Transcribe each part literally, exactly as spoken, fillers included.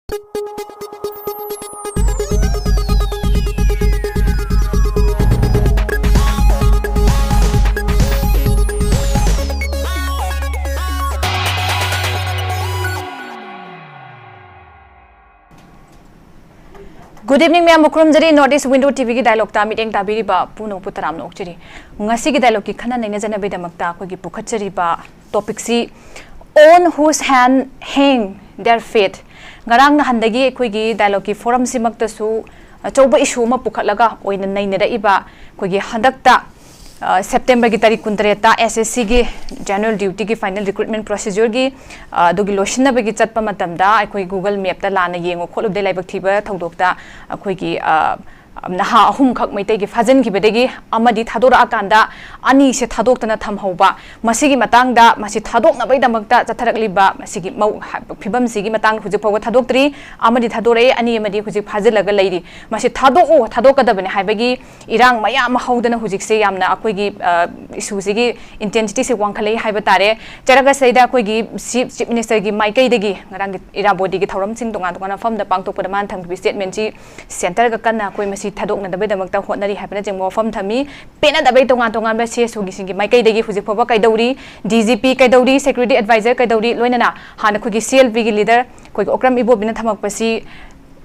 Good evening, ꯃꯌꯥꯝꯕꯨ ꯈꯨꯔꯨꯝꯖꯔꯤ꯫ North East Window ꯇꯤꯚꯤꯒꯤ ꯗꯥꯏꯂꯣꯛꯇ ꯃꯤꯠꯌꯦꯡ ꯇꯥꯕꯤꯔꯤꯕ ꯄꯨꯝꯅꯃꯛꯄꯨ ꯇꯔꯥꯝꯅ ꯑꯣꯛꯆꯔꯤ꯫ ꯉꯁꯤꯒꯤ ꯗꯥꯏꯂꯣꯛꯀꯤ ꯈꯟꯅ ꯅꯩꯅꯖꯅꯕꯒꯤꯗꯃꯛꯇ ꯑꯩꯈꯣꯏꯒꯤ ꯄꯨꯈꯠꯆꯔꯤꯕ ꯇꯣꯄꯤꯛꯁꯤ, On Whose Hand Hang Their Fate꯫ ꯉꯔꯥꯡ ꯅꯍꯥꯟꯗꯒꯤ ꯑꯩꯈꯣꯏꯒꯤ ꯗꯥꯏꯂꯣꯛꯀꯤ ꯐꯣꯔꯝꯁꯤꯃꯛꯇꯁꯨ ꯑꯆꯧꯕ ꯏꯁꯨ ꯑꯃ ꯄꯨꯈꯠꯂꯒ ꯑꯣꯏꯅ ꯅꯩꯅꯔꯛꯏꯕ ꯑꯩꯈꯣꯏꯒꯤ ꯍꯟꯗꯛꯇ, ꯑ, ꯁꯦꯞꯇꯦꯝꯕꯔꯒꯤ ꯇꯥꯔꯤꯛ ꯀꯨꯟꯇꯔꯦꯠꯇ ꯑꯦꯁ ꯑꯦꯁ ꯁꯤꯒꯤ ꯖꯦꯅꯔꯦꯜ ꯗ꯭ꯌꯨꯇꯤꯒꯤ ꯐꯥꯏꯅꯦꯜ ꯔꯤꯀ꯭ꯔꯨꯠꯃꯦꯟ ꯄ꯭ꯔꯣꯁꯤꯖꯔꯒꯤ, ꯑ, ꯑꯗꯨꯒꯤ ꯂꯣꯏꯁꯤꯟꯅꯕꯒꯤ ꯆꯠꯄ ꯃꯇꯝꯗ ꯑꯩꯈꯣꯏ ꯒꯨꯒꯜ ꯃꯦꯞꯇ ꯂꯥꯟꯅ ꯌꯦꯡꯉꯨ ꯈꯣꯠꯂꯨꯕꯗꯩ ꯂꯥꯏꯕꯛ ꯊꯤꯕ ꯊꯧꯗꯣꯛꯇ ꯑꯩꯈꯣꯏꯒꯤ, ꯑ, ꯅꯍꯥ ꯑꯍꯨꯝꯈꯛ ꯃꯩꯇꯩꯒꯤ ꯐꯥꯖꯤꯟꯈꯤꯕꯗꯒꯤ ꯑꯃꯗꯤ ꯊꯥꯗꯣꯔꯛꯑꯀꯥꯟꯗ ꯑꯅꯤꯁꯦ ꯊꯥꯗꯣꯛꯇꯅ ꯊꯝꯍꯧꯕ, ꯃꯁꯤꯒꯤ ꯃꯇꯥꯡꯗ, ꯃꯁꯤ ꯊꯥꯗꯣꯛꯅꯕꯒꯤꯗꯃꯛꯇ ꯆꯠꯊꯔꯛꯂꯤꯕ ꯃꯁꯤꯒꯤ ꯃꯧ-, ꯐꯤꯕꯝꯁꯤꯒꯤ ꯃꯇꯥꯡꯗ ꯍꯧꯖꯤꯛ ꯐꯥꯎꯕ ꯊꯥꯗꯣꯛꯇ꯭ꯔꯤ꯫ ꯑꯃꯗꯤ ꯊꯥꯗꯣꯔꯛꯑꯦ, ꯑꯅꯤ ꯑꯃꯗꯤ ꯍꯧꯖꯤꯛ ꯐꯥꯖꯤꯜꯂꯒ ꯂꯩꯔꯤ꯫ ꯃꯁꯤ ꯊꯥꯗꯣꯛꯑꯣ, ꯊꯥꯗꯣꯛꯀꯗꯕꯅꯤ ꯍꯥꯏꯕꯒꯤ ꯏꯔꯥꯡ ꯃꯌꯥꯝ ꯑꯃ ꯍꯧꯗꯅ ꯍꯧꯖꯤꯛꯁꯦ ꯌꯥꯝꯅ ꯑꯩꯈꯣꯏꯒꯤ, ꯑ, ꯏꯁꯨꯁꯤꯒꯤ ꯏꯟꯇꯦꯟꯁꯤꯇꯤꯁꯦ ꯋꯥꯡꯈꯠꯂꯛꯏ ꯍꯥꯏꯕ ꯇꯥꯔꯦ꯫ ꯆꯠꯂꯒ ꯁꯤꯗꯩꯗ ꯑꯩꯈꯣꯏꯒꯤ ꯆꯤꯐ, ꯆꯤꯐ ꯃꯤꯅꯤꯁꯇꯔꯒꯤ ꯃꯥꯏꯀꯩꯗꯒꯤ ꯉꯔꯥꯡꯒꯤ ꯏꯔꯥꯕꯣꯠꯀꯤ ꯊꯧꯔꯝꯁꯤꯡ ꯇꯣꯉꯥꯟ ꯇꯣꯉꯥꯟꯕ ꯃꯐꯝꯗ ꯄꯥꯡꯊꯣꯛꯄꯗ ꯃꯥꯅ ꯊꯝꯈꯤꯕ ꯁ꯭ꯇꯦꯠꯃꯦꯟꯁꯤ, ꯁꯦꯟꯇꯔꯒ ꯀꯟꯅ ꯑꯩꯈꯣꯏ ꯃꯁꯤ ꯊꯥꯗꯣꯛꯅꯗꯕꯒꯤꯗꯃꯛꯇ ꯍꯣꯠꯅꯔꯤ ꯍꯥꯏꯕꯅꯆꯤꯡꯕ ꯋꯥꯐꯝ ꯊꯝꯃꯤ꯫ ꯄꯦꯟꯅꯗꯕꯒꯤ ꯇꯣꯉꯥꯟ ꯇꯣꯉꯥꯟꯕ ꯁꯤ ꯑꯦꯁ ꯑꯣꯒꯤꯁꯤꯡꯒꯤ ꯃꯥꯏꯀꯩꯗꯒꯤ ꯍꯧꯖꯤꯛ ꯐꯥꯎꯕ ꯀꯩꯗꯧꯔꯤ, ꯗꯤ ꯖꯤ ꯄꯤ ꯀꯩꯗꯧꯔꯤ, ꯁꯦꯀ꯭ꯌꯨꯔꯤꯇꯤ ꯑꯦꯗꯚꯥꯏꯖꯔ ꯀꯩꯗꯧꯔꯤ, ꯂꯣꯏꯅꯅ ꯍꯥꯟꯅ ꯑꯩꯈꯣꯏꯒꯤ ꯁꯤ ꯑꯦꯜ ꯄꯤꯒꯤ ꯂꯤꯗꯔ ꯑꯩꯈꯣꯏꯒꯤ ꯑꯣꯀ꯭ꯔꯝ ꯏꯕꯣꯕꯤꯅ ꯊꯝꯃꯛꯄꯁꯤ,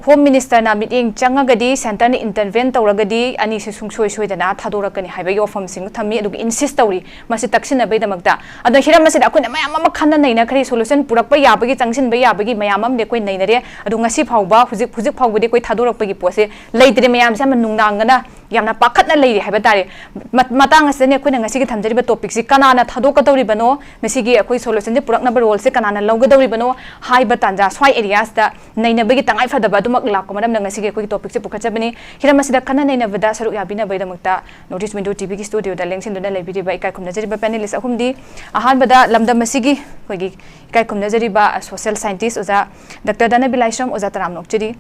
ꯍꯣꯝ ꯃꯤꯅꯤꯁꯇꯔꯅ ꯃꯤꯠꯌꯦꯡ ꯆꯪꯉꯒꯗꯤ, ꯁꯦꯟꯇꯔꯅ ꯏꯟꯇꯔꯚꯦꯟ ꯇꯧꯔꯒꯗꯤ ꯑꯅꯤꯁꯤ ꯁꯨꯡꯁꯣꯏ ꯁꯣꯏꯗꯅ ꯊꯥꯗꯣꯔꯛꯀꯅꯤ ꯍꯥꯏꯕꯒꯤ ꯋꯥꯐꯝꯁꯤꯡ ꯊꯝꯃꯤ꯫ ꯑꯗꯨꯒ ꯏꯟꯁꯤꯁ ꯇꯧꯔꯤ ꯃꯁꯤ ꯇꯛꯁꯤꯟꯅꯕꯒꯤꯗꯃꯛꯇ꯫ ꯑꯗꯣ ꯍꯤꯔꯝ ꯑꯁꯤꯗ ꯑꯩꯈꯣꯏꯅ ꯃꯌꯥꯝ ꯑꯃ ꯈꯟꯅ ꯅꯩꯅꯈ꯭ꯔꯦ, ꯁꯣꯂꯨꯁꯟ ꯄꯨꯔꯛꯄ ꯌꯥꯕꯒꯤ, ꯆꯪꯁꯤꯟꯕ ꯌꯥꯕꯒꯤ ꯃꯌꯥꯝ ꯑꯃꯗꯤ ꯑꯩꯈꯣꯏ ꯅꯩꯅꯔꯦ꯫ ꯑꯗꯣ ꯉꯁꯤ ꯐꯥꯎꯕ, ꯍꯧꯖꯤꯛ, ꯍꯧꯖꯤꯛ ꯐꯥꯎꯕꯗꯤ ꯑꯩꯈꯣꯏ ꯊꯥꯗꯣꯔꯛꯄꯒꯤ ꯄꯣꯠꯁꯦ ꯂꯩꯇ꯭ꯔꯦ꯫ ꯃꯌꯥꯝꯁꯦ ꯌꯥꯝꯅ ꯅꯨꯡꯅꯥꯡꯒꯅ, ꯌꯥꯝꯅ ꯄꯥꯈꯠꯅ ꯂꯩꯔꯤ ꯍꯥꯏꯕ ꯇꯥꯔꯦ꯫ ꯃ-, ꯃꯇꯥꯡ ꯑꯁꯤꯗꯅꯦ ꯑꯩꯈꯣꯏꯅ ꯉꯁꯤꯒꯤ ꯊꯝꯖꯔꯤꯕ ꯇꯣꯄꯤꯛꯁꯤ ꯀꯅꯥꯅ ꯊꯥꯗꯣꯛꯀꯗꯧꯔꯤꯕꯅꯣ, ꯃꯁꯤꯒꯤ ꯑꯩꯈꯣꯏ ꯁꯣꯂꯨꯁꯟꯁꯦ ꯄꯨꯔꯛꯅꯕ ꯔꯣꯜꯁꯦ ꯀꯅꯥꯅ ꯂꯧꯒꯗꯧꯔꯤꯕꯅꯣ ꯍꯥꯏꯕ ꯇꯥꯟꯖꯥ, ꯁ꯭ꯋꯥꯏ ꯑꯦꯔꯤꯌꯥꯁꯤꯗ ꯅꯩꯅꯕꯒꯤ ꯇꯉꯥꯏ ꯐꯗꯕ ꯑꯗꯨꯃꯛ ꯂꯥꯛꯄ ꯃꯔꯝꯅ ꯉꯁꯤꯒꯤ ꯑꯩꯈꯣꯏꯒꯤ ꯇꯣꯄꯤꯛꯁꯦ ꯄꯨꯈꯠꯆꯕꯅꯤ꯫ ꯍꯤꯔꯝ ꯑꯁꯤꯗ ꯈꯟꯅ ꯅꯩꯅꯕꯗ ꯁꯔꯨꯛ ꯌꯥꯕꯤꯅꯕꯒꯤꯗꯃꯛꯇ North East Window ꯇꯤꯚꯤꯒꯤ ꯁ꯭ꯇꯨꯗꯤꯑꯣꯗ ꯂꯦꯡꯁꯤꯟꯗꯨꯅ ꯂꯩꯕꯤꯔꯤꯕ ꯏꯀꯥꯏ ꯈꯨꯝꯅꯖꯔꯤꯕ ꯄꯦꯅꯦꯂꯤꯁ ꯑꯍꯨꯝꯗꯤ, ꯑꯍꯥꯟꯕꯗ ꯂꯝꯗꯝ ꯑꯁꯤꯒꯤ ꯑꯩꯈꯣꯏꯒꯤ ꯏꯀꯥꯏ ꯈꯨꯝꯅꯖꯔꯤꯕ ꯁꯣꯁꯤꯌꯦꯜ ꯁꯥꯏꯟꯇꯤꯁ ꯑꯣꯖꯥ ꯗꯥꯛꯇꯔ ꯙꯅꯕꯤ ꯂꯥꯏꯁ꯭ꯔꯝ, ꯑꯣꯖꯥ ꯇꯔꯥꯝꯅ ꯑꯣꯛꯆꯔꯤ꯫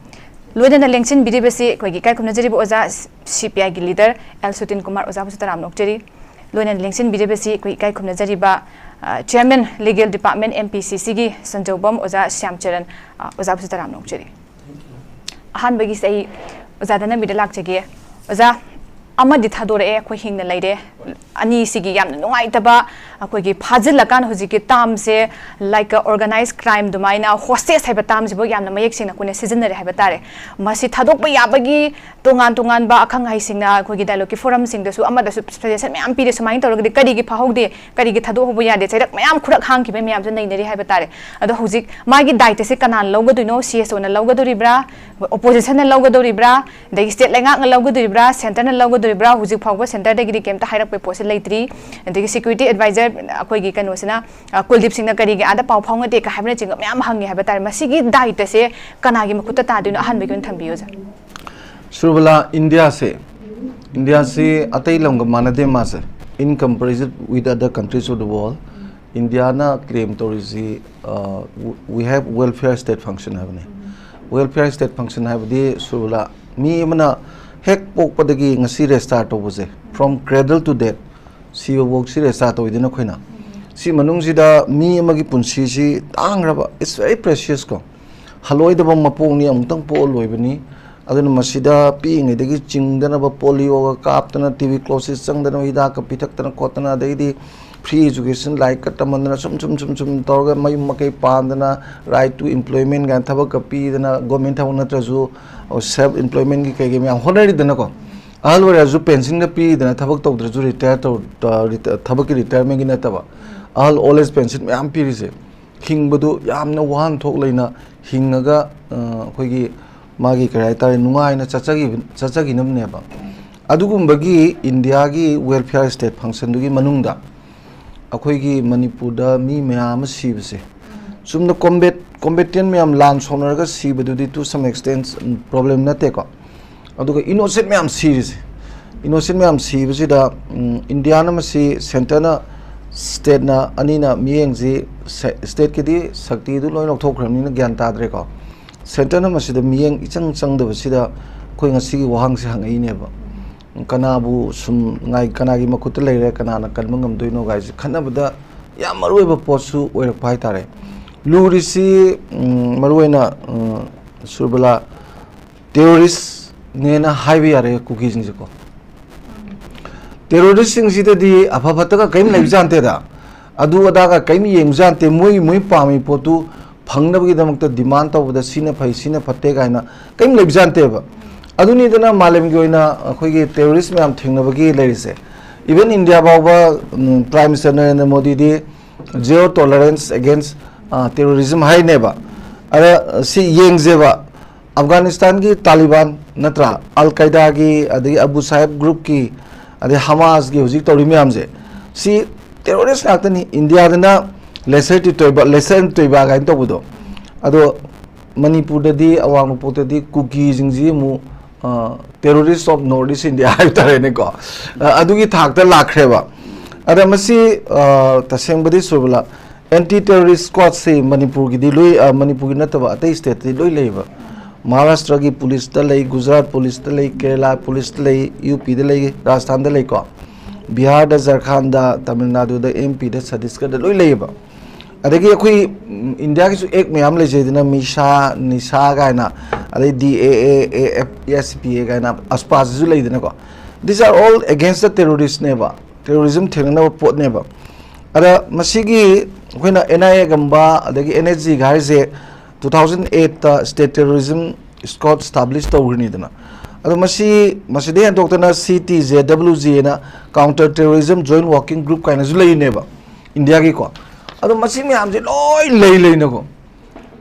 ꯂꯣꯏꯅꯅ ꯂꯦꯡꯁꯤꯟꯕꯤꯔꯤꯕꯁꯤ ꯑꯩꯈꯣꯏꯒꯤ ꯏꯀꯥꯏ ꯈꯨꯝꯅꯖꯔꯤꯕ ꯑꯣꯖꯥ ꯁꯤ ꯄꯤ ꯑꯥꯏꯒꯤ ꯂꯤꯗꯔ ꯑꯦꯜ ꯁꯨꯇꯤꯟ ꯀꯨꯃꯥꯔ, ꯑꯣꯖꯥꯕꯨꯁꯨ ꯇꯔꯥꯝꯅ ꯑꯣꯛꯆꯔꯤ꯫ ꯂꯣꯏꯅꯅ ꯂꯦꯡꯁꯤꯟꯕꯤꯔꯤꯕꯁꯤ ꯑꯩꯈꯣꯏ ꯏꯀꯥꯏ ꯈꯨꯝꯅꯖꯔꯤꯕ ꯑ, Chairman Legal Department M P C C ꯒꯤ ꯁꯟꯖꯧꯕꯝ ꯑꯣꯖꯥ ꯁ꯭ꯌꯥꯝꯆꯔꯟ, ꯑ, ꯑꯣꯖꯥꯕꯨꯁꯨ ꯇꯔꯥꯝꯅ ꯑꯣꯛꯆꯔꯤ꯫ ꯑꯍꯥꯟꯕꯒꯤꯁꯦ ꯑꯩ ꯑꯣꯖꯥ ꯙꯅꯕꯤꯗ ꯂꯥꯛꯆꯒꯦ꯫ ꯑꯣꯖꯥ, ꯑꯃꯗꯤ ꯊꯥꯗꯣꯔꯛꯑꯦ, ꯑꯩꯈꯣꯏ ꯍꯤꯡꯅ ꯂꯩꯔꯦ꯫ ꯑꯅꯤꯁꯤꯒꯤ ꯌꯥꯝꯅ ꯅꯨꯡꯉꯥꯏꯇꯕ, ꯑꯩꯈꯣꯏꯒꯤ ꯐꯥꯖꯤꯜꯂꯀꯥꯟꯗ ꯍꯧꯖꯤꯛꯀꯤ term say, like a organized crime ꯑꯗꯨꯃꯥꯏꯅ hostage ꯍꯥꯏꯕ term ꯁꯤꯕꯨ ꯌꯥꯝꯅ ꯃꯌꯦꯛ ꯁꯦꯡꯅ ꯑꯩꯈꯣꯏꯅ ꯁꯤꯖꯤꯟꯅꯔꯦ ꯍꯥꯏꯕ ꯇꯥꯔꯦ꯫ ꯃꯁꯤ ꯊꯥꯗꯣꯛꯄ ꯌꯥꯕꯒꯤ ꯇꯣꯉꯥꯟ ꯇꯣꯉꯥꯟꯕ ꯑꯈꯪ ꯑꯍꯩꯁꯤꯡꯅ ꯑꯩꯈꯣꯏꯒꯤ dialogue ꯀꯤ forum ꯁꯤꯡꯗꯁꯨ ꯑꯃꯗꯁꯨ suggestion ꯃꯌꯥꯝ ꯄꯤꯔꯦ, ꯁꯨꯃꯥꯏꯅ ꯇꯧꯔꯒꯗꯤ ꯀꯔꯤꯒꯤ ꯐꯥꯍꯧꯗꯦ, ꯀꯔꯤꯒꯤ ꯊꯥꯗꯣꯛꯍꯧꯕ ꯌꯥꯗꯦ, ꯆꯩꯔꯛ ꯃꯌꯥꯝ ꯈꯨꯔꯛ ꯍꯥꯡꯈꯤꯕ ꯃꯌꯥꯝꯁꯨ ꯅꯩꯅꯔꯤ ꯍꯥꯏꯕ ꯇꯥꯔꯦ꯫ ꯑꯗꯣ ꯍꯧꯖꯤꯛ ꯃꯥꯒꯤ ꯗꯥꯏꯇꯁꯦ ꯀꯅꯥꯅ ꯂꯧꯒꯗꯣꯏꯅꯣ? C S O ꯅ ꯂꯧꯒꯗꯣꯔꯤꯕ꯭ꯔꯥ? Opposition ꯅ ꯂꯧꯒꯗꯣꯔꯤꯕ꯭ꯔꯥ? ꯑꯗꯒꯤ state ꯂꯩꯉꯥꯛꯅ ꯂꯧꯒꯗꯣꯔꯤꯕ꯭ꯔꯥ? Centre ꯅ ꯂꯧꯒꯗꯣꯔꯤꯕ꯭ꯔꯥ? ꯍꯧꯖꯤꯛ ꯐꯥꯎꯕ centre ꯗꯒꯤꯗꯤ ꯀꯩꯝꯇ ꯍꯥꯏꯔꯛꯄꯩ ꯄꯣꯠꯁꯦ ꯂꯩꯇ꯭ꯔꯤ꯫ ꯑꯗꯒꯤ security adviser ꯑꯩꯈꯣꯏꯒꯤ ꯀꯩꯅꯣꯁꯤꯅ, ꯑ, ꯀꯨꯜꯗꯤꯞ ꯁꯤꯡꯅ ꯀꯔꯤꯒꯤ ꯑꯥꯗ ꯄꯥꯎ ꯐꯥꯎꯅꯗꯦ ꯀ ꯍꯥꯏꯕꯅꯆꯤꯡꯕ ꯃꯌꯥꯝ ꯍꯪꯉꯤ ꯍꯥꯏꯕ ꯇꯥꯔꯦ꯫ ꯃꯁꯤꯒꯤ ꯗꯥꯏꯇꯁꯦ ꯀꯅꯥꯒꯤ ꯃꯈꯨꯠꯇ ꯇꯥꯗꯣꯏꯅꯣ? ꯑꯍꯥꯟꯕꯒꯤ ꯑꯣꯏꯅ ꯊꯝꯕꯤꯌꯨ, ꯑꯣꯖꯥ꯫ ꯁꯨꯔꯕꯂꯥ, ꯏꯟꯗꯤꯌꯥꯁꯦ, ꯏꯟꯗꯤꯌꯥꯁꯤ ꯑꯇꯩ ꯂꯝꯒ ꯃꯥꯟꯅꯗꯦ꯫ ꯃꯥꯁꯦ, in comparison with other countries of the world, Indian claim ꯇꯧꯔꯤꯁꯤ, ꯑ, we have welfare state function ꯍꯥꯏꯕꯅꯤ꯫ Welfare state function ꯍꯥꯏꯕꯗꯤ, ꯁꯨꯔꯕꯂꯥ, ꯃꯤ ꯑꯃꯅ ꯍꯦꯛ ꯄꯣꯛꯄꯗꯒꯤ ꯉꯁꯤ register ꯇꯧꯕꯁꯦ, from cradle to death, ꯁꯤꯕꯐꯥꯎ ꯁꯤ register ꯇꯧꯋꯤꯗꯅ ꯑꯩꯈꯣꯏꯅ꯫ ꯁꯤ ꯃꯅꯨꯡꯁꯤꯗ ꯃꯤ ꯑꯃꯒꯤ ꯄꯨꯟꯁꯤꯁꯤ ꯇꯥꯡꯈ꯭ꯔꯕ, it's very precious ꯀꯣ, ꯍꯜꯂꯣꯏꯗꯕ ꯃꯄꯣꯛꯅꯤ, ꯑꯃꯨꯛꯇꯪ ꯄꯣꯛꯑ ꯂꯣꯏꯕꯅꯤ꯫ ꯑꯗꯨꯅ ꯃꯁꯤꯗ ꯄꯤꯛꯏꯉꯩꯗꯒꯤ ꯆꯤꯡꯗꯅꯕ, polio ꯒ ꯀꯥꯞꯇꯅ, tuberculosis ꯆꯪꯗꯅꯕ ꯍꯤꯗꯥꯛꯀ ꯄꯤꯊꯛꯇꯅ ꯈꯣꯠꯇꯅ, ꯑꯗꯩꯗꯤ free education, ꯂꯥꯏꯔꯤꯛꯀ ꯇꯝꯍꯟꯗꯅ, ꯁꯨꯝ ꯁꯨꯝ ꯁꯨꯝ ꯁꯨꯝ ꯇꯧꯔꯒ ꯃꯌꯨꯝ ꯃꯀꯩ ꯄꯥꯟꯗꯅ, right to employment ꯀꯥꯏꯅ ꯊꯕꯛꯀ ꯄꯤꯗꯅ, government ꯊꯕꯛ ꯅꯠꯇ꯭ꯔꯁꯨ self employment ꯀꯤ ꯀꯩꯀꯩ ꯃꯌꯥꯝ ꯍꯣꯠꯅꯔꯤꯗꯅꯀꯣ꯫ ꯑꯍꯜ ꯑꯣꯏꯔꯁꯨ pension ꯒ ꯄꯤꯗꯅ, ꯊꯕꯛ ꯇꯧꯗ꯭ꯔꯁꯨ retire ꯇꯧ-, ꯑ, reti-, ꯊꯕꯛꯀꯤ retirement ꯒꯤ ꯅꯠꯇꯕ, ꯑꯍꯜ old age pension ꯃꯌꯥꯝ ꯄꯤꯔꯤꯁꯦ, ꯍꯤꯡꯕꯗꯨ ꯌꯥꯝꯅ ꯋꯥꯍꯟꯊꯣꯛ ꯂꯩꯅ ꯍꯤꯡꯉꯒ, ꯑ, ꯑꯩꯈꯣꯏꯒꯤ ꯃꯥꯒꯤ ꯀꯔꯤ ꯍꯥꯏꯇꯥꯔꯦ, ꯅꯨꯡꯉꯥꯏꯅ ꯆꯠꯆꯈꯤꯕ-, ꯆꯠꯆꯈꯤꯅꯕꯅꯦꯕ꯫ ꯑꯗꯨꯒꯨꯝꯕꯒꯤ ꯏꯟꯗꯤꯌꯥꯒꯤ welfare state function ꯗꯨꯒꯤ ꯃꯅꯨꯡꯗ ꯑꯩꯈꯣꯏꯒꯤ ꯃꯅꯤꯄꯨꯔꯗ ꯃꯤ ꯃꯌꯥꯝ ꯑꯃ ꯁꯤꯕꯁꯦ, ꯆꯨꯝꯅ combat-, combatant ꯃꯌꯥꯝ ꯂꯥꯟ ꯁꯣꯛꯅꯔꯒ ꯁꯤꯕꯗꯨꯗꯤ to some extent, um, problem ꯅꯠꯇꯦꯀꯣ꯫ ꯑꯗꯨꯒ innocent ꯃꯌꯥꯝ ꯁꯤꯔꯤꯁꯦ, innocent ꯃꯌꯥꯝ ꯁꯤꯕꯁꯤꯗ, ꯎꯝ, ꯏꯟꯗꯤꯌꯥꯅ ꯃꯁꯤ, centre ꯅ, state ꯅ, ꯑꯅꯤꯅ ꯃꯤꯠꯌꯦꯡꯁꯤ, ꯁꯦ-, state ꯀꯤꯗꯤ ꯁꯛꯇꯤꯗꯨ ꯂꯣꯏ ꯂꯧꯊꯣꯛꯈ꯭ꯔꯕꯅꯤꯅ ꯒ꯭ꯌꯥꯟ ꯇꯥꯗ꯭ꯔꯦꯀꯣ꯫ Centre ꯅ ꯃꯁꯤꯗ ꯃꯤꯠꯌꯦꯡ ꯏꯆꯪ ꯆꯪꯗꯕꯁꯤꯗ ꯑꯩꯈꯣꯏ ꯉꯁꯤꯒꯤ ꯋꯥꯍꯪꯁꯦ ꯍꯪꯉꯛꯏꯅꯦꯕ꯫ ꯀꯅꯥꯕꯨ ꯁꯨꯝ ꯉꯥꯏ-, ꯀꯅꯥꯒꯤ ꯃꯈꯨꯠꯇ ꯂꯩꯔꯦ, ꯀꯅꯥꯅ ꯀꯟꯕ ꯉꯝꯗꯣꯏꯅꯣ ꯒꯥꯏꯁꯦ ꯈꯟꯅꯕꯗ, ꯌꯥꯝ ꯃꯔꯨꯑꯣꯏꯕ ꯄꯣꯠꯁꯨ ꯑꯣꯏꯔꯛꯄ ꯍꯥꯏꯇꯥꯔꯦ꯫ ꯂꯨꯔꯤꯁꯤ, ꯎꯝ, ꯃꯔꯨꯑꯣꯏꯅ, ꯎꯝ, ꯁꯨꯔꯕꯂꯥ, ꯇꯦꯔꯣꯔꯤꯁꯅꯦꯅ ꯍꯥꯏꯕ ꯌꯥꯔꯦ ꯀꯨꯀꯤꯁꯤꯡꯁꯦꯀꯣ꯫ ꯇꯦꯔꯣꯔꯤꯁꯁꯤꯡꯁꯤꯗꯗꯤ ꯑꯐ ꯐꯠꯇꯒ ꯀꯔꯤꯝ ꯂꯩꯕꯖꯥꯠ ꯅꯠꯇꯦꯗ, ꯑꯗꯨ ꯑꯗꯥꯒ ꯀꯔꯤꯝ ꯌꯦꯡꯕꯖꯥꯠ ꯅꯠꯇꯦ꯫ ꯃꯣꯏꯒꯤ, ꯃꯣꯏ ꯄꯥꯝꯃꯤ ꯄꯣꯠꯇꯨ ꯐꯪꯅꯕꯒꯤꯗꯃꯛꯇ ꯗꯤꯃꯥꯟ ꯇꯧꯕꯗ ꯁꯤꯅ ꯐꯩ, ꯁꯤꯅ ꯐꯠꯇꯦ ꯀꯥꯏꯅ ꯀꯔꯤꯝ ꯂꯩꯕꯖꯥꯠ ꯅꯠꯇꯦꯕ꯫ ꯑꯗꯨꯅꯤꯗꯅ ꯃꯥꯂꯦꯝꯒꯤ ꯑꯣꯏꯅ ꯑꯩꯈꯣꯏꯒꯤ ꯇꯦꯔꯣꯔꯤꯁ ꯃꯌꯥꯝ ꯊꯦꯡꯅꯕꯒꯤ ꯂꯩꯔꯤꯁꯦ꯫ Even ꯏꯟꯗꯤꯌꯥ ꯐꯥꯎꯕ, ꯎꯝ, Prime Minister Narendra ꯃꯣꯗꯤꯗꯤ zero tolerance against, ꯑ, terrorism ꯍꯥꯏꯅꯦꯕ꯫ ꯑꯗ ꯁꯤ ꯌꯦꯡꯁꯦꯕ, ꯑꯐꯒꯥꯅꯤꯁꯇꯥꯟꯒꯤ ꯇꯥꯂꯤꯕꯥꯟ ꯅꯠꯇ꯭ꯔꯥ, ꯑꯜ ꯀꯥꯏꯗꯥꯒꯤ, ꯑꯗꯒꯤ ꯑꯕꯨ ꯁꯥꯍꯦꯕ ꯒ꯭ꯔꯨꯞꯀꯤ, ꯑꯗꯩ ꯍꯃꯥꯁꯀꯤ ꯍꯧꯖꯤꯛ ꯇꯧꯔꯤ ꯃꯌꯥꯝꯁꯦ, ꯁꯤ ꯇꯦꯔꯣꯔꯤꯁ ꯉꯥꯛꯇꯅꯤ꯫ ꯏꯟꯗꯤꯌꯥꯗꯅ ꯂꯦꯁꯔ ꯇꯣꯏꯕ, ꯂꯦꯁꯔ ꯇꯣꯏꯕ ꯀꯥꯏꯅ ꯇꯧꯕꯗꯣ, ꯑꯗꯣ ꯃꯅꯤꯄꯨꯔꯗꯗꯤ, ꯑꯋꯥꯡ ꯅꯣꯡꯄꯣꯛꯇꯗꯤ ꯀꯨꯀꯤꯁꯤꯡꯁꯤ ꯑꯃꯨꯛ, ꯑ, terrorist of North East India ꯍꯥꯏꯕ ꯇꯥꯔꯦꯅꯦꯀꯣ, ꯑ, ꯑꯗꯨꯒꯤ ꯊꯥꯛꯇ ꯂꯥꯛꯈ꯭ꯔꯦꯕ꯫ ꯑꯗ ꯃꯁꯤ, ꯑ, ꯇꯁꯦꯡꯕꯗꯤ ꯁꯨꯔꯕꯂꯥ, anti terrorist squadꯁꯤ ꯃꯅꯤꯄꯨꯔꯒꯤꯗꯤ ꯂꯣꯏ, ꯑ, ꯃꯅꯤꯄꯨꯔꯒꯤ ꯅꯠꯇꯕ ꯑꯇꯩ stateꯇꯗꯤ ꯂꯣꯏ ꯂꯩꯌꯦꯕ꯫ ꯃꯍꯥꯔꯥꯁꯇ꯭ꯔꯒꯤ ꯄꯨꯂꯤꯁꯇ ꯂꯩ, ꯒꯨꯖꯔꯥꯠ ꯄꯨꯂꯤꯁꯇ ꯂꯩ, ꯀꯦꯔꯂꯥ ꯄꯨꯂꯤꯁꯇ ꯂꯩ, ꯌꯨ ꯄꯤꯗ ꯂꯩ, ꯔꯥꯖꯁꯊꯥꯟꯗ ꯂꯩꯀꯣ, ꯕꯤꯍꯥꯔꯗ, ꯖꯔꯈꯥꯟꯗ, ꯇꯥꯃꯤꯜ ꯅꯥꯗꯨꯗ, ꯑꯦꯝ ꯄꯤꯗ, ꯁꯠꯇꯤꯁꯒꯔꯗ ꯂꯣꯏ ꯂꯩꯌꯦꯕ꯫ ꯑꯗꯒꯤ ꯑꯩꯈꯣꯏ, ꯎꯝ, ꯏꯟꯗꯤꯌꯥꯒꯤꯁꯨ act ꯃꯌꯥꯝ ꯂꯩꯖꯩꯗꯅ, ꯃꯤꯁꯥ, ꯅꯤꯁꯥ ꯀꯥꯏꯅ, ꯑꯗꯩ ꯗꯤ ꯑꯦ ꯑꯦ, ꯑꯦ ꯑꯦꯐ, ꯑꯦꯁ ꯄꯤ ꯑꯦ ꯀꯥꯏꯅ, ꯑꯁꯄꯥꯁꯤꯁꯨ ꯂꯩꯗꯅꯀꯣ꯫ These are all against the terroristꯅꯦꯕ, terrorism ꯊꯦꯡꯅꯅꯕ ꯄꯣꯠꯅꯦꯕ꯫ ꯑꯗ ꯃꯁꯤꯒꯤ ꯑꯩꯈꯣꯏꯅ ꯑꯦꯟ ꯑꯥꯏ ꯑꯦꯒꯨꯝꯕ ꯑꯗꯒꯤ ꯑꯦꯟ ꯑꯦꯁ ꯖꯤꯒ ꯍꯥꯏꯔꯤꯁꯦ two thousand eightꯇ state terrorism squad establish ꯇꯧꯈ꯭ꯔꯤꯅꯤꯗꯅ꯫ ꯑꯗꯣ ꯃꯁꯤ, ꯃꯁꯤꯗꯩ ꯍꯦꯟꯗꯣꯛꯇꯅ C T J W G ꯑꯅ Counter Terrorism Joint Working Group ꯀꯥꯏꯅꯁꯨ ꯂꯩꯔꯤꯅꯦꯕ ꯏꯟꯗꯤꯌꯥꯒꯤꯀꯣ꯫ ꯑꯗꯣ ꯃꯁꯤ ꯃꯌꯥꯝꯁꯦ ꯂꯣꯏ ꯂꯩ ꯂꯩꯅꯀꯣ,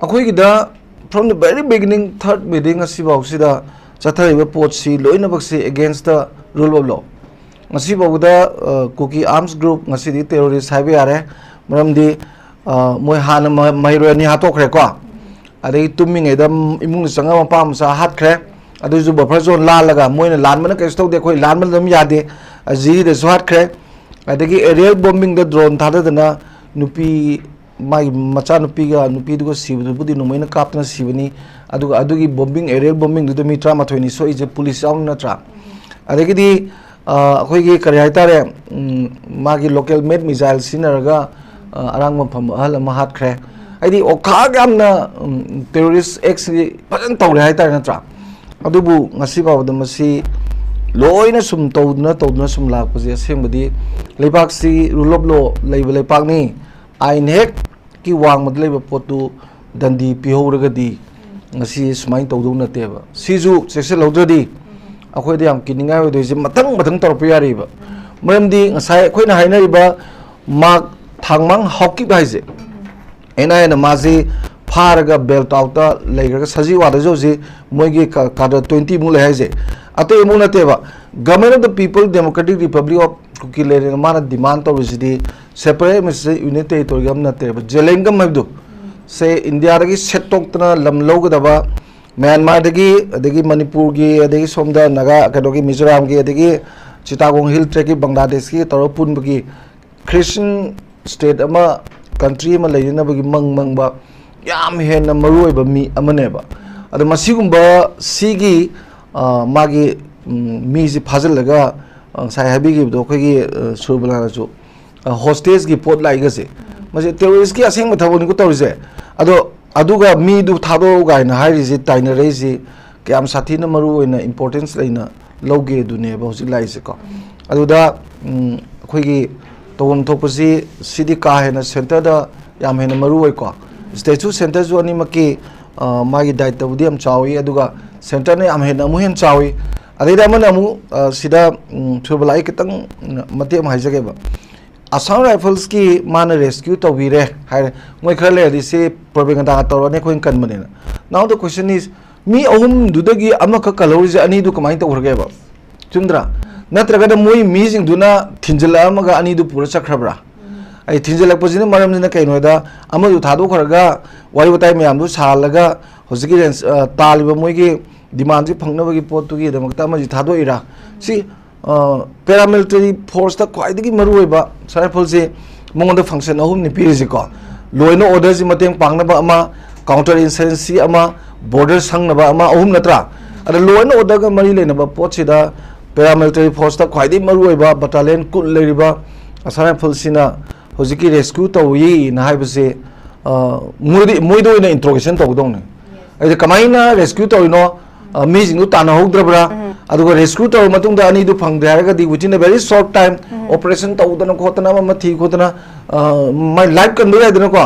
ꯑꯩꯈꯣꯏꯒꯤꯗ from the very beginning, third meeting ꯑꯁꯤꯐꯥꯎꯁꯤꯗ ꯆꯠꯊꯔꯤꯕ ꯄꯣꯠꯁꯤ ꯂꯣꯏꯅꯃꯛꯁꯤ against the rule of law꯫ ꯉꯁꯤꯐꯥꯎꯕꯗ, ꯑ, ꯀꯨꯀꯤ arms group ꯉꯁꯤꯗꯤ terrorist ꯍꯥꯏꯕ ꯌꯥꯔꯦ, ꯃꯔꯝꯗꯤ, ꯑ, ꯃꯣꯏ ꯍꯥꯟꯅ ꯃ-, ꯃꯍꯩꯔꯣꯏ ꯑꯅꯤ ꯍꯥꯠꯇꯣꯛꯈ꯭ꯔꯦꯀꯣ, ꯑꯗꯒꯤ ꯇꯨꯝꯃꯤꯉꯩꯗ ꯏꯃꯨꯡꯗ ꯆꯪꯉꯒ ꯃꯄꯥ ꯃꯆꯥ ꯍꯥꯠꯈ꯭ꯔꯦ, ꯑꯗꯨꯁꯨ buffer zone ꯂꯥꯜꯂꯒ꯫ ꯃꯣꯏꯅ ꯂꯥꯟꯕꯅ ꯀꯩꯁꯨ ꯇꯧꯗꯦ, ꯑꯩꯈꯣꯏ ꯂꯥꯟꯕꯅ ꯑꯗꯨꯝ ꯌꯥꯗꯦ꯫ ꯑ, ꯖꯤꯔꯤꯗꯁꯨ ꯍꯥꯠꯈ꯭ꯔꯦ, ꯑꯗꯒꯤ aerial bombingꯗ drone ꯊꯥꯗꯗꯅ ꯅꯨꯄꯤ, ꯃꯥꯒꯤ ꯃꯆꯥꯅꯨꯄꯤꯒ ꯅꯨꯄꯤꯗꯨꯒ ꯁꯤꯕꯗꯨꯕꯨꯗꯤ ꯅꯣꯡꯃꯩꯅ ꯀꯥꯞꯇꯅ ꯁꯤꯕꯅꯤ, ꯑꯗꯨꯒ ꯑꯗꯨꯒꯤ bombing, aerial bombingꯗꯨꯗ ꯃꯤ ꯇꯔꯥꯃꯥꯊꯣꯏꯅꯤ ꯁꯣꯛꯏꯁꯦ, ꯄꯨꯂꯤꯁ ꯌꯥꯎꯅ ꯅꯠꯇ꯭ꯔꯥ? ꯑꯗꯒꯤꯗꯤ, ꯑ, ꯑꯩꯈꯣꯏꯒꯤ ꯀꯔꯤ ꯍꯥꯏꯇꯥꯔꯦ, ꯎꯝ, ꯃꯥꯒꯤ local made missile ꯁꯤꯖꯤꯟꯅꯔꯒ ꯑ, ꯑꯔꯥꯡꯕꯝ ꯐꯝꯕ ꯑꯍꯜ ꯑꯃ ꯍꯥꯠꯈ꯭ꯔꯦ꯫ ꯍꯥꯏꯗꯤ ꯑꯣꯈꯥꯛ ꯌꯥꯝꯅ, ꯎꯝ, terrorist actꯁꯤ ꯐꯖꯅ ꯇꯧꯔꯦ ꯍꯥꯏꯇꯥꯔꯦ, ꯅꯠꯇ꯭ꯔꯥ? ꯑꯗꯨꯕꯨ ꯉꯁꯤ ꯐꯥꯎꯕꯗ ꯃꯁꯤ ꯂꯣꯏꯅ ꯁꯨꯝ ꯇꯧꯗꯨꯅ, ꯇꯧꯗꯨꯅ ꯁꯨꯝ ꯂꯥꯛꯄꯁꯦ ꯑꯁꯦꯡꯕꯗꯤ ꯂꯩꯕꯥꯛꯁꯤ rule of law ꯂꯩꯕ ꯂꯩꯄꯥꯛꯅꯤ꯫ ꯑꯥꯏꯟ ꯍꯦꯛꯀꯤ ꯋꯥꯡꯃꯗ ꯂꯩꯕ ꯄꯣꯠꯇꯨ ꯗꯟꯗꯤ ꯄꯤꯍꯧꯔꯒꯗꯤ ꯉꯁꯤ ꯁꯨꯃꯥꯏꯅ ꯇꯧꯗꯧ ꯅꯠꯇꯦꯕ꯫ ꯁꯤꯁꯨ ꯆꯦꯛꯁꯤꯜꯍꯧꯗ꯭ꯔꯗꯤ ꯑꯩꯈꯣꯏꯗ ꯌꯥꯝ ꯀꯤꯅꯤꯡꯉꯥꯏ ꯑꯣꯏꯗꯣꯏꯁꯦ ꯃꯊꯪ ꯃꯊꯪ ꯇꯧꯔꯛꯄ ꯌꯥꯔꯤꯕ꯫ ꯃꯔꯝꯗꯤ ꯉꯁꯥꯏ ꯑꯩꯈꯣꯏꯅ ꯍꯥꯏꯅꯔꯤꯕ ꯃꯥꯔꯛ ꯊꯥꯡꯃꯥꯡ ꯍꯥꯎꯀꯤꯞ ꯍꯥꯏꯁꯦ, ꯑꯦꯟ ꯑꯥꯏ ꯑꯦꯅ ꯃꯥꯁꯤ ꯐꯥꯔꯒ bail outꯇ ꯂꯩꯈ꯭ꯔꯒ ꯁꯖꯤꯋꯥꯗꯁꯨ ꯍꯧꯖꯤꯛ ꯃꯣꯏꯒꯤ ꯀ-, cadre twenty ꯃꯨꯛ ꯂꯩ ꯍꯥꯏꯁꯦ ꯑꯇꯩ ꯑꯃꯨꯛ ꯅꯠꯇꯦꯕ꯫ Government of the People Democratic Republic of ꯀꯨꯀꯤꯂꯦꯟꯅ ꯃꯥꯅ demand ꯇꯧꯔꯤꯁꯤꯗꯤ separate administrative unit territory ꯑꯃ ꯅꯠꯇꯦꯕ, ꯖꯦꯂꯦꯡꯒꯝ ꯍꯥꯏꯕꯗꯨ꯫ ꯁꯦ ꯏꯟꯗꯤꯌꯥꯗꯒꯤ ꯁꯦꯠꯇꯣꯛꯇꯅ ꯂꯝ ꯂꯧꯒꯗꯕ ꯃ꯭ꯌꯥꯟꯃꯥꯔꯗꯒꯤ, ꯑꯗꯒꯤ ꯃꯅꯤꯄꯨꯔꯒꯤ, ꯑꯗꯒꯤ ꯁꯣꯝꯗ ꯅꯥꯒꯥ, ꯀꯩꯅꯣꯒꯤ, ꯃꯤꯖꯣꯔꯥꯝꯒꯤ, ꯑꯗꯒꯤ ꯆꯤꯇꯥꯒꯣꯡ ꯍꯤꯜ ꯇ꯭ꯔꯦꯛꯀꯤ ꯕꯪꯒ꯭ꯂꯥꯗꯦꯁꯀꯤ ꯇꯧꯔꯒ ꯄꯨꯟꯕꯒꯤ Christian state ꯑꯃ, country ꯑꯃ ꯂꯩꯅꯅꯕꯒꯤ ꯃꯪ ꯃꯪꯕ ꯌꯥꯝ ꯍꯦꯟꯅ ꯃꯔꯨꯑꯣꯏꯕ ꯃꯤ ꯑꯃꯅꯦꯕ꯫ ꯑꯗꯣ ꯃꯁꯤꯒꯨꯝꯕ ꯁꯤꯒꯤ, ꯑ, ꯃꯥꯒꯤ, ꯎꯝ, ꯃꯤꯁꯤ ꯐꯥꯖꯤꯜꯂꯒ, ꯑ, ꯉꯁꯥꯏ ꯍꯥꯏꯕꯤꯈꯤꯕꯗꯣ ꯑꯩꯈꯣꯏꯒꯤ, ꯑ, ꯁꯨꯔꯕꯂꯥꯅꯁꯨ, ꯑ, hostageꯀꯤ ꯄꯣꯠ ꯂꯥꯛꯏꯒꯁꯦ, ꯃꯁꯤ terroristꯀꯤ ꯑꯁꯦꯡꯕ ꯊꯕꯛꯅꯤꯀꯣ ꯇꯧꯔꯤꯁꯦ꯫ ꯑꯗꯣ ꯑꯗꯨꯒ ꯃꯤꯗꯨ ꯊꯥꯗꯣꯛꯎ ꯀꯥꯏꯅ ꯍꯥꯏꯔꯤꯁꯤ, ꯇꯥꯏꯅꯔꯛꯏꯁꯤ ꯀꯌꯥꯝ ꯁꯥꯊꯤꯅ ꯃꯔꯨ ꯑꯣꯏꯅ importance ꯂꯩꯅ ꯂꯧꯒꯦ ꯑꯗꯨꯅꯦꯕ ꯍꯧꯖꯤꯛ ꯂꯥꯛꯏꯁꯦꯀꯣ꯫ ꯑꯗꯨꯗ, ꯎꯝ, ꯑꯩꯈꯣꯏꯒꯤ ꯇꯧꯐꯝ ꯊꯣꯛꯄꯁꯤ ꯁꯤꯗꯤ ꯀꯥ ꯍꯦꯟꯅ centreꯗ ꯌꯥꯝ ꯍꯦꯟꯅ ꯃꯔꯨ ꯑꯣꯏꯀꯣ꯫ Stateꯁꯨ centreꯁꯨ ꯑꯅꯤꯃꯛꯀꯤ, ꯑ, ꯃꯥꯒꯤ ꯗꯥꯏꯇꯕꯨꯗꯤ ꯌꯥꯝ ꯆꯥꯎꯏ, ꯑꯗꯨꯒ centreꯅ ꯌꯥꯝ ꯍꯦꯟꯅ ꯑꯃꯨꯛ ꯍꯦꯟꯅ ꯆꯥꯎꯏ꯫ ꯑꯗꯩꯗ ꯑꯃꯅ ꯑꯃꯨꯛ, ꯑ, ꯁꯤꯗ, ꯎꯝ, ꯁꯨꯔꯕꯂꯥ, ꯑꯩ ꯈꯤꯇꯪ, ꯎꯝ, ꯃꯇꯦꯛ ꯑꯃ ꯍꯥꯏꯖꯒꯦꯕ꯫ Assam Riflesꯀꯤ ꯃꯥꯅ rescue ꯇꯧꯕꯤꯔꯦ ꯍꯥꯏꯔꯦ꯫ ꯃꯣꯏ ꯈꯔ ꯂꯩꯔꯗꯤ ꯁꯤ propaganda ꯇꯧꯔꯅꯤ, ꯑꯩꯈꯣꯏꯅ ꯀꯟꯕꯅꯦꯅ꯫ Now the question is, ꯃꯤ ꯑꯍꯨꯝꯗꯨꯗꯒꯤ ꯑꯃꯈꯛ ꯀꯜꯍꯧꯔꯤꯁꯦ, ꯑꯅꯤꯗꯨ ꯀꯃꯥꯏꯅ ꯇꯧꯈ꯭ꯔꯒꯦꯕ? ꯆꯨꯝꯗ꯭ꯔꯥ? ꯅꯠꯇ꯭ꯔꯒꯅ ꯃꯣꯏ ꯃꯤꯁꯤꯡꯗꯨꯅ ꯊꯤꯟꯖꯤꯜꯂꯛꯑꯝꯃꯒ ꯑꯅꯤꯗꯨ ꯄꯨꯔ ꯆꯠꯈ꯭ꯔꯕ꯭ꯔꯥ? ꯑꯩ ꯊꯤꯟꯖꯤꯜꯂꯛꯄꯁꯤꯅ ꯃꯔꯝꯁꯤꯅ ꯀꯩꯅꯣꯗ, ꯑꯃꯗꯨ ꯊꯥꯗꯣꯛꯈ꯭ꯔꯒ ꯋꯥꯔꯤ ꯋꯥꯇꯥꯏ ꯃꯌꯥꯝꯗꯨ ꯁꯥꯍꯜꯂꯒ ꯍꯧꯖꯤꯛꯀꯤ range, ꯑ, ꯇꯥꯜꯂꯤꯕ ꯃꯣꯏꯒꯤ demandꯁꯤ ꯐꯪꯅꯕꯒꯤ ꯄꯣꯠꯇꯨꯒꯤꯗꯃꯛꯇ ꯑꯃꯁꯤ ꯊꯥꯗꯣꯛꯏꯔꯥ? ꯁꯤ, ꯑ, paramilitary forceꯇ ꯈ꯭ꯋꯥꯏꯗꯒꯤ ꯃꯔꯨꯑꯣꯏꯕ Assam Riflesꯁꯤ ꯃꯉꯣꯟꯗ function ꯑꯍꯨꯝꯅꯤ ꯄꯤꯔꯤꯁꯤꯀꯣ꯫ Law and orderꯁꯤ ꯃꯇꯦꯡ ꯄꯥꯡꯅꯕ ꯑꯃ, counter insurgency ꯑꯃ, border ꯁꯪꯅꯕ ꯑꯃ, ꯑꯍꯨꯝ ꯅꯠꯇ꯭ꯔꯥ? ꯑꯗ law and orderꯒ ꯃꯔꯤ ꯂꯩꯅꯕ ꯄꯣꯠꯁꯤꯗ paramilitary forceꯇ ꯈ꯭ꯋꯥꯏꯗꯒꯤ ꯃꯔꯨꯑꯣꯏꯕ battalion ꯀꯨꯟ ꯂꯩꯔꯤꯕ Assam Riflesꯁꯤꯅ ꯍꯧꯖꯤꯛꯀꯤ ꯔꯦꯁꯀ꯭ꯌꯨ ꯇꯧꯔꯤꯅ ꯍꯥꯏꯕꯁꯦ, ꯑ, ꯃꯣꯏꯗꯤ, ꯃꯣꯏꯗ ꯑꯣꯏꯅ ꯏꯟꯇ꯭ꯔꯣꯒꯦꯁꯟ ꯇꯧꯒꯗꯧꯅꯤ꯫ ꯍꯥꯏꯗꯤ ꯀꯃꯥꯏꯅ ꯔꯦꯁꯀ꯭ꯌꯨ ꯇꯧꯔꯤꯅꯣ, ꯑ, ꯃꯤꯁꯤꯡꯗꯨ ꯇꯥꯟꯅꯍꯧꯗ꯭ꯔꯕ꯭ꯔꯥ? ꯑꯗꯨꯒ ꯔꯦꯁꯀ꯭ꯌꯨ ꯇꯧꯔꯕ ꯃꯇꯨꯡꯗ ꯑꯅꯤꯗꯨ ꯐꯪꯗ꯭ꯔꯦ ꯍꯥꯏꯔꯒꯗꯤ, within a very short time, operation ꯇꯧꯗꯅ ꯈꯣꯠꯇꯅ, ꯑꯃ ꯑꯃ ꯊꯤ ꯈꯣꯠꯇꯅ, ꯑ, ꯃꯥꯏ ꯂꯥꯏꯐ ꯀꯟꯕ ꯌꯥꯏꯗꯅꯀꯣ?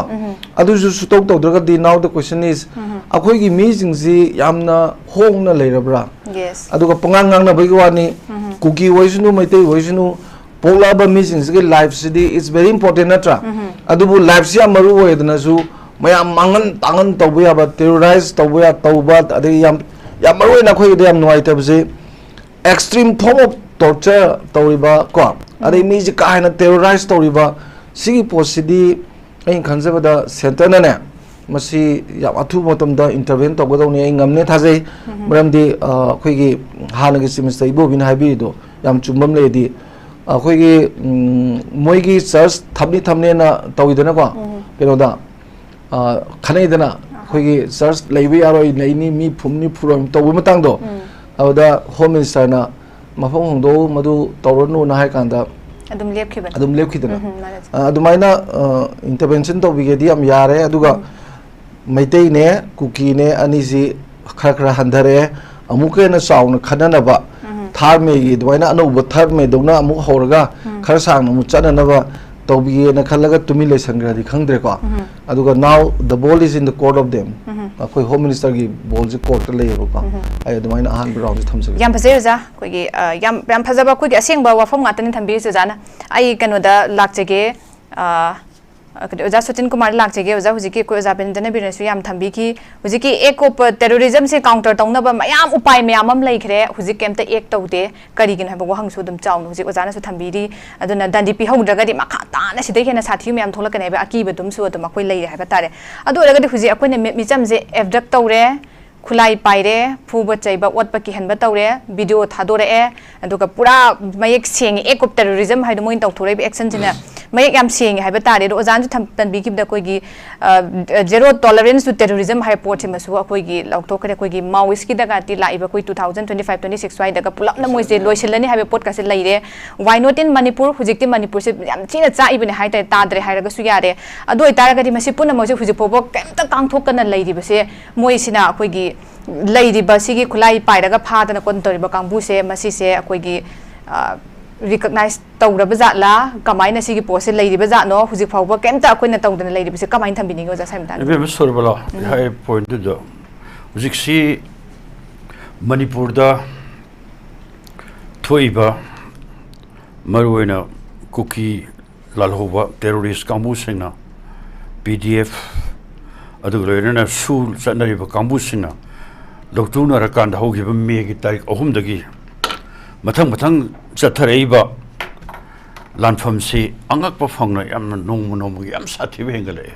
ꯑꯗꯨꯁꯨ ꯁꯨꯇꯧ ꯇꯧꯗ꯭ꯔꯒꯗꯤ, now the question is, ꯑꯩꯈꯣꯏꯒꯤ ꯃꯤꯁꯤꯡꯁꯤ ꯌꯥꯝꯅ ꯍꯣꯡꯅ ꯂꯩꯔꯕ꯭ꯔꯥ? Yes. ꯑꯗꯨꯒ ꯄꯉꯥꯡ ꯉꯥꯡꯅꯕꯒꯤ ꯋꯥꯅꯤ, ꯀꯨꯀꯤ ꯑꯣꯏꯁꯅꯨ, ꯃꯩꯇꯩ ꯑꯣꯏꯁꯅꯨ, ꯄꯣꯛꯂꯛꯑꯕ ꯃꯤꯁꯤꯡꯁꯤꯒꯤ ꯂꯥꯏꯐꯁꯤꯗꯤ it's very important, ꯅꯠꯇ꯭ꯔꯥ? ꯑꯗꯨꯕꯨ ꯂꯥꯏꯐꯁꯤ ꯌꯥꯝ ꯃꯔꯨ ꯑꯣꯏꯗꯅꯁꯨ, ꯃꯌꯥꯝ ꯃꯥꯡꯍꯟ ꯇꯥꯡꯍꯟ ꯇꯧꯕ ꯌꯥꯕ, ꯇꯦꯔꯣꯔꯥꯏꯁ ꯇꯧꯕ ꯌꯥ-, ꯇꯧꯕ, ꯑꯗꯒꯤ ꯌꯥꯝ, ꯌꯥꯝ ꯃꯔꯨ ꯑꯣꯏꯅ ꯑꯩꯈꯣꯏꯒꯤꯗ ꯌꯥꯝ ꯅꯨꯡꯉꯥꯏꯇꯕꯁꯦ, extreme form of torture ꯇꯧꯔꯤꯕ ꯀꯣ, ꯑꯗꯩ ꯃꯤꯁꯦ ꯀꯥ ꯍꯦꯟꯅ ꯇꯦꯔꯣꯔꯥꯏꯁ ꯇꯧꯔꯤꯕ, ꯁꯤꯒꯤ ꯄꯣꯠꯁꯤꯗꯤ ꯑꯩꯅ ꯈꯟꯖꯕꯗ ꯁꯦꯟꯇꯔꯅꯅꯦ, ꯃꯁꯤ ꯌꯥꯝ ꯑꯊꯨꯕ ꯃꯇꯝꯗ ꯏꯟꯇꯔꯚꯦꯟ ꯇꯧꯒꯗꯧꯅꯤ, ꯑꯩ ꯉꯝꯅꯦ ꯊꯥꯖꯩ꯫ ꯃꯔꯝꯗꯤ, ꯑ, ꯑꯩꯈꯣꯏꯒꯤ ꯍꯥꯟꯅꯒꯤ ꯆꯤꯐ ꯃꯤꯅꯤꯁꯇꯔ ꯏꯕꯣꯕꯤꯅ ꯍꯥꯏꯕꯤꯔꯤꯗꯣ ꯌꯥꯝ ꯆꯨꯝꯕ ꯑꯃ ꯂꯩꯔꯗꯤ, ꯑꯩꯈꯣꯏꯒꯤ, ꯎꯝ, ꯃꯣꯏꯒꯤ ꯆꯔꯆ ꯊꯝꯅꯤ ꯊꯝꯅꯦꯅ ꯇꯧꯋꯤꯗꯅꯀꯣ, ꯀꯩꯅꯣꯗ, ꯑ, ꯈꯟꯅꯩꯗꯅ, ꯑꯩꯈꯣꯏꯒꯤ ꯆꯔꯆ ꯂꯩꯕ ꯌꯥꯔꯣꯏ, ꯂꯩꯅꯤ, ꯃꯤ ꯐꯨꯝꯅꯤ ꯐꯨꯔꯣꯏ ꯇꯧꯕ ꯃꯇꯥꯡꯗꯣ, ꯑꯗꯨꯗ ꯍꯣꯝ ꯃꯤꯅꯤꯁꯇꯔꯅ ꯃꯐꯝ ꯍꯣꯡꯗꯣꯛꯎ, ꯃꯗꯨ ꯇꯧꯔꯅꯨꯅ ꯍꯥꯏ ꯀꯥꯟꯗ ꯑꯗꯨꯝ ꯂꯦꯞꯈꯤꯕꯅꯤ꯫ ꯑꯗꯨꯝ ꯂꯦꯞꯈꯤꯗꯅ꯫ ꯎꯝ, ꯃꯥꯅꯦ꯫ ꯑ, ꯑꯗꯨꯃꯥꯏꯅ, ꯑ, ꯏꯟꯇꯔꯚꯦꯟꯁꯟ ꯇꯧꯕꯤꯒꯦꯗꯤ ꯌꯥꯝ ꯌꯥꯔꯦ, ꯑꯗꯨꯒ ꯃꯩꯇꯩꯅꯦ, ꯀꯨꯀꯤꯅꯦ ꯑꯅꯤꯁꯤ ꯈꯔ ꯈꯔ ꯍꯟꯊꯔꯛꯑꯦ, ꯑꯃꯨꯛꯀ ꯍꯦꯟꯅ ꯆꯥꯎꯅ ꯈꯟꯅꯅꯕ, ꯊꯥꯔꯠ ꯃꯦꯒꯤ ꯑꯗꯨꯃꯥꯏꯅ ꯑꯅꯧꯕ ꯊꯥꯔꯠ ꯃꯦꯗꯧꯅ ꯑꯃꯨꯛ ꯍꯧꯔꯒ ꯈꯔ ꯁꯥꯡꯅ ꯑꯃꯨꯛ ꯆꯠꯅꯅꯕ ꯇꯧꯕꯤꯒꯦꯅ ꯈꯜꯂꯒ ꯇꯨꯃꯤꯟ ꯂꯩꯁꯟꯈ꯭ꯔꯗꯤ ꯈꯪꯗ꯭ꯔꯦꯀꯣ꯫ ꯑꯗꯨꯒ now the ball is in the court of them. ꯑꯩꯈꯣꯏ ꯍꯣꯝ ꯃꯤꯅꯤꯁꯇꯔꯒꯤ ꯕꯣꯜꯁꯦ ꯀꯣꯔꯠꯇ ꯂꯩꯌꯦꯕꯀꯣ꯫ ꯑꯩ ꯑꯗꯨꯃꯥꯏꯅ ꯑꯍꯥꯟꯕ ꯔꯥꯎꯟꯁꯦ ꯊꯝꯖꯒꯦ꯫ ꯌꯥꯝ ꯐꯖꯩ ꯑꯣꯖꯥ꯫ ꯑꯩꯈꯣꯏꯒꯤ, ꯑ, ꯌꯥꯝ, ꯌꯥꯝ ꯐꯖꯕ ꯑꯩꯈꯣꯏꯒꯤ ꯑꯁꯦꯡꯕ ꯋꯥꯐꯝ ꯉꯥꯛꯇꯅꯤ ꯊꯝꯕꯤꯔꯤꯁꯦ ꯑꯣꯖꯥꯅ꯫ ꯑꯩ ꯀꯩꯅꯣꯗ ꯂꯥꯛꯆꯒꯦ, ꯑ, ꯑ, ꯀꯩꯅꯣ, ꯑꯣꯖꯥ ꯁꯨꯇꯤꯟ ꯀꯨꯃꯥꯔꯗ ꯂꯥꯛꯆꯒꯦ꯫ ꯑꯣꯖꯥ, ꯍꯧꯖꯤꯛꯀꯤ ꯑꯩꯈꯣꯏ ꯑꯣꯖꯥ ꯕꯤꯔꯦꯟꯗ꯭ꯔꯅ ꯕꯤꯔꯅꯁꯨ ꯌꯥꯝ ꯊꯝꯕꯤꯈꯤ꯫ ꯍꯧꯖꯤꯛꯀꯤ act of terrorism say counter ꯇꯧꯅꯕ ꯃꯌꯥꯝ ꯎꯄꯥꯏ ꯃꯌꯥꯝ ꯑꯃ ꯂꯩꯈ꯭ꯔꯦ, ꯍꯧꯖꯤꯛ ꯀꯩꯝꯇ act ꯇꯧꯗꯦ꯫ ꯀꯔꯤꯒꯤꯅꯣ ꯍꯥꯏꯕ ꯋꯥꯍꯪꯁꯨ ꯑꯗꯨꯝ ꯆꯥꯎꯅ ꯍꯧꯖꯤꯛ ꯑꯣꯖꯥꯅꯁꯨ ꯊꯝꯕꯤꯔꯤ꯫ ꯑꯗꯨꯅ ꯗꯟꯗꯤ ꯄꯤꯍꯧꯗ꯭ꯔꯒꯗꯤ ꯃꯈꯥ ꯇꯥꯅ ꯁꯤꯗꯩ ꯍꯦꯟꯅ ꯁꯥꯊꯤꯕ ꯃꯌꯥꯝ ꯊꯣꯛꯂꯛꯀꯅꯤ ꯍꯥꯏꯕ ꯑꯀꯤꯕꯗꯨꯝꯁꯨ ꯑꯗꯨꯝ ꯑꯩꯈꯣꯏ ꯂꯩꯔꯦ ꯍꯥꯏꯕ ꯇꯥꯔꯦ꯫ ꯑꯗꯨ ꯑꯣꯏꯔꯒꯗꯤ ꯍꯧꯖꯤꯛ ꯑꯩꯈꯣꯏꯅ ꯃꯤ-, ꯃꯤꯆꯝꯁꯦ abduct ꯇꯧꯔꯦ, ꯈꯨꯠꯂꯥꯏ ꯄꯥꯏꯔꯦ, ꯐꯨꯕ ꯆꯩꯕ, ꯑꯣꯠꯄ ꯀꯤꯍꯟꯕ ꯇꯧꯔꯦ, video ꯊꯥꯗꯣꯔꯛꯑꯦ, ꯑꯗꯨꯒ ꯄꯨꯔꯥ ꯃꯌꯦꯛ ꯁꯦꯡꯉꯦ, act of terrorism ꯍꯥꯏꯗꯣ ꯃꯣꯏꯅ ꯇꯧꯊꯣꯔꯛꯏꯕ action ꯁꯤꯅ꯫ ꯃꯌꯦꯛ ꯌꯥꯝ ꯁꯦꯡꯉꯦ ꯍꯥꯏꯕ ꯇꯥꯔꯦ꯫ ꯑꯗꯣ ꯑꯣꯖꯥꯅꯁꯨ ꯊꯝ-, ꯄꯟꯕꯤꯈꯤꯕꯗ ꯑꯩꯈꯣꯏꯒꯤ, ꯑ, zero tolerance to terrorism ꯍꯥꯏꯕ ꯄꯣꯠꯁꯤꯃꯁꯨ ꯑꯩꯈꯣꯏꯒꯤ ꯂꯧꯊꯣꯛꯈ꯭ꯔꯦ꯫ ꯑꯩꯈꯣꯏꯒꯤ Maoist ꯀꯤꯗꯒꯗꯤ ꯂꯥꯛꯏꯕ ꯑꯩꯈꯣꯏ two thousand twenty five twenty six ꯁ꯭ꯋꯥꯏꯗꯒ ꯄꯨꯂꯞꯅ ꯃꯣꯏꯁꯦ ꯂꯣꯏꯁꯤꯜꯂꯅꯤ ꯍꯥꯏꯕ ꯄꯣꯠꯀꯁꯦ ꯂꯩꯔꯦ꯫ Why not in Manipur? ꯍꯧꯖꯤꯛꯇꯤ ꯃꯅꯤꯄꯨꯔꯁꯦ ꯌꯥꯝ ꯊꯤꯅ ꯆꯥꯛꯏꯕꯅꯦ ꯍꯥꯏꯇꯥꯔꯦ, ꯇꯥꯗ꯭ꯔꯦ ꯍꯥꯏꯔꯒꯁꯨ ꯌꯥꯔꯦ꯫ ꯑꯗꯨ ꯑꯣꯏꯇꯥꯔꯒꯗꯤ ꯃꯁꯤ ꯄꯨꯝꯅꯃꯛꯁꯦ ꯍꯧꯖꯤꯛ ꯐꯥꯎꯕ ꯀꯩꯝꯇ ꯀꯥꯡꯊꯣꯛꯇꯅ ꯂꯩꯔꯤꯕꯁꯦ, ꯃꯣꯏꯁꯤꯅ ꯑꯩꯈꯣꯏꯒꯤ ꯂꯩꯔꯤꯕ ꯁꯤꯒꯤ ꯈꯨꯠꯂꯥꯏ ꯄꯥꯏꯔꯒ ꯐꯥꯗꯅ ꯈꯣꯠꯇꯅ ꯇꯧꯔꯤꯕ ꯀꯥꯡꯕꯨꯁꯦ, ꯃꯁꯤꯁꯦ ꯑꯩꯈꯣꯏꯒꯤ, ꯑ, recognize ꯇꯧꯔꯕ ꯖꯥꯠꯂꯥ? ꯀꯃꯥꯏꯅ ꯁꯤꯒꯤ ꯄꯣꯠꯁꯦ ꯂꯩꯔꯤꯕ ꯖꯥꯠꯅꯣ? ꯍꯧꯖꯤꯛ ꯐꯥꯎꯕ ꯀꯩꯝꯇ ꯑꯩꯈꯣꯏꯅ ꯇꯧꯗꯅ ꯂꯩꯔꯤꯕꯁꯦ ꯀꯃꯥꯏꯅ ꯊꯝꯕꯤꯅꯤꯡꯉꯤ, ꯑꯣꯖꯥ ꯁꯥꯏꯃꯇꯥꯟ? ꯏꯕꯦꯝꯃ ꯁꯣꯔꯕꯂꯥ, ꯎꯝ꯫ ꯍꯥꯏ ꯄꯣꯏꯟꯠꯇꯨꯗ ꯍꯧꯖꯤꯛꯁꯤ ꯃꯅꯤꯄꯨꯔꯗ ꯊꯣꯛꯏꯕ ꯃꯔꯨꯑꯣꯏꯅ ꯀꯨꯀꯤ ꯂꯥꯜꯍꯧꯕ ꯇꯦꯔꯣꯔꯤꯁ ꯀꯥꯡꯕꯨꯁꯤꯡꯅ, ꯄꯤ ꯗꯤ ꯑꯦꯐ, ꯑꯗꯨꯒ ꯂꯣꯏꯅꯅ ꯁꯨ ꯆꯠꯅꯔꯤꯕ ꯀꯥꯡꯕꯨꯁꯤꯡꯅ ꯂꯧꯇꯨꯅꯔꯀꯥꯟꯗ ꯍꯧꯈꯤꯕ ꯃꯦꯒꯤ ꯇꯥꯔꯤꯛ ꯑꯍꯨꯝꯗꯒꯤ ꯃꯊꯪ ꯃꯊꯪ ꯆꯠꯊꯔꯛꯏꯕ ꯂꯥꯟꯐꯝꯁꯤ ꯑꯉꯛꯄ ꯐꯪꯅ ꯌꯥꯝꯅ ꯅꯣꯡꯃ ꯅꯣꯡꯃꯒꯤ ꯌꯥꯝ ꯁꯥꯊꯤꯕ ꯍꯦꯟꯒꯠꯂꯛꯑꯦ꯫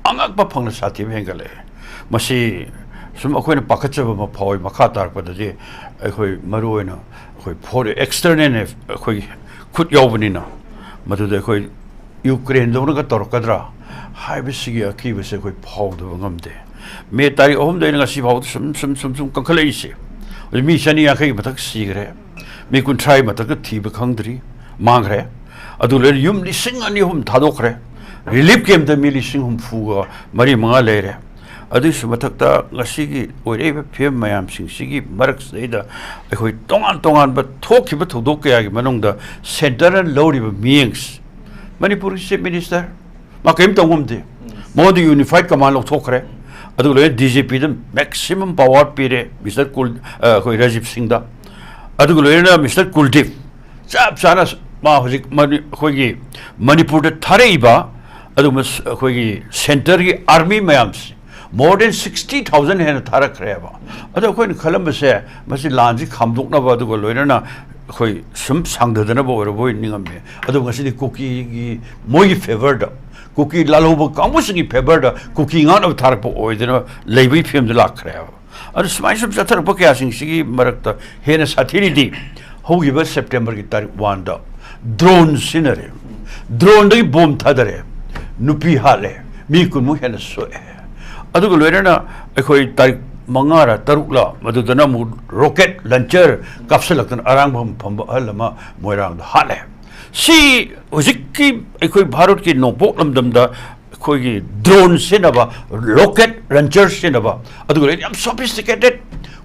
ꯑꯉꯛꯄ ꯐꯪꯅ ꯁꯥꯊꯤꯕ ꯍꯦꯟꯒꯠꯂꯛꯑꯦ꯫ ꯃꯁꯤ ꯁꯨꯝ ꯑꯩꯈꯣꯏꯅ ꯄꯥꯈꯠꯆꯕ ꯑꯃ ꯐꯥꯎꯏ꯫ ꯃꯈꯥ ꯇꯥꯔꯛꯄꯗꯗꯤ ꯑꯩꯈꯣꯏ ꯃꯔꯨꯑꯣꯏꯅ ꯑꯩꯈꯣꯏ ꯐꯣꯔ ꯑꯦꯛꯁꯇꯔꯅꯦꯜ ꯑꯩꯈꯣꯏꯒꯤ ꯈꯨꯠ ꯌꯥꯎꯕꯅꯤꯅ, ꯃꯗꯨꯗ ꯑꯩꯈꯣꯏ ꯌꯨꯀ꯭ꯔꯦꯟꯗꯧꯅꯒ ꯇꯧꯔꯛꯀꯗ꯭ꯔꯥ ꯍꯥꯏꯕꯁꯤꯒꯤ ꯑꯀꯤꯕꯁꯦ ꯑꯩꯈꯣꯏ ꯐꯥꯎꯗꯕ ꯉꯝꯗꯦ꯫ ꯃꯦ ꯇꯥꯔꯤꯛ ꯑꯍꯨꯝꯗꯩꯅ ꯉꯁꯤ ꯐꯥꯎꯗ ꯁꯨꯝ, ꯁꯨꯝ, ꯁꯨꯝ, ꯁꯨꯝ ꯀꯟꯈꯠꯂꯛꯏꯁꯦ꯫ ꯍꯧꯖꯤꯛ ꯃꯤ ꯆꯅꯤ ꯌꯥꯡꯈꯩꯒꯤ ꯃꯊꯛ ꯁꯤꯈ꯭ꯔꯦ, ꯃꯤ ꯀꯨꯟꯊ꯭ꯔꯥꯒꯤ ꯃꯊꯛꯇ ꯊꯤꯕ ꯈꯪꯗ꯭ꯔꯤ, ꯃꯥꯡꯈ꯭ꯔꯦ꯫ ꯑꯗꯨ ꯂꯣꯏꯅ ꯌꯨꯝ ꯂꯤꯁꯤꯡ ꯑꯅꯤ ꯑꯍꯨꯝ ꯊꯥꯗꯣꯛꯈ꯭ꯔꯦ, ꯔꯤꯂꯤꯐ ꯀꯦꯝꯞꯇ ꯃꯤ ꯂꯤꯁꯤꯡ ꯍꯨꯝꯐꯨꯒ ꯃꯔꯤ ꯃꯉꯥ ꯂꯩꯔꯦ꯫ ꯑꯗꯨꯒꯤꯁꯨ ꯃꯊꯛꯇ ꯉꯁꯤꯒꯤ ꯑꯣꯏꯔꯛꯏꯕ ꯐꯤꯕꯝ ꯃꯌꯥꯝꯁꯤꯡꯁꯤꯒꯤ ꯃꯔꯛꯁꯤꯗꯩꯗ ꯑꯩꯈꯣꯏ ꯇꯣꯉꯥꯟ ꯇꯣꯉꯥꯟꯕ ꯊꯣꯛꯈꯤꯕ ꯊꯧꯗꯣꯛ ꯀꯌꯥꯒꯤ ꯃꯅꯨꯡꯗ ꯁꯦꯟꯇꯔꯅ ꯂꯧꯔꯤꯕ ꯃꯤꯠꯌꯦꯡꯁꯤ, ꯃꯅꯤꯄꯨꯔꯒꯤ ꯆꯤꯐ ꯃꯤꯅꯤꯁꯇꯔ ꯃꯥ ꯀꯔꯤꯝ ꯇꯧ ꯉꯝꯗꯦ꯫ ꯃꯉꯣꯟꯗ ꯌꯨꯅꯤꯐꯥꯏꯠ ꯀꯃꯥꯟ ꯂꯧꯊꯣꯛꯈ꯭ꯔꯦ꯫ ꯑꯗꯨꯒ ꯂꯣꯏꯅ ꯗꯤ ꯖꯤ ꯄꯤꯗ ꯃꯦꯛꯁꯤꯃꯝ ꯄꯋꯥꯔ ꯄꯤꯔꯦ, ꯃꯤꯁꯇꯔ ꯀꯨꯜ-, ꯑ, ꯑꯩꯈꯣꯏ ꯔꯥꯖꯤꯕ ꯁꯤꯡꯗ꯫ ꯑꯗꯨꯒ ꯂꯣꯏꯅꯅ ꯃꯤꯁꯇꯔ ꯀꯨꯜꯗꯤꯞ ꯆꯞ ꯆꯥꯅ ꯃꯥ ꯍꯧꯖꯤꯛ ꯃꯅꯤ-, ꯑꯩꯈꯣꯏꯒꯤ ꯃꯅꯤꯄꯨꯔꯗ ꯊꯥꯔꯛꯏꯕ ꯑꯗꯨꯒꯨꯝꯕ ꯁ-, ꯑꯩꯈꯣꯏꯒꯤ ꯁꯦꯟꯇꯔꯒꯤ ꯑꯥꯔꯃꯤ ꯃꯌꯥꯝꯁꯦ more than sixty thousand ꯍꯦꯟꯅ ꯊꯥꯔꯛꯈ꯭ꯔꯦꯕ꯫ ꯑꯗꯣ ꯑꯩꯈꯣꯏꯅ ꯈꯜꯂꯝꯕꯁꯦ ꯃꯁꯤ ꯂꯥꯟꯁꯤ ꯈꯥꯝꯗꯣꯛꯅꯕ ꯑꯗꯨꯒ ꯂꯣꯏꯅꯅ ꯑꯩꯈꯣꯏ ꯁꯨꯝ ꯁꯥꯡꯊꯗꯅꯕ ꯑꯣꯏꯔꯕꯣꯏ ꯅꯤꯡꯉꯝꯃꯦ꯫ ꯑꯗꯨꯕꯨ ꯉꯁꯤꯗꯤ ꯀꯨꯀꯤꯒꯤ ꯃꯣꯏꯒꯤ ꯐꯦꯚꯔꯗ, ꯀꯨꯀꯤ ꯂꯥꯜꯍꯧꯕ ꯀꯥꯡꯕꯨꯁꯤꯡꯒꯤ ꯐꯦꯚꯔꯗ ꯀꯨꯀꯤ ꯉꯥꯛꯅꯕ ꯊꯥꯔꯛꯄ ꯑꯣꯏꯗꯅ ꯂꯩꯕꯒꯤ ꯐꯤꯕꯝꯗ ꯂꯥꯛꯈ꯭ꯔꯦꯕ꯫ ꯑꯗꯨ ꯁꯨꯃꯥꯏꯅ ꯁꯨꯝ ꯆꯠꯊꯔꯛꯄ ꯀꯌꯥꯁꯤꯡꯁꯤꯒꯤ ꯃꯔꯛꯇ ꯍꯦꯟꯅ ꯁꯥꯊꯤꯔꯤꯗꯤ ꯍꯧꯈꯤꯕ ꯁꯦꯞꯇꯦꯝꯕꯔꯒꯤ ꯇꯥꯔꯤꯛ ꯋꯥꯟꯗ ꯗ꯭ꯔꯣꯟ ꯁꯤꯖꯤꯟꯅꯔꯦ꯫ ꯗ꯭ꯔꯣꯟꯗꯒꯤ ꯕꯣꯝ ꯊꯥꯗꯔꯦ, ꯅꯨꯄꯤ ꯍꯥꯠꯂꯦ, ꯃꯤ ꯀꯨꯟꯃꯨꯛ ꯍꯦꯟꯅ ꯁꯣꯛꯑꯦ꯫ ꯑꯗꯨꯒ ꯂꯣꯏꯅꯅ ꯑꯩꯈꯣꯏ ꯇꯥꯔꯤꯛ ꯃꯉꯥꯔ ꯇꯔꯨꯛꯂ ꯃꯗꯨꯗꯅ ꯑꯃꯨꯛ ꯔꯣꯀꯦꯠ ꯂꯟꯆꯔ ꯀꯥꯞꯁꯤꯜꯂꯛꯇꯅ ꯑꯔꯥꯡꯕꯝ ꯐꯝꯕ ꯑꯍꯜ ꯑꯃ ꯃꯣꯏꯔꯥꯡꯗ ꯍꯥꯠꯂꯦ꯫ ꯁꯤ ꯍꯧꯖꯤꯛꯀꯤ ꯑꯩꯈꯣꯏ ꯚꯥꯔꯠꯀꯤ ꯅꯣꯡꯄꯣꯛ ꯂꯝꯗꯝꯗ ꯑꯩꯈꯣꯏꯒꯤ ꯗ꯭ꯔꯣꯟ ꯁꯤꯖꯤꯟꯅꯕ, ꯔꯣꯀꯦꯠ ꯂꯟꯆꯔ ꯁꯤꯖꯤꯟꯅꯕ, ꯑꯗꯨꯒ ꯌꯥꯝ ꯁꯣꯐꯤꯁꯇꯤꯀꯦꯇꯦꯠ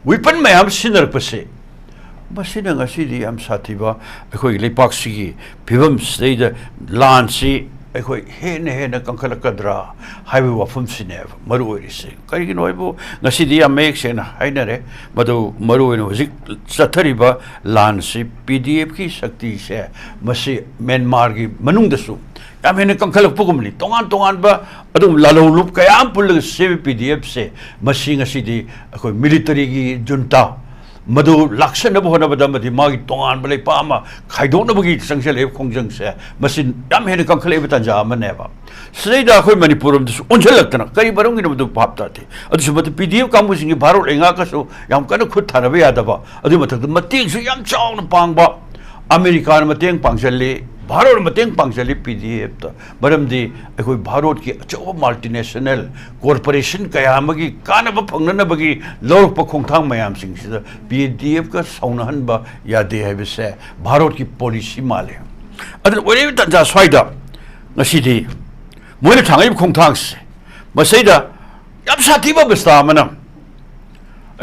ꯋꯤꯄꯟ ꯃꯌꯥꯝ ꯁꯤꯖꯤꯟꯅꯔꯛꯄꯁꯦ, ꯃꯁꯤꯅ ꯉꯁꯤꯗꯤ ꯌꯥꯝ ꯁꯥꯊꯤꯕ ꯑꯩꯈꯣꯏꯒꯤ ꯂꯩꯄꯥꯛꯁꯤꯒꯤ ꯐꯤꯕꯝꯁꯤꯗꯩꯗ ꯂꯥꯟꯁꯤ ꯑꯩꯈꯣꯏ ꯍꯦꯟꯅ ꯍꯦꯟꯅ ꯀꯟꯈꯠꯂꯛꯀꯗ꯭ꯔꯥ ꯍꯥꯏꯕꯒꯤ ꯋꯥꯐꯝꯁꯤꯅꯦꯕ ꯃꯔꯨ ꯑꯣꯏꯔꯤꯁꯦ꯫ ꯀꯔꯤꯒꯤꯅꯣ ꯍꯥꯏꯕꯨ, ꯉꯁꯤꯗꯤ ꯌꯥꯝ ꯃꯌꯦꯛ ꯁꯦꯡꯅ ꯍꯥꯏꯅꯔꯦ, ꯃꯗꯨ ꯃꯔꯨ ꯑꯣꯏꯅ ꯍꯧꯖꯤꯛ ꯆꯠꯊꯔꯤꯕ ꯂꯥꯟꯁꯤ, ꯄꯤ ꯗꯤ ꯑꯦꯐꯀꯤ ꯁꯛꯇꯤꯁꯦ, ꯃꯁꯤ ꯃ꯭ꯌꯥꯟꯃꯥꯔꯒꯤ ꯃꯅꯨꯡꯗꯁꯨ ꯌꯥꯝ ꯍꯦꯟꯅ ꯀꯟꯈꯠꯂꯛꯄꯒꯨꯝꯕꯅꯤ꯫ ꯇꯣꯉꯥꯟ ꯇꯣꯉꯥꯟꯕ ꯑꯗꯨꯝ ꯂꯥꯂꯣꯡ ꯂꯨꯞ ꯀꯌꯥ ꯑꯃ ꯄꯨꯜꯂꯒ ꯁꯦꯝꯃꯤ ꯄꯤ ꯗꯤ ꯑꯦꯐꯁꯦ꯫ ꯃꯁꯤ ꯉꯁꯤꯗꯤ ꯑꯩꯈꯣꯏ ꯃꯤꯂꯤꯇꯔꯤꯒꯤ ꯖꯨꯟꯇꯥ ꯃꯗꯨ ꯂꯥꯛꯁꯟꯅꯕ ꯍꯣꯠꯅꯕꯗ ꯑꯃꯗꯤ ꯃꯥꯒꯤ ꯇꯣꯉꯥꯟꯕ ꯂꯩꯄꯥꯛ ꯑꯃ ꯈꯥꯏꯗꯣꯛꯅꯕꯒꯤ ꯆꯪꯁꯤꯜꯂꯛꯏꯕ ꯈꯣꯡꯖꯪꯁꯦ, ꯃꯁꯤ ꯌꯥꯝ ꯍꯦꯟꯅ ꯀꯟꯈꯠꯂꯛꯏꯕ ꯇꯥꯟꯖꯥ ꯑꯃꯅꯦꯕ꯫ ꯁꯤꯗꯩꯗ ꯑꯩꯈꯣꯏ ꯃꯅꯤꯄꯨꯔ ꯂꯣꯝꯗꯁꯨ ꯑꯣꯟꯁꯤꯜꯂꯛꯇꯅ, ꯀꯔꯤ ꯃꯔꯝꯒꯤꯅꯣ ꯃꯗꯨ ꯚꯥꯞ ꯇꯥꯗꯦ꯫ ꯑꯗꯨꯁꯨ ꯃꯗꯨ ꯄꯤ ꯗꯤ ꯑꯦꯐ ꯀꯥꯡꯕꯨꯁꯤꯡꯒꯤ ꯚꯥꯔꯠ ꯂꯩꯉꯥꯛꯀꯁꯨ ꯌꯥꯝ ꯀꯟꯅ ꯈꯨꯠ ꯊꯥꯅꯕ ꯌꯥꯗꯕ, ꯑꯗꯨꯒꯤ ꯃꯊꯛꯇ ꯃꯇꯦꯡꯁꯨ ꯌꯥꯝ ꯆꯥꯎꯅ ꯄꯥꯡꯕ꯫ ꯑꯃꯦꯔꯤꯀꯥꯅ ꯃꯇꯦꯡ ꯄꯥꯡꯁꯤꯜꯂꯤ, ꯚꯥꯔꯠꯅ ꯃꯇꯦꯡ ꯄꯥꯡꯁꯤꯜꯂꯤ ꯄꯤ ꯗꯤ ꯑꯦꯐꯇ꯫ ꯃꯔꯝꯗꯤ ꯑꯩꯈꯣꯏ ꯚꯥꯔꯠꯀꯤ ꯑꯆꯧꯕ ꯃꯜꯇꯤꯅꯦꯁꯅꯦꯜ ꯀꯣꯔꯄꯣꯔꯦꯁꯟ ꯀꯌꯥ ꯑꯃꯒꯤ ꯀꯥꯟꯅꯕ ꯐꯪꯅꯅꯕꯒꯤ ꯂꯧꯔꯛꯄ ꯈꯣꯡꯊꯥꯡ ꯃꯌꯥꯝꯁꯤꯡꯁꯤꯗ ꯄꯤ ꯗꯤ ꯑꯦꯐꯀ ꯁꯥꯎꯅꯍꯟꯕ ꯌꯥꯗꯦ ꯍꯥꯏꯕꯁꯦ ꯚꯥꯔꯠꯀꯤ ꯄꯣꯂꯤꯁꯤ ꯃꯥꯜꯂꯤ꯫ ꯑꯗꯨꯅ ꯑꯣꯏꯔꯤꯕ ꯇꯥꯟꯖꯥ ꯁ꯭ꯋꯥꯏꯗ ꯉꯁꯤꯗꯤ ꯃꯣꯏꯅ ꯊꯥꯡꯉꯛꯏꯕ ꯈꯣꯡꯊꯥꯡꯁꯦ, ꯃꯁꯤꯗ ꯌꯥꯝ ꯁꯥꯊꯤꯕ ꯑꯕꯁꯊꯥ ꯑꯃꯅ,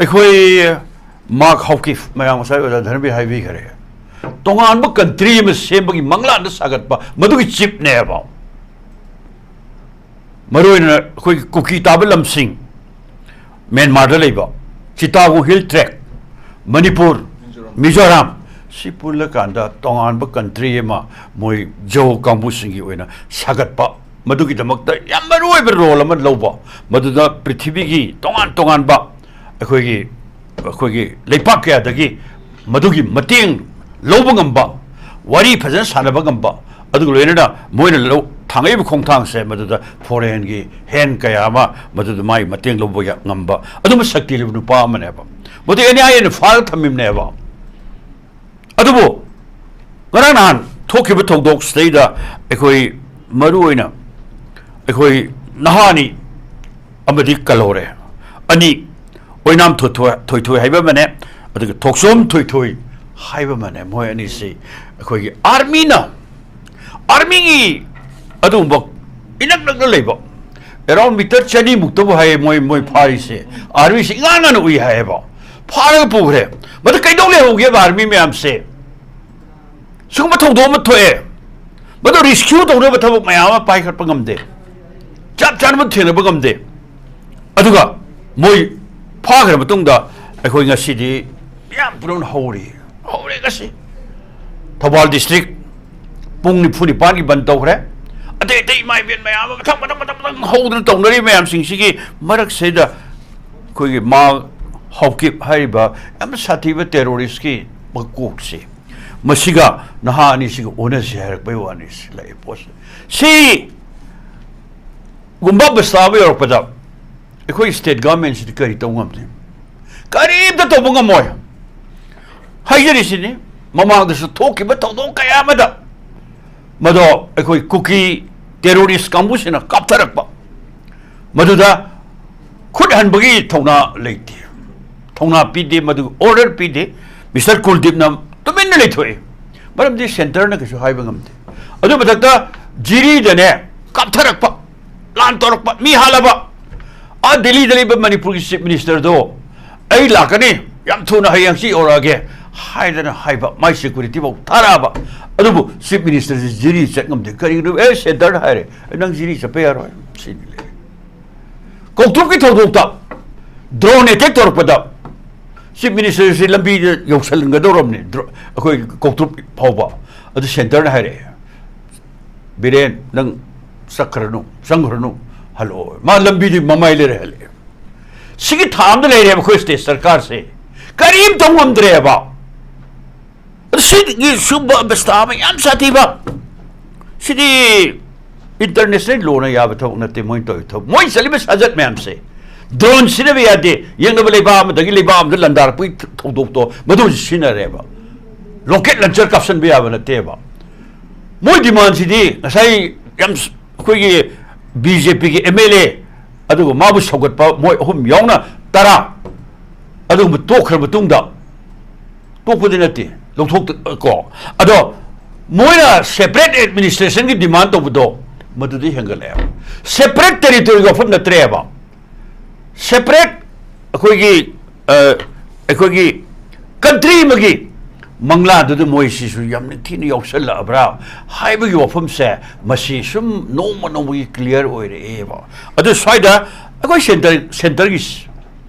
ꯑꯩꯈꯣꯏ ꯃꯥꯔꯛ ꯍꯥꯎꯀꯤꯐ, ꯃꯌꯥꯝ ꯉꯁꯥꯏ ꯑꯣꯖꯥ ꯙꯔꯃꯕꯤꯔ ꯍꯥꯏꯕꯤꯈꯔꯦ, ꯇꯣꯉꯥꯟꯕ ꯀꯟꯇ꯭ꯔꯤ ꯑꯃ ꯁꯦꯝꯕꯒꯤ ꯃꯪꯂꯥꯟꯗ ꯁꯥꯒꯠꯄ ꯃꯗꯨꯒꯤ ꯆꯤꯞꯅꯦꯕ꯫ ꯃꯔꯨꯑꯣꯏꯅ ꯑꯩꯈꯣꯏꯒꯤ ꯀꯨꯀꯤ ꯇꯥꯕ ꯂꯝꯁꯤꯡ, ꯃ꯭ꯌꯥꯟꯃꯥꯔꯗ ꯂꯩꯕ ꯆꯤꯇꯥꯒꯣꯡ ꯍꯤꯜ ꯇ꯭ꯔꯦꯛ, ꯃꯅꯤꯄꯨꯔ, ꯃꯤꯖꯣꯔꯥꯝ, ꯁꯤ ꯄꯨꯜꯂꯀꯥꯟꯗ ꯇꯣꯉꯥꯟꯕ ꯀꯟꯇ꯭ꯔꯤ ꯑꯃ ꯃꯣꯏ ꯖꯧ ꯀꯥꯡꯕꯨꯁꯤꯡꯒꯤ ꯑꯣꯏꯅ ꯁꯥꯒꯠꯄ, ꯃꯗꯨꯒꯤꯗꯃꯛꯇ ꯌꯥꯝ ꯃꯔꯨꯑꯣꯏꯕ ꯔꯣꯜ ꯑꯃ ꯂꯧꯕ, ꯃꯗꯨꯗ ꯄ꯭ꯔꯤꯊꯤꯕꯤꯒꯤ ꯇꯣꯉꯥꯟ ꯇꯣꯉꯥꯟꯕ ꯑꯩꯈꯣꯏꯒꯤ, ꯑꯩꯈꯣꯏꯒꯤ ꯂꯩꯄꯥꯛ ꯀꯌꯥꯗꯒꯤ ꯃꯗꯨꯒꯤ ꯃꯇꯦꯡ ꯂꯧꯕ ꯉꯝꯕ, ꯋꯥꯔꯤ ꯐꯖꯅ ꯁꯥꯟꯅꯕ ꯉꯝꯕ, ꯑꯗꯨꯒ ꯂꯣꯏꯅꯅ ꯃꯣꯏꯅ ꯂꯧ-, ꯊꯥꯡꯉꯛꯏꯕ ꯈꯣꯡꯊꯥꯡꯁꯦ ꯃꯗꯨꯗ ꯐꯣꯔꯦꯟꯒꯤ ꯍꯦꯟ ꯀꯌꯥ ꯑꯃ ꯃꯗꯨꯗ ꯃꯥꯒꯤ ꯃꯇꯦꯡ ꯂꯧꯕ ꯌꯥ-, ꯉꯝꯕ ꯑꯗꯨꯝꯕ ꯁꯛꯇꯤ ꯂꯩꯕ ꯅꯨꯄꯥ ꯑꯃꯅꯦꯕ꯫ ꯃꯗꯨ ꯑꯦꯟ ꯑꯥꯏ ꯑꯦꯅ ꯐꯥꯔꯒ ꯊꯝꯃꯤꯕꯅꯦꯕ꯫ ꯑꯗꯨꯕꯨ ꯉꯔꯥꯡ ꯅꯍꯥꯟ ꯊꯣꯛꯈꯤꯕ ꯊꯧꯗꯣꯛꯁꯤꯗꯩꯗ ꯑꯩꯈꯣꯏ ꯃꯔꯨ ꯑꯣꯏꯅ ꯑꯩꯈꯣꯏ ꯅꯍꯥꯅꯤ ꯑꯃꯗꯤ ꯀꯜꯍꯧꯔꯦ꯫ ꯑꯅꯤ, ꯑꯣꯏꯅꯥꯝ ꯊꯣꯏꯊꯣꯏ, ꯊꯣꯏꯊꯣꯏ ꯍꯥꯏꯕ ꯑꯃꯅꯦ, ꯑꯗꯨꯒ ꯊꯣꯛꯆꯣꯝ ꯊꯣꯏꯊꯣꯏ ꯍꯥꯏꯕ ꯑꯃꯅꯦ꯫ ꯃꯣꯏ ꯑꯅꯤꯁꯤ ꯑꯩꯈꯣꯏꯒꯤ ꯑꯥꯔꯃꯤꯅ, ꯑꯥꯔꯃꯤꯒꯤ ꯑꯗꯨꯒꯨꯝꯕ ꯏꯅꯛ ꯅꯛꯅ ꯂꯩꯕ around meter ꯆꯅꯤꯃꯨꯛꯇꯕꯨ ꯍꯥꯏꯌꯦ ꯃꯣꯏ, ꯃꯣꯏ ꯐꯥꯔꯤꯁꯦ꯫ ꯑꯥꯔꯃꯤꯁꯤ ꯏꯉꯥꯟ ꯉꯥꯟꯅ ꯎꯏ ꯍꯥꯏꯌꯦꯕ꯫ ꯐꯥꯔꯒ ꯄꯨꯈ꯭ꯔꯦ꯫ ꯃꯗꯨ ꯀꯩꯗꯧ ꯂꯩꯍꯧꯒꯦꯕ ꯑꯥꯔꯃꯤ ꯃꯌꯥꯝꯁꯦ? ꯁꯤꯒꯨꯝꯕ ꯊꯧꯗꯣꯛ ꯑꯃ ꯊꯣꯛꯑꯦ, ꯃꯗꯨ rescue ꯇꯧꯅꯕ ꯊꯕꯛ ꯃꯌꯥꯝ ꯑꯃ ꯄꯥꯏꯈꯠꯄ ꯉꯝꯗꯦ, ꯆꯞ ꯆꯥꯅ ꯊꯦꯡꯅꯕ ꯉꯝꯗꯦ꯫ ꯑꯗꯨꯒ ꯃꯣꯏ ꯐꯥꯈ꯭ꯔ ꯃꯇꯨꯡꯗ ꯑꯩꯈꯣꯏ ꯉꯁꯤꯗꯤ ꯃꯤꯌꯥꯝ ꯄꯨꯝꯅꯃꯛ ꯍꯧꯔꯤ, ꯍꯧꯔꯦ ꯉꯁꯤ꯫ ꯊꯧꯕꯥꯜ district ꯄꯨꯡ ꯅꯤꯐꯨ ꯅꯤꯄꯥꯟꯒꯤ ꯕꯟ ꯇꯧꯈ꯭ꯔꯦ꯫ ꯑꯇꯩ ꯑꯇꯩ ꯏꯃꯥ ꯏꯕꯦꯟ ꯃꯌꯥꯝ ꯑꯃ ꯃꯊꯪ ꯃꯊꯪ ꯃꯊꯪ ꯃꯊꯪ ꯍꯧꯗꯅ ꯇꯧꯅꯔꯤꯕ ꯃꯌꯥꯝꯁꯤꯡꯁꯤꯒꯤ ꯃꯔꯛꯁꯤꯗ ꯑꯩꯈꯣꯏꯒꯤ ꯃꯥ ꯍꯥꯎꯀꯤꯞ ꯍꯥꯏꯔꯤꯕ ꯌꯥꯝꯅ ꯁꯥꯊꯤꯕ terroristꯀꯤ ꯃꯀꯣꯛꯁꯤ, ꯃꯁꯤꯒ ꯅꯍꯥ ꯑꯅꯤꯁꯤꯒ ꯑꯣꯟꯅꯁꯤ ꯍꯥꯏꯔꯛꯄꯩ ꯋꯥꯅꯤ꯫ ꯁꯤ ꯂꯥꯛꯏ ꯄꯣꯠꯁꯦ, ꯁꯤꯒꯨꯝꯕ ꯑꯕꯁꯊꯥ ꯑꯃ ꯌꯧꯔꯛꯄꯗ ꯑꯩꯈꯣꯏ state governmentꯁꯤꯗꯤ ꯀꯔꯤ ꯇꯧ ꯉꯝꯗꯦ? ꯀꯔꯤꯝꯇ ꯇꯧꯕ ꯉꯝꯃꯣꯏ꯫ ꯍꯥꯏꯖꯔꯤꯁꯤꯅꯤ, ꯃꯃꯥꯡꯗꯁꯨ ꯊꯣꯛꯈꯤꯕ ꯊꯧꯗꯣꯛ ꯀꯌꯥ ꯑꯃꯗ ꯃꯗꯣ ꯑꯩꯈꯣꯏ ꯀꯨꯀꯤ terrorist ꯀꯥꯡꯕꯨꯁꯤꯅ ꯀꯥꯞꯊꯔꯛꯄ, ꯃꯗꯨꯗ ꯈꯨꯠ ꯍꯟꯕꯒꯤ ꯊꯧꯅꯥ ꯂꯩꯇꯦ, ꯊꯧꯅꯥ ꯄꯤꯗꯦ, ꯃꯗꯨ order ꯄꯤꯗꯦ꯫ Mister ꯀꯨꯜꯗꯤꯞꯅ ꯇꯨꯃꯤꯟꯅ ꯂꯩꯊꯣꯛꯏ, ꯃꯔꯝꯗꯤ centreꯅ ꯀꯩꯁꯨ ꯍꯥꯏꯕ ꯉꯝꯗꯦ꯫ ꯑꯗꯨ ꯃꯊꯛꯇ ꯖꯤꯔꯤꯗꯅꯦ ꯀꯥꯞꯊꯔꯛꯄ, ꯂꯥꯟ ꯇꯧꯔꯛꯄ, ꯃꯤ ꯍꯥꯠꯂꯕ, ꯑꯥ ꯗꯤꯜꯂꯤꯗ ꯂꯩꯕ ꯃꯅꯤꯄꯨꯔꯒꯤ chief ministerꯗꯣ "ꯑꯩ ꯂꯥꯛꯀꯅꯤ, ꯌꯥꯝ ꯊꯨꯅ ꯍꯌꯦꯡ ꯁꯤ ꯌꯧꯔꯛꯑꯒꯦ" ꯍꯥꯏꯗꯅ ꯍꯥꯏꯕ, ꯃꯥꯏ security ꯐꯥꯎ ꯊꯥꯔꯛꯑꯕ꯫ ꯑꯗꯨꯕꯨ chief ministerꯁꯤ ꯖꯤꯔꯤ ꯆꯠ ꯉꯝꯗꯦ꯫ ꯀꯔꯤꯒꯤꯅꯣ? ꯑꯦ, centreꯅ ꯍꯥꯏꯔꯦ, "ꯅꯪ ꯖꯤꯔꯤ ꯆꯠꯄ ꯌꯥꯔꯣꯏ", ꯁꯤꯅꯤ ꯂꯩ꯫ ꯀꯧꯇ꯭ꯔꯨꯛꯀꯤ ꯊꯧꯗꯣꯛꯇ drone attack ꯇꯧꯔꯛꯄꯗ chief ministerꯁꯤ ꯂꯝꯕꯤꯗ ꯌꯧꯁꯜꯍꯟꯒꯗꯧꯔꯕꯅꯤ, dro-, ꯑꯩꯈꯣꯏ ꯀꯧꯇ꯭ꯔꯨꯛ ꯐꯥꯎꯕ꯫ ꯑꯗꯨ centreꯅ ꯍꯥꯏꯔꯛꯑꯦ, "ꯕꯤꯔꯦꯟ, ꯅꯪ ꯆꯠꯈ꯭ꯔꯅꯨ, ꯆꯪꯈ꯭ꯔꯅꯨ, ꯍꯜꯂꯛꯑꯣ"꯫ ꯃꯥ ꯂꯝꯕꯤꯗꯤ ꯃꯃꯥꯏ ꯂꯩꯔ ꯍꯜꯂꯛꯑꯦ꯫ ꯁꯤꯒꯤ ꯊꯥ ꯑꯃꯗ ꯂꯩꯔꯦꯕ ꯑꯩꯈꯣꯏ state ꯁꯔꯀꯥꯔꯁꯦ꯫ ꯀꯔꯤꯝ ꯇꯧ ꯉꯝꯗ꯭ꯔꯦꯕ꯫ ꯑꯗꯨ ꯁꯤꯒꯤ ꯁꯨꯝꯕ ꯑꯕꯁꯊꯥ ꯑꯃ ꯌꯥꯝ ꯁꯥꯊꯤꯕ, ꯁꯤꯗꯤ international lawꯅ ꯌꯥꯕ ꯊꯕꯛ ꯅꯠꯇꯦ ꯃꯣꯏꯅ ꯇꯧꯔꯤ ꯊꯕꯛ꯫ ꯃꯣꯏ ꯆꯠꯂꯤꯕ ꯁꯥꯖꯠ ꯃꯌꯥꯝꯁꯦ, drone ꯁꯤꯖꯤꯟꯅꯕ ꯌꯥꯗꯦ, ꯌꯦꯡꯅꯕ ꯂꯩꯕꯥꯛ ꯑꯃꯗꯒꯤ ꯂꯩꯕꯥꯛ ꯑꯃꯗ ꯂꯥꯟꯗꯥꯔꯛꯄꯒꯤ ꯊꯧꯗꯣꯛꯇꯣ ꯃꯗꯨ ꯁꯤꯖꯤꯟꯅꯔꯦꯕ꯫ Rocket launcher ꯀꯥꯞꯁꯤꯟꯕ ꯌꯥꯕ ꯅꯠꯇꯦꯕ꯫ ꯃꯣꯏ demandꯁꯤꯗꯤ ꯉꯁꯥꯏ ꯌꯥꯝ ꯁ-, ꯑꯩꯈꯣꯏꯒꯤ ꯕꯤ ꯖꯦ ꯄꯤꯒꯤ ꯑꯦꯝ ꯑꯦꯜ ꯑꯦ ꯑꯗꯨꯒ ꯃꯥꯕꯨ ꯁꯧꯒꯠꯄ ꯃꯣꯏ ꯑꯍꯨꯝ ꯌꯥꯎꯅ ꯇꯔꯥ ꯑꯗꯨꯒꯨꯝꯕ ꯇꯣꯛꯈ꯭ꯔ ꯃꯇꯨꯡꯗ, ꯇꯣꯛꯄꯗꯤ ꯅꯠꯇꯦ, ꯂꯧꯊꯣꯛꯇ-, ꯀꯣ, ꯑꯗꯣ ꯃꯣꯏꯅ separate administrationꯒꯤ demand ꯇꯧꯕꯗꯣ ꯃꯗꯨꯗꯤ ꯍꯦꯟꯒꯠꯂꯛꯑꯦꯕ꯫ Separate territoryꯒꯤ ꯋꯥꯐꯝ ꯅꯠꯇ꯭ꯔꯦꯕ꯫ Separate ꯑꯩꯈꯣꯏꯒꯤ, ꯑ, ꯑꯩꯈꯣꯏꯒꯤ country ꯑꯃꯒꯤ ꯃꯪꯂꯥꯗꯨꯗ ꯃꯣꯏꯁꯤꯁꯨ ꯌꯥꯝ ꯅꯤꯡꯊꯤꯅ ꯌꯥꯎꯁꯜꯂꯛꯑꯕ꯭ꯔꯥ ꯍꯥꯏꯕꯒꯤ ꯋꯥꯐꯝꯁꯦ ꯃꯁꯤ ꯁꯨꯝ ꯅꯣꯡꯃ ꯅꯣꯡꯃꯒꯤ clear ꯑꯣꯏꯔꯛꯑꯦꯕ꯫ ꯑꯗꯨ ꯁ꯭ꯋꯥꯏꯗ ꯑꯩꯈꯣꯏ centre, centreꯒꯤ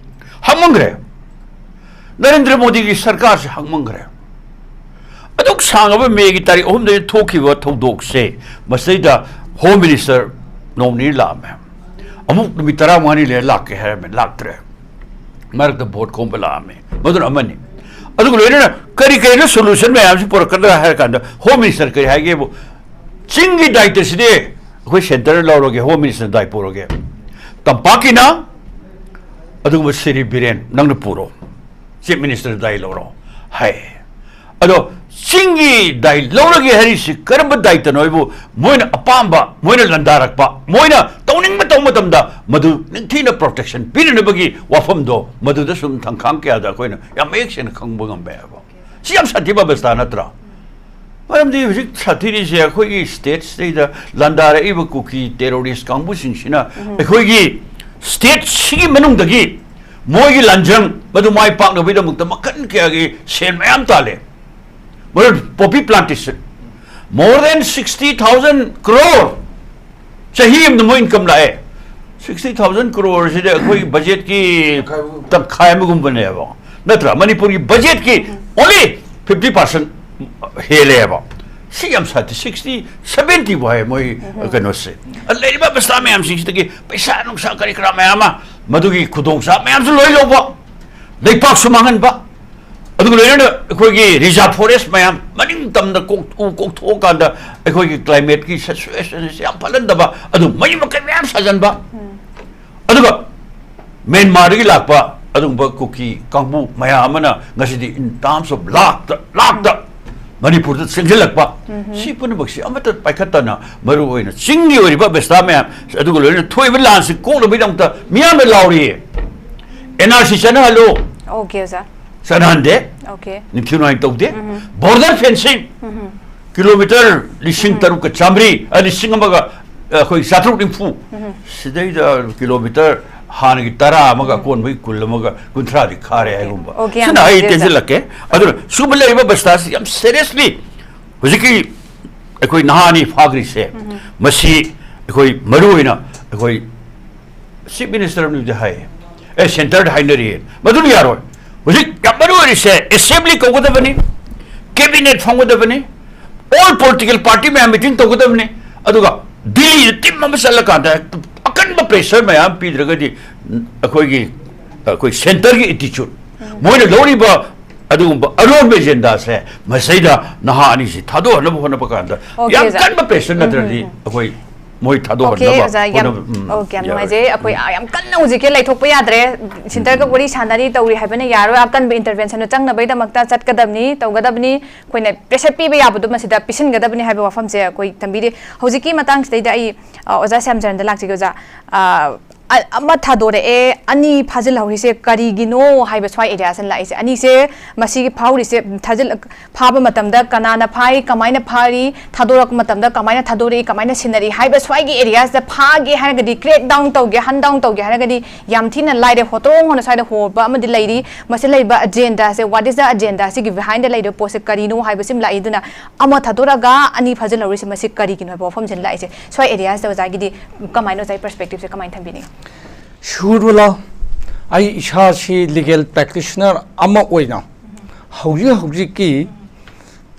ꯍꯥꯞꯃꯟꯈ꯭ꯔꯦ꯫ ꯅꯔꯦꯟꯗ꯭ꯔ ꯃꯣꯗꯤꯒꯤ ꯁꯔꯀꯥꯔꯁꯦ ꯍꯥꯡꯃꯟꯈ꯭ꯔꯦ꯫ ꯑꯗꯨꯛ ꯁꯥꯡꯉꯕ ꯃꯦꯒꯤ ꯇꯥꯔꯤꯛ ꯑꯍꯨꯝꯗꯒꯤ ꯊꯣꯛꯈꯤꯕ ꯊꯧꯗꯣꯛꯁꯦ, ꯃꯁꯤꯗꯩꯗ Home Minister ꯅꯣꯡ ꯅꯤꯅꯤ ꯂꯥꯛꯑꯝꯃꯦ, ꯑꯃꯨꯛ ꯅꯨꯃꯤꯠ ꯇꯔꯥꯃꯉꯥꯅꯤ ꯂꯩꯔ ꯂꯥꯛꯀꯦ ꯍꯥꯏꯔꯝꯃꯦ, ꯂꯥꯛꯇ꯭ꯔꯦ꯫ ꯃꯔꯛꯇ vote ꯈꯣꯝꯕ ꯂꯥꯛꯑꯝꯃꯦ, ꯃꯗꯨꯅ ꯑꯃꯅꯤ꯫ ꯑꯗꯨꯒ ꯂꯣꯏꯅꯅ ꯀꯔꯤ ꯀꯔꯤꯅꯣ solution ꯃꯌꯥꯝꯁꯤ ꯄꯨꯔꯛꯀꯗ꯭ꯔꯥ ꯍꯥꯏꯔ ꯀꯥꯟꯗ Home Minister ꯀꯔꯤ ꯍꯥꯏꯒꯦꯕꯨ, ꯆꯤꯡꯒꯤ ꯗꯥꯏꯇꯁꯤꯗꯤ ꯑꯩꯈꯣꯏ centreꯅ ꯂꯧꯔꯒꯦ, Home Ministerꯅ ꯗꯥꯏ ꯄꯨꯔꯒꯦ, ꯇꯝꯄꯥꯛꯀꯤꯅ ꯑꯗꯨꯒꯨꯝꯕ ꯁ꯭ꯔꯤ ꯕꯤꯔꯦꯟ ꯅꯪꯅ ꯄꯨꯔꯣ, Chief Minister ꯗꯥꯏ ꯂꯧꯔꯣ ꯍꯥꯏ꯫ ꯑꯗꯣ ꯆꯤꯡꯒꯤ ꯗꯥꯏ ꯂꯧꯔꯒꯦ ꯍꯥꯏꯔꯤꯁꯤ ꯀꯔꯝꯕ ꯗꯥꯏꯇꯅꯣ ꯍꯥꯏꯕꯨ, ꯃꯣꯏꯅ ꯑꯄꯥꯝꯕ, ꯃꯣꯏꯅ ꯂꯥꯟꯗꯥꯔꯛꯄ, ꯃꯣꯏꯅ ꯇꯧꯅꯤꯡꯕ ꯇꯧꯕ ꯃꯇꯝꯗ ꯃꯗꯨ ꯅꯤꯡꯊꯤꯅ protection ꯄꯤꯅꯅꯕꯒꯤ ꯋꯥꯐꯝꯗꯣ ꯃꯗꯨꯗ ꯁꯨꯝ ꯊꯪꯈꯥꯡ ꯀꯌꯥꯗ ꯑꯩꯈꯣꯏꯅ ꯌꯥꯝ ꯃꯌꯦꯛ ꯁꯦꯡꯅ ꯈꯪꯕ ꯉꯝꯕ ꯌꯥꯏꯕ꯫ ꯁꯤ ꯌꯥꯝ ꯁꯥꯊꯤꯕ ꯑꯕꯁꯊꯥ ꯅꯠꯇ꯭ꯔꯥ? ꯃꯔꯝꯗꯤ ꯍꯧꯖꯤꯛ ꯁꯥꯊꯤꯔꯤꯁꯦ ꯑꯩꯈꯣꯏꯒꯤ stateꯁꯤꯗꯩꯗ ꯂꯥꯟꯗꯥꯔꯛꯏꯕ ꯀꯨꯀꯤ terrorist ꯀꯥꯡꯕꯨꯁꯤꯡꯁꯤꯅ ꯑꯩꯈꯣꯏꯒꯤ stateꯁꯤꯒꯤ ꯃꯅꯨꯡꯗꯒꯤ ꯃꯣꯏꯒꯤ ꯂꯥꯟꯖꯪ ꯃꯗꯨ ꯃꯥꯏ ꯄꯥꯛꯅꯕꯒꯤꯗꯃꯛꯇ ꯃꯈꯜ ꯀꯌꯥꯒꯤ ꯁꯦꯟ ꯃꯌꯥꯝ ꯇꯥꯜꯂꯦ꯫ ꯃꯔꯨ poppy plantation, more than sixty thousand crore ꯆꯍꯤ ꯑꯃꯗ ꯃꯣꯏ income ꯂꯥꯛꯑꯦ꯫ Sixty thousand crore ꯁꯤꯗꯤ ꯑꯩꯈꯣꯏꯒꯤ budgetꯀꯤ ꯇꯪꯈꯥꯏ ꯑꯃꯒꯨꯝꯕꯅꯦꯕ, ꯅꯠꯇ꯭ꯔꯥ? ꯃꯅꯤꯄꯨꯔꯒꯤ budgetꯀꯤ only fifty percent ꯍꯦꯜꯂꯦꯕ꯫ ꯁꯤ ꯌꯥꯝ ꯁꯥꯊꯤ, sixty, seventy ꯕꯨ ꯍꯥꯏ ꯃꯣꯏ ꯀꯩꯅꯣꯁꯦ꯫ ꯂꯩꯔꯤꯕ ꯑꯕꯁꯊꯥ ꯃꯌꯥꯝꯁꯤꯡꯁꯤꯗꯒꯤ ꯄꯩꯁꯥ ꯅꯨꯡꯁꯥ ꯀꯔꯤ ꯀꯔꯥ ꯃꯌꯥꯝ ꯑꯃ, ꯃꯗꯨꯒꯤ ꯈꯨꯗꯣꯡꯆꯥꯕ ꯃꯌꯥꯝꯁꯨ ꯂꯣꯏ ꯂꯧꯕ, ꯂꯩꯄꯥꯛꯁꯨ ꯃꯥꯡꯍꯟꯕ, ꯑꯗꯨꯒ ꯂꯣꯏꯅꯅ ꯑꯩꯈꯣꯏꯒꯤ reserve forest ꯃꯌꯥꯝ ꯃꯅꯤꯡ ꯇꯝꯅ ꯀꯣꯛ-, ꯎ ꯀꯣꯛꯊꯣꯛꯑꯀꯥꯟꯗ ꯑꯩꯈꯣꯏꯒꯤ climateꯀꯤ situation ꯑꯁꯤ ꯌꯥꯝ ꯐꯠꯍꯟꯗꯕ, ꯑꯗꯨ ꯃꯩ ꯃꯀꯩ ꯃꯌꯥꯝ ꯁꯥꯖꯟꯕ꯫ ꯑꯗꯨꯒ ꯃ꯭ꯌꯥꯟꯃꯥꯔꯗꯒꯤ ꯂꯥꯛꯄ ꯑꯗꯨꯒꯨꯝꯕ ꯀꯨꯀꯤ ꯀꯥꯡꯕꯨ ꯃꯌꯥꯝ ꯑꯃꯅ ꯉꯁꯤꯗꯤ in terms of ꯂꯥꯛꯇ, ꯂꯥꯛꯇ ꯃꯅꯤꯄꯨꯔꯗ ꯆꯪꯁꯤꯜꯂꯛꯄ, ꯁꯤ ꯄꯨꯝꯅꯃꯛꯁꯤ ꯑꯃꯠꯇ ꯄꯥꯏꯈꯠꯇꯅ, ꯃꯔꯨ ꯑꯣꯏꯅ ꯆꯤꯡꯒꯤ ꯑꯣꯏꯔꯤꯕ ꯑꯕꯁꯇꯥ ꯃꯌꯥꯝ, ꯑꯗꯨꯒ ꯂꯣꯏꯅꯅ ꯊꯣꯛꯏꯕ ꯂꯥꯟꯁꯤ ꯀꯣꯛꯅꯕꯒꯤꯗꯃꯛꯇ ꯃꯤꯌꯥꯝꯅ ꯂꯥꯎꯔꯤ꯫ And R C ꯆꯠꯅꯍꯜꯂꯨ꯫ ꯑꯣꯀꯦ ꯑꯣꯖꯥ꯫ ꯆꯠꯅꯍꯟꯗꯦ꯫ ꯑꯣꯀꯦ꯫ ꯅꯤꯡꯊꯤ ꯅꯨꯡꯉꯥꯏꯅ ꯇꯧꯗꯦ꯫ ꯕꯣꯔꯗꯔ ꯐꯦꯟꯁꯤꯡ, ꯀꯤꯂꯣꯃꯤꯇꯔ ꯂꯤꯁꯤꯡ ꯇꯔꯨꯛꯀ ꯆꯥꯃꯔꯤ, ꯑ, ꯂꯤꯁꯤꯡ ꯑꯃꯒ, ꯑ, ꯑꯩꯈꯣꯏ ꯆꯥꯇ꯭ꯔꯨꯛ ꯅꯤꯐꯨ꯫ ꯁꯤꯗꯩꯗ ꯀꯤꯂꯣꯃꯤꯇꯔ ꯍꯥꯟꯅꯒꯤ ꯇꯔꯥ ꯑꯃꯒ ꯑꯀꯣꯟꯕꯒꯤ ꯀꯨꯟ ꯑꯃꯒ ꯀꯨꯟꯊ꯭ꯔꯥꯗꯤ ꯈꯥꯔꯦ ꯍꯥꯏꯒꯨꯝꯕ꯫ ꯑꯣꯀꯦ, ꯌꯥꯝ ꯁꯤꯅ ꯑꯩ ꯅꯨꯡꯉꯥꯏꯖꯩ, ꯁꯥꯔ꯫ ꯇꯦꯟꯁꯤꯜꯂꯛꯀꯦ꯫ ꯑꯗꯨꯅ ꯁꯤꯒꯨꯝꯕ ꯂꯩꯔꯤꯕ ꯕꯁꯇꯥꯁꯤ ꯌꯥꯝ seriously ꯍꯧꯖꯤꯛꯀꯤ ꯑꯩꯈꯣꯏ ꯅꯍꯥ ꯑꯅꯤ ꯐꯥꯈ꯭ꯔꯤꯁꯦ, ꯃꯁꯤ ꯑꯩꯈꯣꯏ ꯃꯔꯨ ꯑꯣꯏꯅ ꯑꯩꯈꯣꯏ ꯆꯤꯐ ꯃꯤꯅꯤꯁꯇꯔ ꯑꯃꯅꯗꯤ ꯍꯥꯏ, ꯑꯦ, ꯁꯦꯟꯇꯔꯗ ꯍꯥꯏꯅꯔꯤ꯫ ꯃꯗꯨꯅ ꯌꯥꯔꯣꯏ꯫ ꯍꯧꯖꯤꯛ ꯌꯥꯝ ꯃꯔꯨ ꯑꯣꯏꯔꯤꯁꯦ ꯑꯦꯁꯦꯝꯕ꯭ꯂꯤ ꯀꯧꯒꯗꯕꯅꯤ, ꯀꯦꯕꯤꯅꯦꯠ ꯐꯝꯒꯗꯕꯅꯤ, ꯑꯣꯜ ꯄꯣꯂꯤꯇꯤꯀꯦꯜ ꯄꯥꯔꯇꯤ ꯃꯌꯥꯝ ꯃꯤꯇꯤꯡ ꯇꯧꯒꯗꯕꯅꯤ꯫ ꯑꯗꯨꯒ ꯗꯤꯜꯂꯤꯗ ꯇꯤꯝ ꯑꯃ ꯆꯠꯂꯀꯥꯟꯗ ꯍꯦꯛꯇ ꯑꯀꯟꯕ ꯄ꯭ꯔꯦꯁꯔ ꯃꯌꯥꯝ ꯄꯤꯗ꯭ꯔꯒꯗꯤ ꯑꯩꯈꯣꯏꯒꯤ, ꯑꯩꯈꯣꯏ ꯁꯦꯟꯇꯔꯒꯤ ꯑꯦꯇꯤꯆꯨꯠ, ꯃꯣꯏꯅ ꯂꯧꯔꯤꯕ ꯑꯗꯨꯒꯨꯝꯕ ꯑꯔꯣꯟꯕ ꯑꯦꯖꯦꯟꯗꯥꯁꯦ ꯃꯁꯤꯗ ꯅꯍꯥ ꯑꯅꯤꯁꯤ ꯊꯥꯗꯣꯛꯍꯟꯅꯕ ꯍꯣꯠꯅꯕ ꯀꯥꯟꯗ ꯑꯣꯀꯦ, ꯌꯥꯝ ꯑꯣꯖꯥ꯫ ꯀꯟꯕ ꯄ꯭ꯔꯦꯁꯔ ꯅꯠꯇ꯭ꯔꯗꯤ ꯑꯩꯈꯣꯏ ꯃꯣꯏ ꯑꯣꯀꯦ ꯊꯥꯗꯣꯛꯍꯟꯅꯕ ꯑꯣꯖꯥ, ꯌꯥꯝ ꯍꯣꯠꯅꯕ, ꯎꯝ, ꯑꯣꯀꯦ, ꯌꯥꯝ ꯌꯥꯔꯣꯏ꯫ ꯅꯨꯡꯉꯥꯏꯖꯩ꯫ ꯑꯩꯈꯣꯏ, ꯑ, ꯌꯥꯝ ꯀꯟꯅ ꯍꯧꯖꯤꯛꯀꯤ ꯂꯩꯊꯣꯛꯄ ꯌꯥꯗ꯭ꯔꯦ꯫ ꯁꯦꯟꯇꯔꯒ ꯋꯥꯔꯤ ꯁꯥꯟꯅꯔꯤ ꯇꯧꯔꯤ ꯍꯥꯏꯕꯅ ꯌꯥꯔꯣꯏ꯫ ꯑꯀꯟꯕ ꯏꯟꯇꯔꯚꯦꯟꯁꯟꯗꯣ ꯆꯪꯅꯕꯒꯤꯗꯃꯛꯇ ꯆꯠꯀꯗꯕꯅꯤ, ꯇꯧꯒꯗꯕꯅꯤ꯫ ꯑꯩꯈꯣꯏꯅ ꯄ꯭ꯔꯦꯁꯔ ꯄꯤꯕ ꯌꯥꯕꯗꯣ ꯃꯁꯤꯗ ꯄꯤꯁꯤꯟꯒꯗꯕꯅꯤ ꯍꯥꯏꯕ ꯋꯥꯐꯝꯁꯦ ꯑꯩꯈꯣꯏ ꯊꯝꯕꯤꯔꯤ꯫ ꯍꯧꯖꯤꯛꯀꯤ ꯃꯇꯥꯡꯁꯤꯗꯩꯗ ꯑꯩ, ꯑ, ꯑꯣꯖꯥ ꯁ꯭ꯌꯥꯝꯆꯔꯟꯗ ꯂꯥꯛꯆꯒꯦ꯫ ꯑꯣꯖꯥ, ꯑ, ꯑ-, ꯑꯃ ꯊꯥꯗꯣꯔꯛꯑꯦ, ꯑꯅꯤ ꯐꯥꯖꯤꯜꯍꯧꯔꯤꯁꯦ ꯀꯔꯤꯒꯤꯅꯣ ꯍꯥꯏꯕ ꯁ꯭ꯋꯥꯏ ꯑꯦꯔꯤꯌꯥꯁꯤꯅ ꯂꯥꯛꯏꯁꯦ꯫ ꯑꯅꯤꯁꯦ, ꯃꯁꯤꯒꯤ ꯐꯥꯍꯧꯔꯤꯁꯦ, ꯊꯥꯖꯤꯜ-, ꯐꯥꯕ ꯃꯇꯝꯗ ꯀꯅꯥꯅ ꯐꯥꯏ, ꯀꯃꯥꯏꯅ ꯐꯥꯔꯤ, ꯊꯥꯗꯣꯔꯛꯄ ꯃꯇꯝꯗ ꯀꯃꯥꯏꯅ ꯊꯥꯗꯣꯔꯛꯏ, ꯀꯃꯥꯏꯅ ꯁꯤꯟꯅꯔꯤ ꯍꯥꯏꯕ ꯁ꯭ꯋꯥꯏꯒꯤ ꯑꯦꯔꯤꯌꯥꯁꯤꯗ ꯐꯥꯒꯦ ꯍꯥꯏꯔꯒꯗꯤ, ꯀ꯭ꯔꯦꯛ ꯗꯥꯎꯟ ꯇꯧꯒꯦ, ꯍꯟ ꯗꯥꯎꯟ ꯇꯧꯒꯦ ꯍꯥꯏꯔꯒꯗꯤ ꯌꯥꯝ ꯊꯤꯅ ꯂꯥꯏꯔꯦ꯫ ꯍꯣꯇ꯭ꯔꯣꯡ ꯍꯣꯅ ꯁ꯭ꯋꯥꯏꯗ ꯍꯣꯕ ꯑꯃꯗꯤ ꯂꯩꯔꯤ꯫ ꯃꯁꯤ ꯂꯩꯕ ꯑꯖꯦꯟꯗꯥꯁꯦ, what is the agenda? ꯁꯤꯒꯤ ꯕꯤꯍꯥꯏꯟꯗ ꯂꯩꯔꯤꯕ ꯄꯣꯠꯁꯦ ꯀꯔꯤꯅꯣ ꯍꯥꯏꯕꯁꯤꯃ ꯂꯥꯛꯏ꯫ ꯑꯗꯨꯅ ꯑꯃ ꯊꯥꯗꯣꯔꯛꯑꯒ ꯑꯅꯤ ꯐꯥꯖꯤꯜꯍꯧꯔꯤꯁꯦ ꯃꯁꯤ ꯀꯔꯤꯒꯤꯅꯣ ꯍꯥꯏꯕ ꯋꯥꯐꯝꯁꯤꯅ ꯂꯥꯛꯏꯁꯦ꯫ ꯁ꯭ꯋꯥꯏ ꯑꯦꯔꯤꯌꯥꯁꯤꯗ ꯑꯣꯖꯥꯒꯤꯗꯤ ꯀꯃꯥꯏꯅ, ꯑꯣꯖꯥꯒꯤ ꯄꯔꯁꯄꯦꯛꯇꯤꯞꯁꯦ ꯀꯃꯥꯏꯅ ꯊꯝꯕꯤꯅꯤꯡꯉꯤ? ꯁꯨꯔꯨꯂꯥ, ꯑꯩ ꯏꯁꯥꯁꯤ ꯂꯤꯒꯦꯜ ꯄ꯭ꯔꯦꯛꯇꯤꯁꯅꯔ ꯑꯃ ꯑꯣꯏꯅ ꯍꯧꯖꯤꯛ ꯍꯧꯖꯤꯛꯀꯤ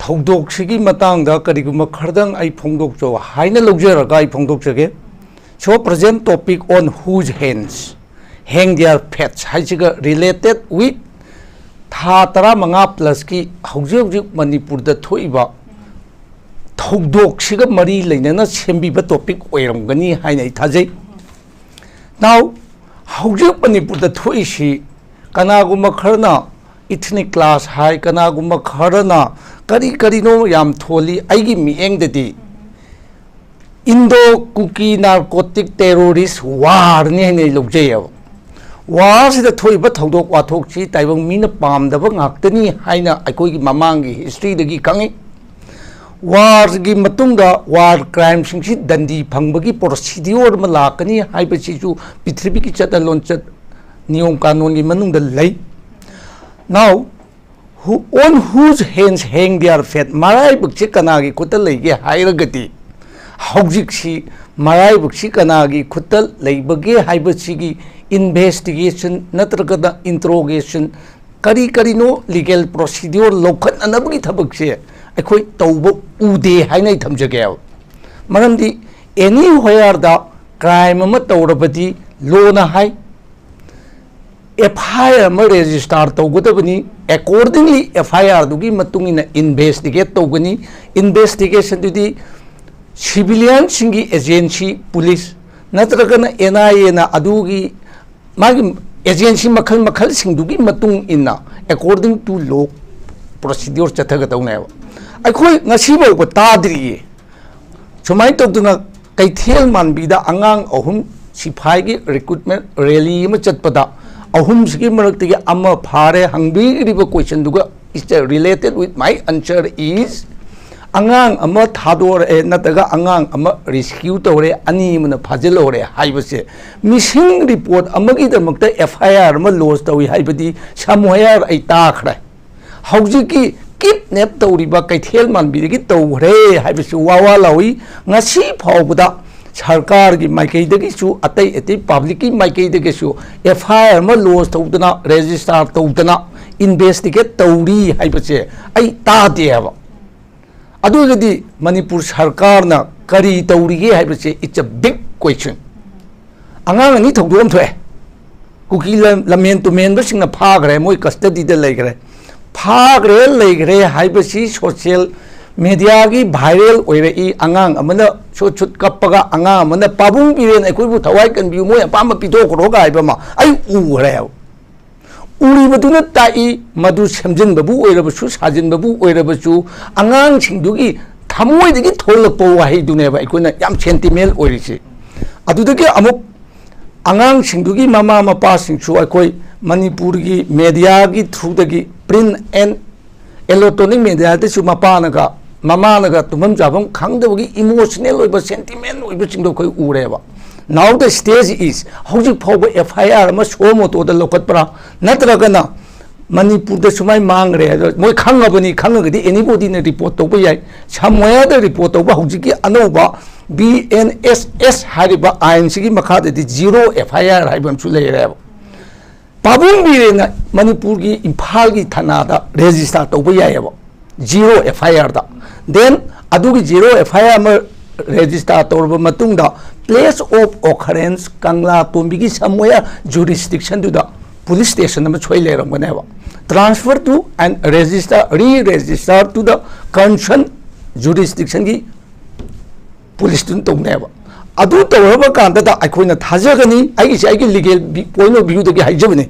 ꯊꯧꯗꯣꯛꯁꯤꯒꯤ ꯃꯇꯥꯡꯗ ꯀꯔꯤꯒꯨꯝꯕ ꯈꯔꯗꯪ ꯑꯩ ꯐꯣꯡꯗꯣꯛꯆꯧ ꯍꯥꯏꯅ ꯂꯧꯖꯔꯒ ꯑꯩ ꯐꯣꯡꯗꯣꯛꯆꯒꯦ꯫ So present topic on whose hands hang their fates ꯍꯥꯏꯁꯤꯒ related with ꯊꯥ ꯇꯔꯥꯃꯉꯥ ꯄ꯭ꯂꯁꯀꯤ ꯍꯧꯖꯤꯛ ꯍꯧꯖꯤꯛ ꯃꯅꯤꯄꯨꯔꯗ ꯊꯣꯛꯏꯕ ꯊꯧꯗꯣꯛꯁꯤꯒ ꯃꯔꯤ ꯂꯩꯅꯅ ꯁꯦꯝꯕꯤꯕ ꯇꯣꯄꯤꯛ ꯑꯣꯏꯔꯝꯒꯅꯤ ꯍꯥꯏꯅ ꯑꯩ ꯊꯥꯖꯩ꯫ Now, ꯍꯧꯖꯤꯛ ꯃꯅꯤꯄꯨꯔꯗ ꯊꯣꯛꯏꯁꯤ ꯀꯅꯥꯒꯨꯝꯕ ꯈꯔꯅ ꯏꯊꯅꯤꯛ ꯀ꯭ꯂꯥꯁ ꯍꯥꯏ, ꯀꯅꯥꯒꯨꯝꯕ ꯈꯔꯅ ꯀꯔꯤ ꯀꯔꯤꯅꯣ ꯌꯥꯝ ꯊꯣꯜꯂꯤ꯫ ꯑꯩꯒꯤ ꯃꯤꯠꯌꯦꯡꯗꯗꯤ ꯏꯟꯗꯣ ꯀꯨꯀꯤ ꯅꯥꯔꯀꯣꯇꯤꯛ ꯇꯦꯔꯣꯔꯤꯁ ꯋꯥꯔꯅꯤ ꯍꯥꯏꯅ ꯑꯩ ꯂꯧꯖꯩꯑꯕ꯫ ꯋꯥꯔꯁꯤꯗ ꯊꯣꯛꯏꯕ ꯊꯧꯗꯣꯛ ꯋꯥꯊꯣꯛꯁꯤ ꯇꯥꯏꯕꯪ ꯃꯤꯅ ꯄꯥꯝꯗꯕ ꯉꯥꯛꯇꯅꯤ ꯍꯥꯏꯅ ꯑꯩꯈꯣꯏꯒꯤ ꯃꯃꯥꯡꯒꯤ ꯍꯤꯁꯇ꯭ꯔꯤꯗꯒꯤ ꯈꯪꯉꯤ꯫ ꯋꯥꯔꯒꯤ ꯃꯇꯨꯡꯗ ꯋꯥꯔ ꯀ꯭ꯔꯥꯏꯝꯁꯤꯡꯁꯤ ꯗꯟꯗꯤ ꯐꯪꯕꯒꯤ ꯄ꯭ꯔꯣꯁꯤꯗꯤꯌꯣꯔ ꯑꯃ ꯂꯥꯛꯀꯅꯤ ꯍꯥꯏꯕꯁꯤꯁꯨ ꯄ꯭ꯔꯤꯊꯤꯕꯤꯒꯤ ꯆꯠꯅ ꯂꯣꯟꯆꯠ, ꯅꯤꯌꯣꯝ ꯀꯥꯅꯣꯟꯒꯤ ꯃꯅꯨꯡꯗ ꯂꯩ꯫ Now, who, on whose hands hang their fate? ꯃꯔꯥꯏꯕꯛꯁꯤ ꯀꯅꯥꯒꯤ ꯈꯨꯠꯇ ꯂꯩꯒꯦ ꯍꯥꯏꯔꯒꯗꯤ, ꯍꯧꯖꯤꯛꯁꯤ ꯃꯔꯥꯏꯕꯛꯁꯤ ꯀꯅꯥꯒꯤ ꯈꯨꯠꯇ ꯂꯩꯕꯒꯦ ꯍꯥꯏꯕꯁꯤꯒꯤ ꯏꯟꯚꯦꯁꯇꯤꯒꯦꯁꯟ ꯅꯠꯇ꯭ꯔꯒꯅ ꯏꯟꯇ꯭ꯔꯣꯒꯦꯁꯟ, ꯀꯔꯤ ꯀꯔꯤꯅꯣ ꯂꯤꯒꯦꯜ ꯄ꯭ꯔꯣꯁꯤꯗ꯭ꯌꯣꯔ ꯂꯧꯈꯠꯅꯅꯕꯒꯤ ꯊꯕꯛꯁꯦ ꯑꯩꯈꯣꯏ ꯇꯧꯕ ꯎꯗꯦ ꯍꯥꯏꯅ ꯑꯩ ꯊꯝꯖꯒꯦꯕ꯫ ꯃꯔꯝꯗꯤ ꯑꯦꯅꯤ ꯍꯣꯌꯥꯔꯗ ꯀ꯭ꯔꯥꯏꯝ ꯑꯃ ꯇꯧꯔꯕꯗꯤ ꯂꯣꯅ ꯍꯥꯏ, ꯑꯦꯐ ꯑꯥꯏ ꯑꯥꯔ ꯑꯃ ꯔꯦꯖꯤꯁꯇꯥꯔ ꯇꯧꯒꯗꯕꯅꯤ꯫ ꯑꯦꯀꯣꯔꯗꯤꯡꯂꯤ ꯑꯦꯐ ꯑꯥꯏ ꯑꯥꯔꯗꯨꯒꯤ ꯃꯇꯨꯡ ꯏꯟꯅ ꯏꯟꯚꯦꯁꯇꯤꯒꯦꯠ ꯇꯧꯒꯅꯤ꯫ ꯏꯟꯚꯦꯁꯇꯤꯒꯦꯁꯟꯗꯨꯗꯤ ꯁꯤꯚꯤꯂꯤꯌꯟꯁꯤꯡꯒꯤ ꯑꯦꯖꯦꯟꯁꯤ, ꯄꯨꯂꯤꯁ ꯅꯠꯇ꯭ꯔꯒꯅ ꯑꯦꯟ ꯑꯥꯏ ꯑꯦꯅ ꯑꯗꯨꯒꯤ ꯃꯥꯒꯤ ꯑꯦꯖꯦꯟꯁꯤ ꯃꯈꯜ ꯃꯈꯜꯁꯤꯡꯗꯨꯒꯤ ꯃꯇꯨꯡ ꯏꯟꯅ according to law procedure ꯆꯠꯊꯒꯗꯧꯅꯦꯕ꯫ ꯑꯩꯈꯣꯏ ꯉꯁꯤ ꯐꯥꯎꯕ ꯇꯥꯗ꯭ꯔꯤꯌꯦ꯫ ꯁꯨꯃꯥꯏꯅ ꯇꯧꯗꯅ ꯀꯩꯊꯦꯜ ꯃꯥꯟꯕꯤꯗ ꯑꯉꯥꯡ ꯑꯍꯨꯝ ꯁꯤꯐꯥꯏꯒꯤ ꯔꯤꯀ꯭ꯔꯨꯠꯃꯦꯟ ꯔꯦꯂꯤ ꯑꯃ ꯆꯠꯄꯗ ꯑꯍꯨꯝꯁꯤꯒꯤ ꯃꯔꯛꯇꯒꯤ ꯑꯃ ꯐꯥꯔꯦ꯫ ꯍꯪꯕꯤꯔꯤꯕ ꯀꯣꯏꯁꯟꯗꯨꯒ is related with my answer is, ꯑꯉꯥꯡ ꯑꯃ ꯊꯥꯗꯣꯔꯛꯑꯦ ꯅꯠꯇ꯭ꯔꯒ ꯑꯉꯥꯡ ꯑꯃ ꯔꯦꯁꯀ꯭ꯌꯨ ꯇꯧꯔꯦ, ꯑꯅꯤ ꯑꯃꯅ ꯐꯥꯖꯤꯜꯍꯧꯔꯦ ꯍꯥꯏꯕꯁꯦ ꯃꯤꯁꯤꯡ ꯔꯤꯄꯣꯔꯠ ꯑꯃꯒꯤꯗꯃꯛꯇ ꯑꯦꯐ ꯑꯥꯏ ꯑꯥꯔ ꯑꯃ ꯂꯣꯟꯆ ꯇꯧꯏ ꯍꯥꯏꯕꯗꯤ ꯁꯝ ꯍꯣꯌꯥꯔ ꯑꯩ ꯇꯥꯈ꯭ꯔꯦ꯫ ꯍꯧꯖꯤꯛꯀꯤ ꯀꯤꯠꯅꯦꯞ ꯇꯧꯔꯤꯕ ꯀꯩꯊꯦꯜ ꯃꯥꯟꯕꯤꯗꯒꯤ ꯇꯧꯈ꯭ꯔꯦ ꯍꯥꯏꯕꯁꯤ ꯋꯥ ꯋꯥ ꯂꯥꯎꯏ꯫ ꯉꯁꯤ ꯐꯥꯎꯕꯗ ꯁꯔꯀꯥꯔꯒꯤ ꯃꯥꯏꯀꯩꯗꯒꯤꯁꯨ ꯑꯇꯩ ꯑꯇꯩ ꯄꯕ꯭ꯂꯤꯛꯀꯤ ꯃꯥꯏꯀꯩꯗꯒꯤꯁꯨ ꯑꯦꯐ ꯑꯥꯏ ꯑꯥꯔ ꯑꯃ ꯂꯣꯟꯆ ꯇꯧꯗꯅ ꯔꯦꯖꯤꯁꯇꯥꯔ ꯇꯧꯗꯅ ꯏꯟꯚꯦꯁꯇꯤꯒꯦꯠ ꯇꯧꯔꯤ ꯍꯥꯏꯕꯁꯦ ꯑꯩ ꯇꯥꯗꯦ ꯍꯥꯏꯕ꯫ ꯑꯗꯨ ꯑꯣꯏꯔꯒꯗꯤ ꯃꯅꯤꯄꯨꯔ ꯁꯔꯀꯥꯔꯅ ꯀꯔꯤ ꯇꯧꯔꯤꯒꯦ ꯍꯥꯏꯕꯁꯦ it's a big question꯫ ꯑꯉꯥꯡ ꯑꯅꯤ ꯊꯧꯗꯣꯛ ꯑꯃ ꯊꯣꯛꯑꯦ꯫ ꯀꯨꯀꯤ ꯂꯝ-, ꯂꯝꯍꯦꯟ ꯇꯨꯝꯍꯦꯟꯕꯁꯤꯡꯅ ꯐꯥꯈ꯭ꯔꯦ, ꯃꯣꯏ ꯀꯁꯇꯗꯤꯗ ꯂꯩꯈ꯭ꯔꯦ꯫ ꯐꯥꯈ꯭ꯔꯦ ꯂꯩꯈ꯭ꯔꯦ ꯍꯥꯏꯕꯁꯤ ꯁꯣꯁꯤꯌꯦꯜ ꯃꯦꯗꯤꯌꯥꯒꯤ ꯚꯥꯏꯔꯦꯜ ꯑꯣꯏꯔꯛꯏ꯫ ꯑꯉꯥꯡ ꯑꯃꯅ ꯁꯨꯠ ꯁꯨꯠ ꯀꯞꯄꯒ ꯑꯉꯥꯡ ꯑꯃꯅ "ꯄꯥꯕꯨꯡ ꯕꯤꯔꯦꯟ ꯑꯩꯈꯣꯏꯕꯨ ꯊꯋꯥꯏ ꯀꯟꯕꯤꯌꯨ, ꯃꯣꯏ ꯑꯄꯥꯝꯕ ꯄꯤꯊꯣꯛꯈ꯭ꯔꯣꯒ" ꯍꯥꯏꯕ ꯑꯃ ꯑꯩ ꯎꯈ꯭ꯔꯦ ꯍꯥꯏꯕ꯫ ꯎꯔꯤꯕꯗꯨꯅ ꯇꯥꯛꯏ, ꯃꯗꯨ ꯁꯦꯝꯖꯤꯟꯕꯕꯨ ꯑꯣꯏꯔꯕꯁꯨ, ꯁꯥꯖꯤꯟꯕꯕꯨ ꯑꯣꯏꯔꯕꯁꯨ, ꯑꯉꯥꯡꯁꯤꯡꯗꯨꯒꯤ ꯊꯃꯣꯏꯗꯒꯤ ꯊꯣꯛꯂꯛꯄ ꯋꯥꯍꯩꯗꯨꯅꯦꯕ ꯑꯩꯈꯣꯏꯅ ꯌꯥꯝ ꯁꯦꯟꯇꯤꯃꯦꯟ ꯑꯣꯏꯔꯤꯁꯦ꯫ ꯑꯗꯨꯗꯒꯤ ꯑꯃꯨꯛ ꯑꯉꯥꯡꯁꯤꯡꯗꯨꯒꯤ ꯃꯃꯥ ꯃꯄꯥꯁꯤꯡꯁꯨ ꯑꯩꯈꯣꯏ ꯃꯅꯤꯄꯨꯔꯒꯤ ꯃꯦꯗꯤꯌꯥꯒꯤ ꯊ꯭ꯔꯨꯗꯒꯤ, print and electronic mediaꯗꯁꯨ ꯃꯄꯥꯅꯒ ꯃꯃꯥꯅꯒ ꯇꯨꯝꯐꯝ ꯆꯥꯐꯝ ꯈꯪꯗꯕꯒꯤ ꯏꯃꯣꯁꯅꯦꯜ ꯑꯣꯏꯕ, ꯁꯦꯟꯇꯤꯃꯦꯟ ꯑꯣꯏꯕꯁꯤꯡꯗꯣ ꯑꯩꯈꯣꯏ ꯎꯔꯦꯕ꯫ Now the stage is, ꯍꯧꯖꯤꯛ ꯐꯥꯎꯕ FIR ꯑꯃ suo motoꯗ ꯂꯧꯈꯠꯄ꯭ꯔꯥ, ꯅꯠꯇ꯭ꯔꯒꯅ ꯃꯅꯤꯄꯨꯔꯗ ꯁꯨꯃꯥꯏ ꯃꯥꯡꯈ꯭ꯔꯦ ꯍꯥꯏꯗꯣ ꯃꯣꯏ ꯈꯪꯉꯕꯅꯤ, ꯈꯪꯉꯒꯗꯤ anybodyꯅ report ꯇꯧꯕ ꯌꯥꯏ꯫ Somewhereꯗ report ꯇꯧꯕ ꯍꯧꯖꯤꯛꯀꯤ ꯑꯅꯧꯕ BNSS ꯍꯥꯏꯔꯤꯕ ꯑꯥꯏꯟꯁꯤꯒꯤ ꯃꯈꯥꯗꯗꯤ zero FIR ꯍꯥꯏꯕ ꯑꯃꯁꯨ ꯂꯩꯔꯦꯕ꯫ ꯄꯥꯕꯨꯡ ꯕꯤꯔꯦꯟꯅ ꯃꯅꯤꯄꯨꯔꯒꯤ ꯏꯝꯐꯥꯜꯒꯤ ꯊꯥꯅꯥꯗ register ꯇꯧꯕ ꯌꯥꯏꯑꯕ, zero FIRꯗ꯫ Then ꯑꯗꯨꯒꯤ zero FIR ꯑꯃ register ꯇꯧꯔꯕ ꯃꯇꯨꯡꯗ, place of occurrence Kangla ꯇꯣꯝꯕꯤꯒꯤ somewhere jurisdictionꯗꯨꯗ police station ꯑꯃ ꯁꯣꯏ ꯂꯩꯔꯝꯒꯅꯦꯕ꯫ Transfer to and register, re-register to the concerned jurisdictionꯒꯤ policeꯇꯨꯅ ꯇꯧꯅꯦꯕ꯫ ꯑꯗꯨ ꯇꯧꯔꯕ ꯀꯥꯟꯗꯗ ꯑꯩꯈꯣꯏꯅ ꯊꯥꯖꯒꯅꯤ, ꯑꯩꯒꯤꯁꯦ ꯑꯩꯒꯤ legal point of viewꯗꯒꯤ ꯍꯥꯏꯖꯕꯅꯤ꯫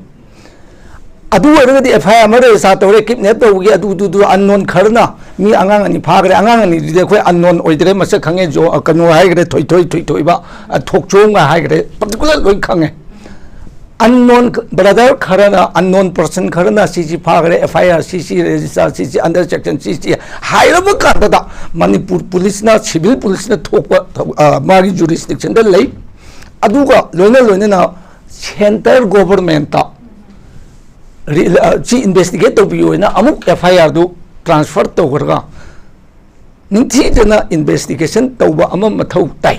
ꯑꯗꯨ ꯑꯣꯏꯔꯒꯗꯤ FIR ꯑꯃ register ꯇꯧꯔꯦ, kidnap ꯇꯧꯕꯒꯤ ꯑꯗꯨꯗꯨꯗꯨ unknown ꯈꯔꯅ, ꯃꯤ ꯑꯉꯥꯡ ꯑꯅꯤ ꯐꯥꯈ꯭ꯔꯦ, ꯑꯉꯥꯡ ꯑꯅꯤꯗꯨꯗꯤ ꯑꯩꯈꯣꯏ unknown ꯑꯣꯏꯗ꯭ꯔꯦ, ꯃꯁꯛ ꯈꯪꯉꯦ, ꯖꯣ-, ꯀꯩꯅꯣ ꯍꯥꯏꯈ꯭ꯔꯦ, ꯊꯣꯏꯊꯣꯏ, ꯊꯣꯏꯊꯣꯏꯕ, ꯑ, ꯊꯣꯛꯆꯣꯝꯒ ꯍꯥꯏꯈ꯭ꯔꯦ, particular ꯂꯣꯏ ꯈꯪꯉꯦ꯫ Unknown brother ꯈꯔꯅ, unknown person ꯈꯔꯅ ꯁꯤꯁꯤ ꯐꯥꯈ꯭ꯔꯦ, FIR ꯁꯤꯁꯤ register, ꯁꯤꯁꯤ under section ꯁꯤꯁꯤ ꯍꯥꯏꯔꯕ ꯀꯥꯟꯗꯗ ꯃꯅꯤꯄꯨꯔ policeꯅ, civil policeꯅ ꯊꯣꯛꯄ ꯊꯧ-, ꯑ, ꯃꯥꯒꯤ jurisdictionꯗ ꯂꯩ꯫ ꯑꯗꯨꯒ ꯂꯣꯏꯅ ꯂꯣꯏꯅꯅ centre governmentꯇ ꯔꯤ-, ꯑ, ꯁꯤ investigate ꯇꯧꯕꯤꯌꯨ ꯍꯥꯏꯅ ꯑꯃꯨꯛ FIRꯗꯨ transfer ꯇꯧꯈ꯭ꯔꯒ ꯅꯤꯡꯊꯤꯖꯅ investigation ꯇꯧꯕ ꯑꯃ ꯃꯊꯧ ꯇꯥꯏ꯫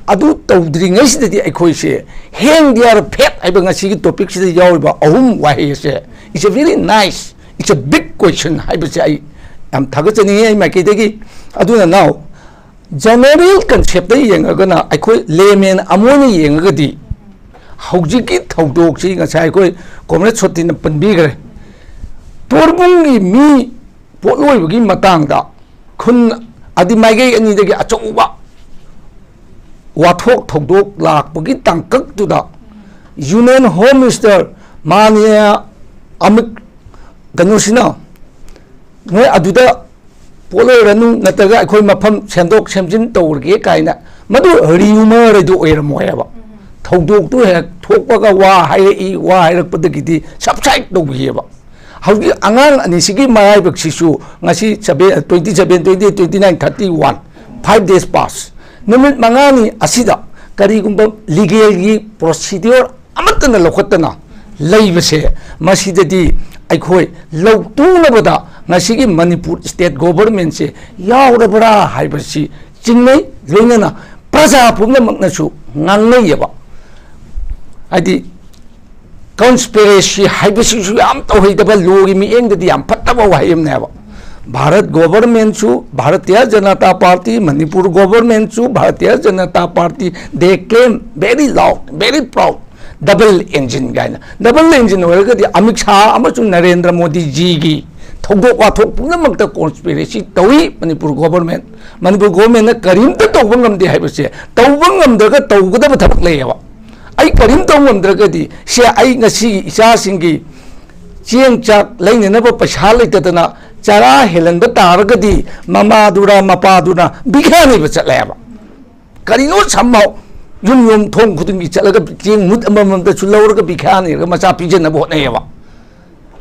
ꯑꯗꯨ ꯇꯧꯗ꯭ꯔꯤꯉꯩꯁꯤꯗꯗꯤ ꯑꯩꯈꯣꯏꯁꯦ hang their fate ꯍꯥꯏꯕ ꯉꯁꯤꯒꯤ topicꯁꯤꯗ ꯌꯥꯎꯔꯤꯕ ꯑꯍꯨꯝ ꯋꯥꯍꯩ ꯑꯁꯦ, it's a very nice, it's a big question ꯍꯥꯏꯕꯁꯦ ꯑꯩ ꯌꯥꯝ ꯊꯥꯒꯠꯆꯅꯤꯡꯉꯤ ꯑꯩ ꯃꯥꯏꯀꯩꯗꯒꯤ꯫ ꯑꯗꯨꯅ now general conceptꯇ ꯌꯦꯡꯉꯒꯅ, ꯑꯩꯈꯣꯏ layman ꯑꯃ ꯑꯣꯏꯅ ꯌꯦꯡꯉꯒꯗꯤ, ꯍꯧꯖꯤꯛꯀꯤ ꯊꯧꯗꯣꯛꯁꯤ ꯉꯁꯥꯏ ꯑꯩꯈꯣꯏ comrade ꯁꯣꯇꯤꯅ ꯄꯟꯕꯤꯈ꯭ꯔꯦ꯫ ꯇꯣꯔꯕꯨꯡꯒꯤ ꯃꯤ ꯄꯣꯠꯂꯣꯏꯕꯒꯤ ꯃꯇꯥꯡꯗ ꯈꯨꯟ, ꯑꯗꯤ ꯃꯥꯏꯀꯩ ꯑꯅꯤꯗꯒꯤ ꯑꯆꯧꯕ ꯋꯥꯊꯣꯛ ꯊꯧꯗꯣꯛ ꯂꯥꯛꯄꯒꯤ ꯇꯥꯡꯀꯛꯇꯨꯗ Union Home Minister ꯃꯥꯅꯅꯤꯌꯥ ꯑꯃꯨꯛ ꯀꯩꯅꯣꯁꯤꯅ ꯅꯣꯏ ꯑꯗꯨꯗ ꯄꯣꯠ ꯑꯣꯏꯔꯅꯨ, ꯅꯠꯇ꯭ꯔꯒ ꯑꯩꯈꯣꯏ ꯃꯐꯝ ꯁꯦꯝꯗꯣꯛ ꯁꯦꯝꯖꯤꯟ ꯇꯧꯔꯒꯦ ꯀꯥꯏꯅ, ꯃꯗꯨ ꯔꯤꯌꯨꯃꯔ ꯑꯗꯨ ꯑꯣꯏꯔꯝꯃꯣꯏ ꯍꯥꯏꯕ꯫ ꯊꯧꯗꯣꯛꯇꯨ ꯍꯦꯛ ꯊꯣꯛꯄꯒ ꯋꯥ ꯍꯥꯏꯔꯛꯏ, ꯋꯥ ꯍꯥꯏꯔꯛꯄꯗꯒꯤꯗꯤ ꯁꯕꯁꯥꯏꯠ ꯇꯧꯈꯤꯑꯕ꯫ ꯍꯧꯖꯤꯛ ꯑꯉꯥꯡ ꯑꯅꯤꯁꯤꯒꯤ ꯃꯔꯥꯏꯕꯛꯁꯤꯁꯨ ꯉꯁꯤ seven, twenty seven, twenty eight, twenty nine, thirty one, five days pass, ꯅꯨꯃꯤꯠ ꯃꯉꯥꯅꯤ ꯑꯁꯤꯗ ꯀꯔꯤꯒꯨꯝꯕ ꯂꯤꯒꯦꯜꯒꯤ ꯄ꯭ꯔꯣꯁꯤꯗ꯭ꯌꯣꯔ ꯑꯃꯠꯇꯅ ꯂꯧꯈꯠꯇꯅ ꯂꯩꯕꯁꯦ, ꯃꯁꯤꯗꯗꯤ ꯑꯩꯈꯣꯏ ꯂꯧꯇꯨꯅꯕꯗ ꯉꯁꯤꯒꯤ ꯃꯅꯤꯄꯨꯔ ꯁ꯭ꯇꯦꯠ ꯒꯣꯚꯔꯟꯃꯦꯟꯁꯦ ꯌꯥꯎꯔꯕ꯭ꯔꯥ ꯍꯥꯏꯕꯁꯤ ꯆꯤꯡꯅꯩ꯫ ꯂꯣꯏꯅꯅ ꯄ꯭ꯔꯖꯥ ꯄꯨꯝꯅꯃꯛꯅꯁꯨ ꯉꯥꯡꯅꯩꯌꯦꯕ꯫ ꯍꯥꯏꯗꯤ ꯀꯟꯁꯄꯤꯔꯦꯁꯤ ꯍꯥꯏꯕꯁꯤꯁꯨ ꯌꯥꯝ ꯇꯧꯍꯩꯗꯕ, ꯂꯣꯒꯤ ꯃꯤꯠꯌꯦꯡꯗꯗꯤ ꯌꯥꯝ ꯐꯠꯇꯕ ꯋꯥꯍꯩ ꯑꯃꯅꯦꯕ꯫ ꯚꯥꯔꯠ ꯒꯣꯚꯔꯟꯃꯦꯟꯁꯨ ꯚꯥꯔꯇꯤꯌ ꯖꯅꯇꯥ ꯄꯥꯔꯇꯤ, ꯃꯅꯤꯄꯨꯔ ꯒꯣꯚꯔꯟꯃꯦꯟꯁꯨ Bharatiya Janata party, they came very loud, very proud, double engine ꯀꯥꯏꯅ꯫ ꯗꯕꯜ ꯏꯟꯖꯤꯟ ꯑꯣꯏꯔꯒꯗꯤ ꯑꯃꯤꯠ ꯁꯥꯍ ꯑꯃꯁꯨꯡ ꯅꯔꯦꯟꯗ꯭ꯔ ꯃꯣꯗꯤꯖꯤꯒꯤ ꯊꯧꯗꯣꯛ ꯋꯥꯊꯣꯛ ꯄꯨꯝꯅꯃꯛꯇ ꯀꯣꯟꯁꯄꯤꯔꯦꯁꯤ ꯇꯧꯏ ꯃꯅꯤꯄꯨꯔ ꯒꯣꯚꯔꯟꯃꯦꯟ꯫ ꯃꯅꯤꯄꯨꯔ ꯒꯣꯚꯔꯟꯃꯦꯟꯅ ꯀꯔꯤꯝꯇ ꯇꯧꯕ ꯉꯝꯗꯦ ꯍꯥꯏꯕꯁꯦ, ꯇꯧꯕ ꯉꯝꯗ꯭ꯔꯒ ꯇꯧꯒꯗꯕ ꯊꯕꯛ ꯂꯩꯌꯦꯕ꯫ ꯑꯩ ꯀꯔꯤꯝ ꯇꯧ ꯉꯝꯗ꯭ꯔꯒꯗꯤ, ꯁꯦ, ꯑꯩ ꯉꯁꯤꯒꯤ ꯏꯆꯥꯁꯤꯡꯒꯤ ꯆꯦꯡ ꯆꯥꯛ ꯂꯩꯅꯅꯕ ꯄꯩꯁꯥ ꯂꯩꯇꯗꯅ ꯆꯔꯥ ꯍꯦꯜꯍꯟꯕ ꯇꯥꯔꯒꯗꯤ, ꯃꯃꯥꯗꯨꯔ ꯃꯄꯥꯗꯨꯅ ꯚꯤꯈ꯭ꯌꯥ ꯅꯤꯕ ꯆꯠꯂꯦꯕ꯫ ꯀꯔꯤꯅꯣ ꯁꯝꯍꯥꯎ ꯌꯨꯝ ꯌꯨꯝ ꯊꯣꯡ ꯈꯨꯗꯤꯡꯒꯤ ꯆꯠꯂꯒ ꯆꯦꯡ ꯃꯨꯠ ꯑꯃꯃꯝꯇꯁꯨ ꯂꯧꯔꯒ ꯚꯤꯈ꯭ꯌꯥ ꯅꯤꯔꯒ ꯃꯆꯥ ꯄꯤꯖꯅꯕ ꯍꯣꯠꯅꯩꯌꯦꯕ꯫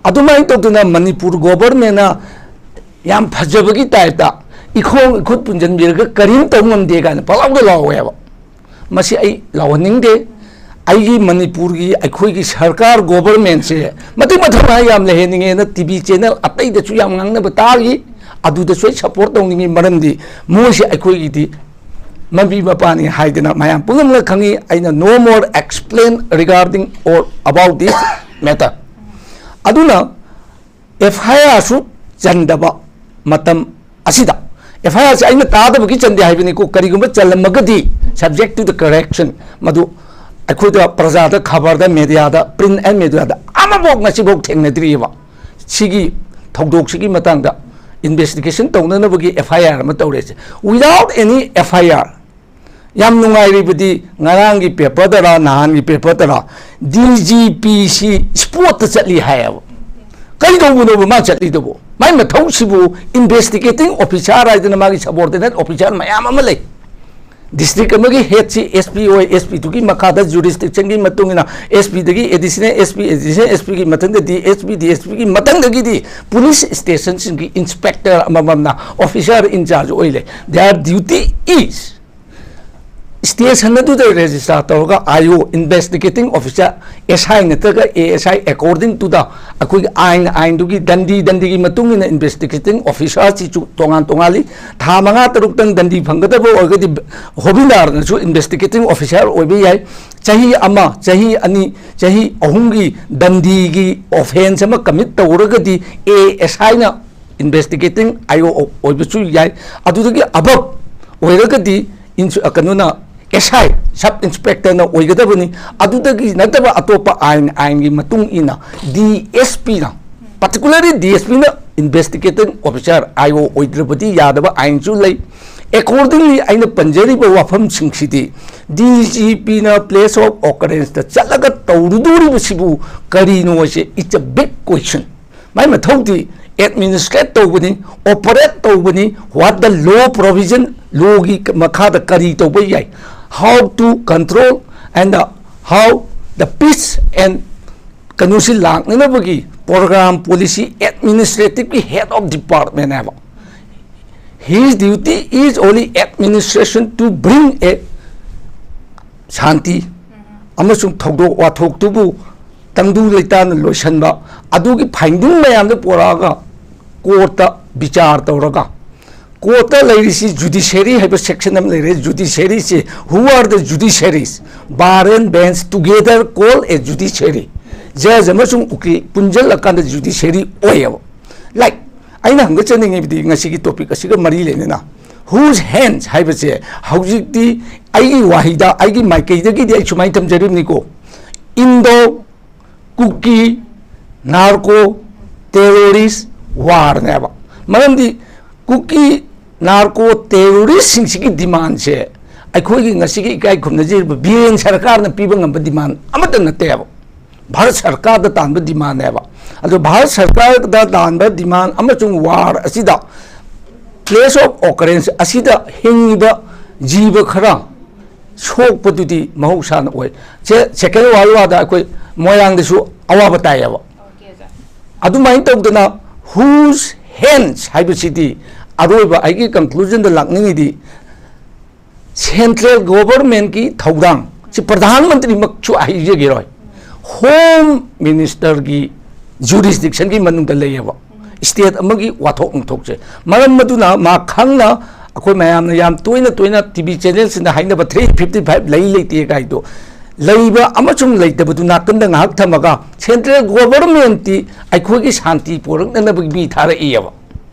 ꯑꯗꯨꯃꯥꯏꯅ ꯇꯧꯗꯅ ꯃꯅꯤꯄꯨꯔ ꯒꯣꯚꯔꯟꯃꯦꯟꯅ ꯌꯥꯝ ꯐꯖꯕꯒꯤ ꯇꯥꯏꯞꯇ ꯏꯈꯣꯡ ꯏꯈꯨꯠ ꯄꯨꯟꯁꯤꯟꯕꯤꯔꯒ ꯀꯔꯤꯝ ꯇꯧ ꯉꯝꯗꯦ ꯀꯥꯏꯅ ꯄꯪꯂꯥꯎꯗ ꯂꯥꯎꯋꯦꯕ꯫ ꯃꯁꯤ ꯑꯩ ꯂꯥꯎꯍꯟꯅꯤꯡꯗꯦ꯫ ꯑꯩꯒꯤ ꯃꯅꯤꯄꯨꯔꯒꯤ, ꯑꯩꯈꯣꯏꯒꯤ ꯁꯔꯀꯥꯔ, ꯒꯣꯚꯔꯟꯃꯦꯟꯁꯦ ꯃꯇꯤꯛ ꯃꯊꯧꯅꯥ ꯌꯥꯝ ꯂꯩꯍꯟꯅꯤꯡꯉꯦꯅ ꯇꯤ ꯚꯤ ꯆꯦꯅꯦꯜ ꯑꯇꯩꯗꯁꯨ ꯌꯥꯝ ꯉꯥꯡꯅꯕ ꯇꯥꯈꯤ꯫ ꯑꯗꯨꯗꯁꯨ ꯑꯩ ꯁꯄꯣꯔꯠ ꯇꯧꯅꯤꯡꯉꯤ, ꯃꯔꯝꯗꯤ ꯃꯣꯏꯁꯦ ꯑꯩꯈꯣꯏꯒꯤꯗꯤ ꯃꯄꯤ ꯃꯄꯥꯅꯤ ꯍꯥꯏꯗꯅ ꯃꯌꯥꯝ ꯄꯨꯝꯅꯃꯛꯅ ꯈꯪꯉꯤ꯫ ꯑꯩꯅ no more explain regarding or about this matter꯫ ꯑꯗꯨꯅ ꯑꯦꯐ ꯑꯥꯏ ꯑꯥꯔꯁꯨ ꯆꯟꯗꯕ ꯃꯇꯝ ꯑꯁꯤꯗ, ꯑꯦꯐ ꯑꯥꯏ ꯑꯥꯔꯁꯦ ꯑꯩꯅ ꯇꯥꯗꯕꯒꯤ ꯆꯟꯗꯦ ꯍꯥꯏꯕꯅꯤꯀꯣ, ꯀꯔꯤꯒꯨꯝꯕ ꯆꯜꯂꯝꯃꯒꯗꯤ, subject to the correction, ꯃꯗꯨ ꯑꯩꯈꯣꯏꯗ ꯄ꯭ꯔꯖꯥꯗ, ꯈꯕꯔꯗ, ꯃꯦꯗꯤꯌꯥꯗ, print and mediaꯗ ꯑꯃꯐꯥꯎ ꯉꯁꯤꯐꯥꯎ ꯊꯦꯡꯅꯗ꯭ꯔꯤꯑꯕ꯫ ꯁꯤꯒꯤ ꯊꯧꯗꯣꯛꯁꯤꯒꯤ ꯃꯇꯥꯡꯗ ꯏꯟꯚꯦꯁꯇꯤꯒꯦꯁꯟ ꯇꯧꯅꯅꯕꯒꯤ ꯑꯦꯐ ꯑꯥꯏ ꯑꯥꯔ ꯑꯃ ꯇꯧꯔꯦꯁꯦ, without any F I R꯫ ꯌꯥꯝ ꯅꯨꯡꯉꯥꯏꯔꯤꯕꯗꯤ ꯉꯔꯥꯡꯒꯤ ꯄꯦꯄꯔꯗꯔ ꯅꯍꯥꯟꯒꯤ ꯄꯦꯄꯔꯗꯔ ꯗꯤ ꯖꯤ ꯄꯤꯁꯤ ꯁ꯭ꯄꯣꯠꯇ ꯆꯠꯂꯤ ꯍꯥꯏꯌꯦꯕ꯫ ꯀꯩꯗꯧꯕꯅꯣꯕ ꯃꯥ ꯆꯠꯂꯤꯗꯨꯕꯨ? ꯃꯥꯏ ꯃꯊꯧꯁꯤꯕꯨ investigating officer ꯍꯥꯏꯗꯅ ꯃꯥꯒꯤ subordinate officer ꯃꯌꯥꯝ ꯑꯃ ꯂꯩ꯫ District ꯑꯃꯒꯤ headꯁꯤ S P ꯑꯣꯏ, S Pꯗꯨꯒꯤ ꯃꯈꯥꯗ jurisdictionꯒꯤ ꯃꯇꯨꯡ ꯏꯟꯅ S Pꯗꯒꯤ additional S P, additional S Pꯒꯤ ꯃꯊꯪꯗ D S P, D S Pꯒꯤ ꯃꯊꯪꯗꯒꯤꯗꯤ police stationꯁꯤꯡꯒꯤ inspector ꯑꯃꯃꯝꯅ officer in charge ꯑꯣꯏ ꯂꯩ꯫ Their duty is station ꯑꯗꯨꯗ register ꯇꯧꯔꯒ I O, investigating officer, S I ꯅꯠꯇ꯭ꯔꯒ A S I, according to the ꯑꯩꯈꯣꯏꯒꯤ ꯑꯥꯏꯟ, ꯑꯥꯏꯟꯗꯨꯒꯤ ꯗꯟꯗꯤ, ꯗꯟꯗꯤꯒꯤ ꯃꯇꯨꯡ ꯏꯟꯅ investigating officerꯁꯤꯁꯨ ꯇꯣꯉꯥꯟ ꯇꯣꯉꯥꯜꯂꯤ꯫ ꯊꯥ ꯃꯉꯥ ꯇꯔꯨꯛꯇꯪ ꯗꯟꯗꯤ ꯐꯪꯒꯗꯕ ꯑꯣꯏꯔꯒꯗꯤ ꯍꯣꯕꯤꯟꯗꯥꯔꯅꯁꯨ investigating officer ꯑꯣꯏꯕ ꯌꯥꯏ꯫ ꯆꯍꯤ ꯑꯃ, ꯆꯍꯤ ꯑꯅꯤ, ꯆꯍꯤ ꯑꯍꯨꯝꯒꯤ ꯗꯟꯗꯤꯒꯤ offence ꯑꯃ commit ꯇꯧꯔꯒꯗꯤ A S I ꯅ investigating I O ꯑꯣꯏꯕꯁꯨ ꯌꯥꯏ꯫ ꯑꯗꯨꯗꯒꯤ above ꯑꯣꯏꯔꯒꯗꯤ ꯏꯟꯁ-, ꯀꯩꯅꯣꯅ S I, sub inspectorꯅ ꯑꯣꯏꯒꯗꯕꯅꯤ꯫ ꯑꯗꯨꯗꯒꯤ ꯅꯠꯇꯕ ꯑꯇꯣꯞꯄ ꯑꯥꯏꯟ, ꯑꯥꯏꯟꯒꯤ ꯃꯇꯨꯡ ꯏꯟꯅ D S Pꯅ, particularly D S Pꯅ investigating officer I O ꯑꯣꯏꯗ꯭ꯔꯕꯗꯤ ꯌꯥꯗꯕ ꯑꯥꯏꯟꯁꯨ ꯂꯩ꯫ Accordingly, ꯑꯩꯅ ꯄꯟꯖꯔꯤꯕ ꯋꯥꯐꯝꯁꯤꯡꯁꯤꯗꯤ D G Pꯅ place of occurrenceꯇ ꯆꯠꯂꯒ ꯇꯧꯔꯨꯗꯣꯔꯤꯕꯁꯤꯕꯨ ꯀꯔꯤꯅꯣ ꯍꯥꯏꯁꯦ, it's a big question꯫ My ꯃꯊꯧꯗꯤ administrate ꯇꯧꯕꯅꯤ, operate ꯇꯧꯕꯅꯤ, what the law provision, lawꯒꯤ ꯃꯈꯥꯗ ꯀꯔꯤ ꯇꯧꯕ ꯌꯥꯏ, how to control and how the peace and ꯀꯩꯅꯣꯁꯤ ꯂꯥꯛꯅꯅꯕꯒꯤ program, policy, administrativeꯀꯤ head of department ꯍꯥꯏꯕ꯫ His duty is only administration to bring a ꯁꯥꯟꯇꯤ ꯑꯃꯁꯨꯡ ꯊꯧꯗꯣꯛ ꯋꯥꯊꯣꯛꯇꯨꯕꯨ ꯇꯪꯗꯨ ꯂꯩꯇꯥꯅ ꯂꯣꯏꯁꯤꯟꯕ, ꯑꯗꯨꯒꯤ finding ꯃꯌꯥꯝꯗꯨ ꯄꯨꯔꯛꯑꯒ courtꯇ ꯕꯤꯆꯥꯔ ꯇꯧꯔꯒ, courtꯇ ꯂꯩꯔꯤꯁꯤ judiciary ꯍꯥꯏꯕ section ꯑꯃ ꯂꯩꯔꯦ꯫ Judiciaryꯁꯤ, who are the judiciaries? Bar and bench together call a judiciary꯫ Judge ꯑꯃꯁꯨꯡ ꯎꯀꯤꯜ ꯄꯨꯟꯁꯤꯜꯂꯀꯥꯟꯗ judiciary ꯑꯣꯏꯌꯦꯕ꯫ Like, ꯑꯩꯅ ꯍꯪꯒꯠꯆꯅꯤꯡꯉꯤꯕꯗꯤ ꯉꯁꯤꯒꯤ topic ꯑꯁꯤꯒ ꯃꯔꯤ ꯂꯩꯅꯅ, whose hands ꯍꯥꯏꯕꯁꯦ ꯍꯧꯖꯤꯛꯇꯤ ꯑꯩꯒꯤ ꯋꯥꯍꯩꯗ, ꯑꯩꯒꯤ ꯃꯥꯏꯀꯩꯗꯒꯤꯗꯤ ꯑꯩ ꯁꯨꯃꯥꯏꯅ ꯊꯝꯖꯔꯤꯕꯅꯤꯀꯣ, Indo Kuki narco terrorist warꯅꯦꯕ꯫ ꯃꯔꯝꯗꯤ ꯀꯨꯀꯤ narco terroristꯁꯤꯡꯁꯤꯒꯤ demandꯁꯦ ꯑꯩꯈꯣꯏꯒꯤ ꯉꯁꯤꯒꯤ ꯏꯀꯥꯏ ꯈꯨꯝꯅꯖꯔꯤꯕ ꯕꯤꯔꯦꯟ ꯁꯔꯀꯥꯔꯅ ꯄꯤꯕ ꯉꯝꯕ demand ꯑꯃꯠꯇ ꯅꯠꯇꯦꯕ꯫ ꯚꯥꯔꯠ ꯁꯔꯀꯥꯔꯗ ꯇꯥꯟꯕ demandꯅꯦꯕ꯫ ꯑꯗꯣ ꯚꯥꯔꯠ ꯁꯔꯀꯥꯔꯗ ꯇꯥꯟꯕ demand ꯑꯃꯁꯨꯡ war ꯑꯁꯤꯗ place of occurrence ꯑꯁꯤꯗ ꯍꯤꯡꯉꯤꯕ ꯖꯤꯕ ꯈꯔ ꯁꯣꯛꯄꯗꯨꯗꯤ ꯃꯍꯧꯁꯥꯅ ꯑꯣꯏ꯫ ꯁꯦ second world war ꯗ ꯑꯩꯈꯣꯏ ꯃꯣꯏꯔꯥꯡꯗꯁꯨ ꯑꯋꯥꯕ ꯇꯥꯏꯌꯦꯕ꯫ ꯑꯗꯨꯃꯥꯏꯅ ꯇꯧꯗꯅ whose hands ꯍꯥꯏꯕꯁꯤꯗꯤ ꯑꯔꯣꯏꯕ ꯑꯩꯒꯤ conclusion ꯗ ꯂꯥꯛꯅꯤꯡꯉꯤꯗꯤ central government ꯀꯤ ꯊꯧꯗꯥꯡ ꯁꯤ ꯄ꯭ꯔꯙꯥꯟ ꯃꯟꯇ꯭ꯔꯤꯃꯛꯁꯨ ꯍꯥꯏꯖꯒꯦꯔꯣꯏ, home minister ꯒꯤ jurisdiction ꯒꯤ ꯃꯅꯨꯡꯗ ꯂꯩꯌꯦꯕ state ꯑꯃꯒꯤ ꯋꯥꯊꯣꯛ ꯅꯨꯡꯊꯣꯛꯁꯦ꯫ ꯃꯔꯝ ꯑꯗꯨꯅ ꯃꯥ ꯈꯪꯅ ꯑꯩꯈꯣꯏ ꯃꯌꯥꯝꯅ ꯌꯥꯝ ꯇꯣꯏꯅ ꯇꯣꯏꯅ T V channel ꯁꯤꯡꯗ ꯍꯥꯏꯅꯕ three fifty five ꯂꯩ ꯂꯩꯇꯦ ꯀꯥꯏꯗꯣ, ꯂꯩꯕ ꯑꯃꯁꯨꯡ ꯂꯩꯇꯕꯗꯨ ꯅꯥꯀꯟꯗ ꯉꯥꯏꯍꯥꯛ ꯊꯝꯃꯒ central government ꯇꯤ ꯑꯩꯈꯣꯏꯒꯤ ꯁꯥꯟꯇꯤ ꯄꯣꯔꯛꯅꯅꯕꯒꯤ ꯃꯤ ꯊꯥꯔꯛꯏꯑꯕ꯫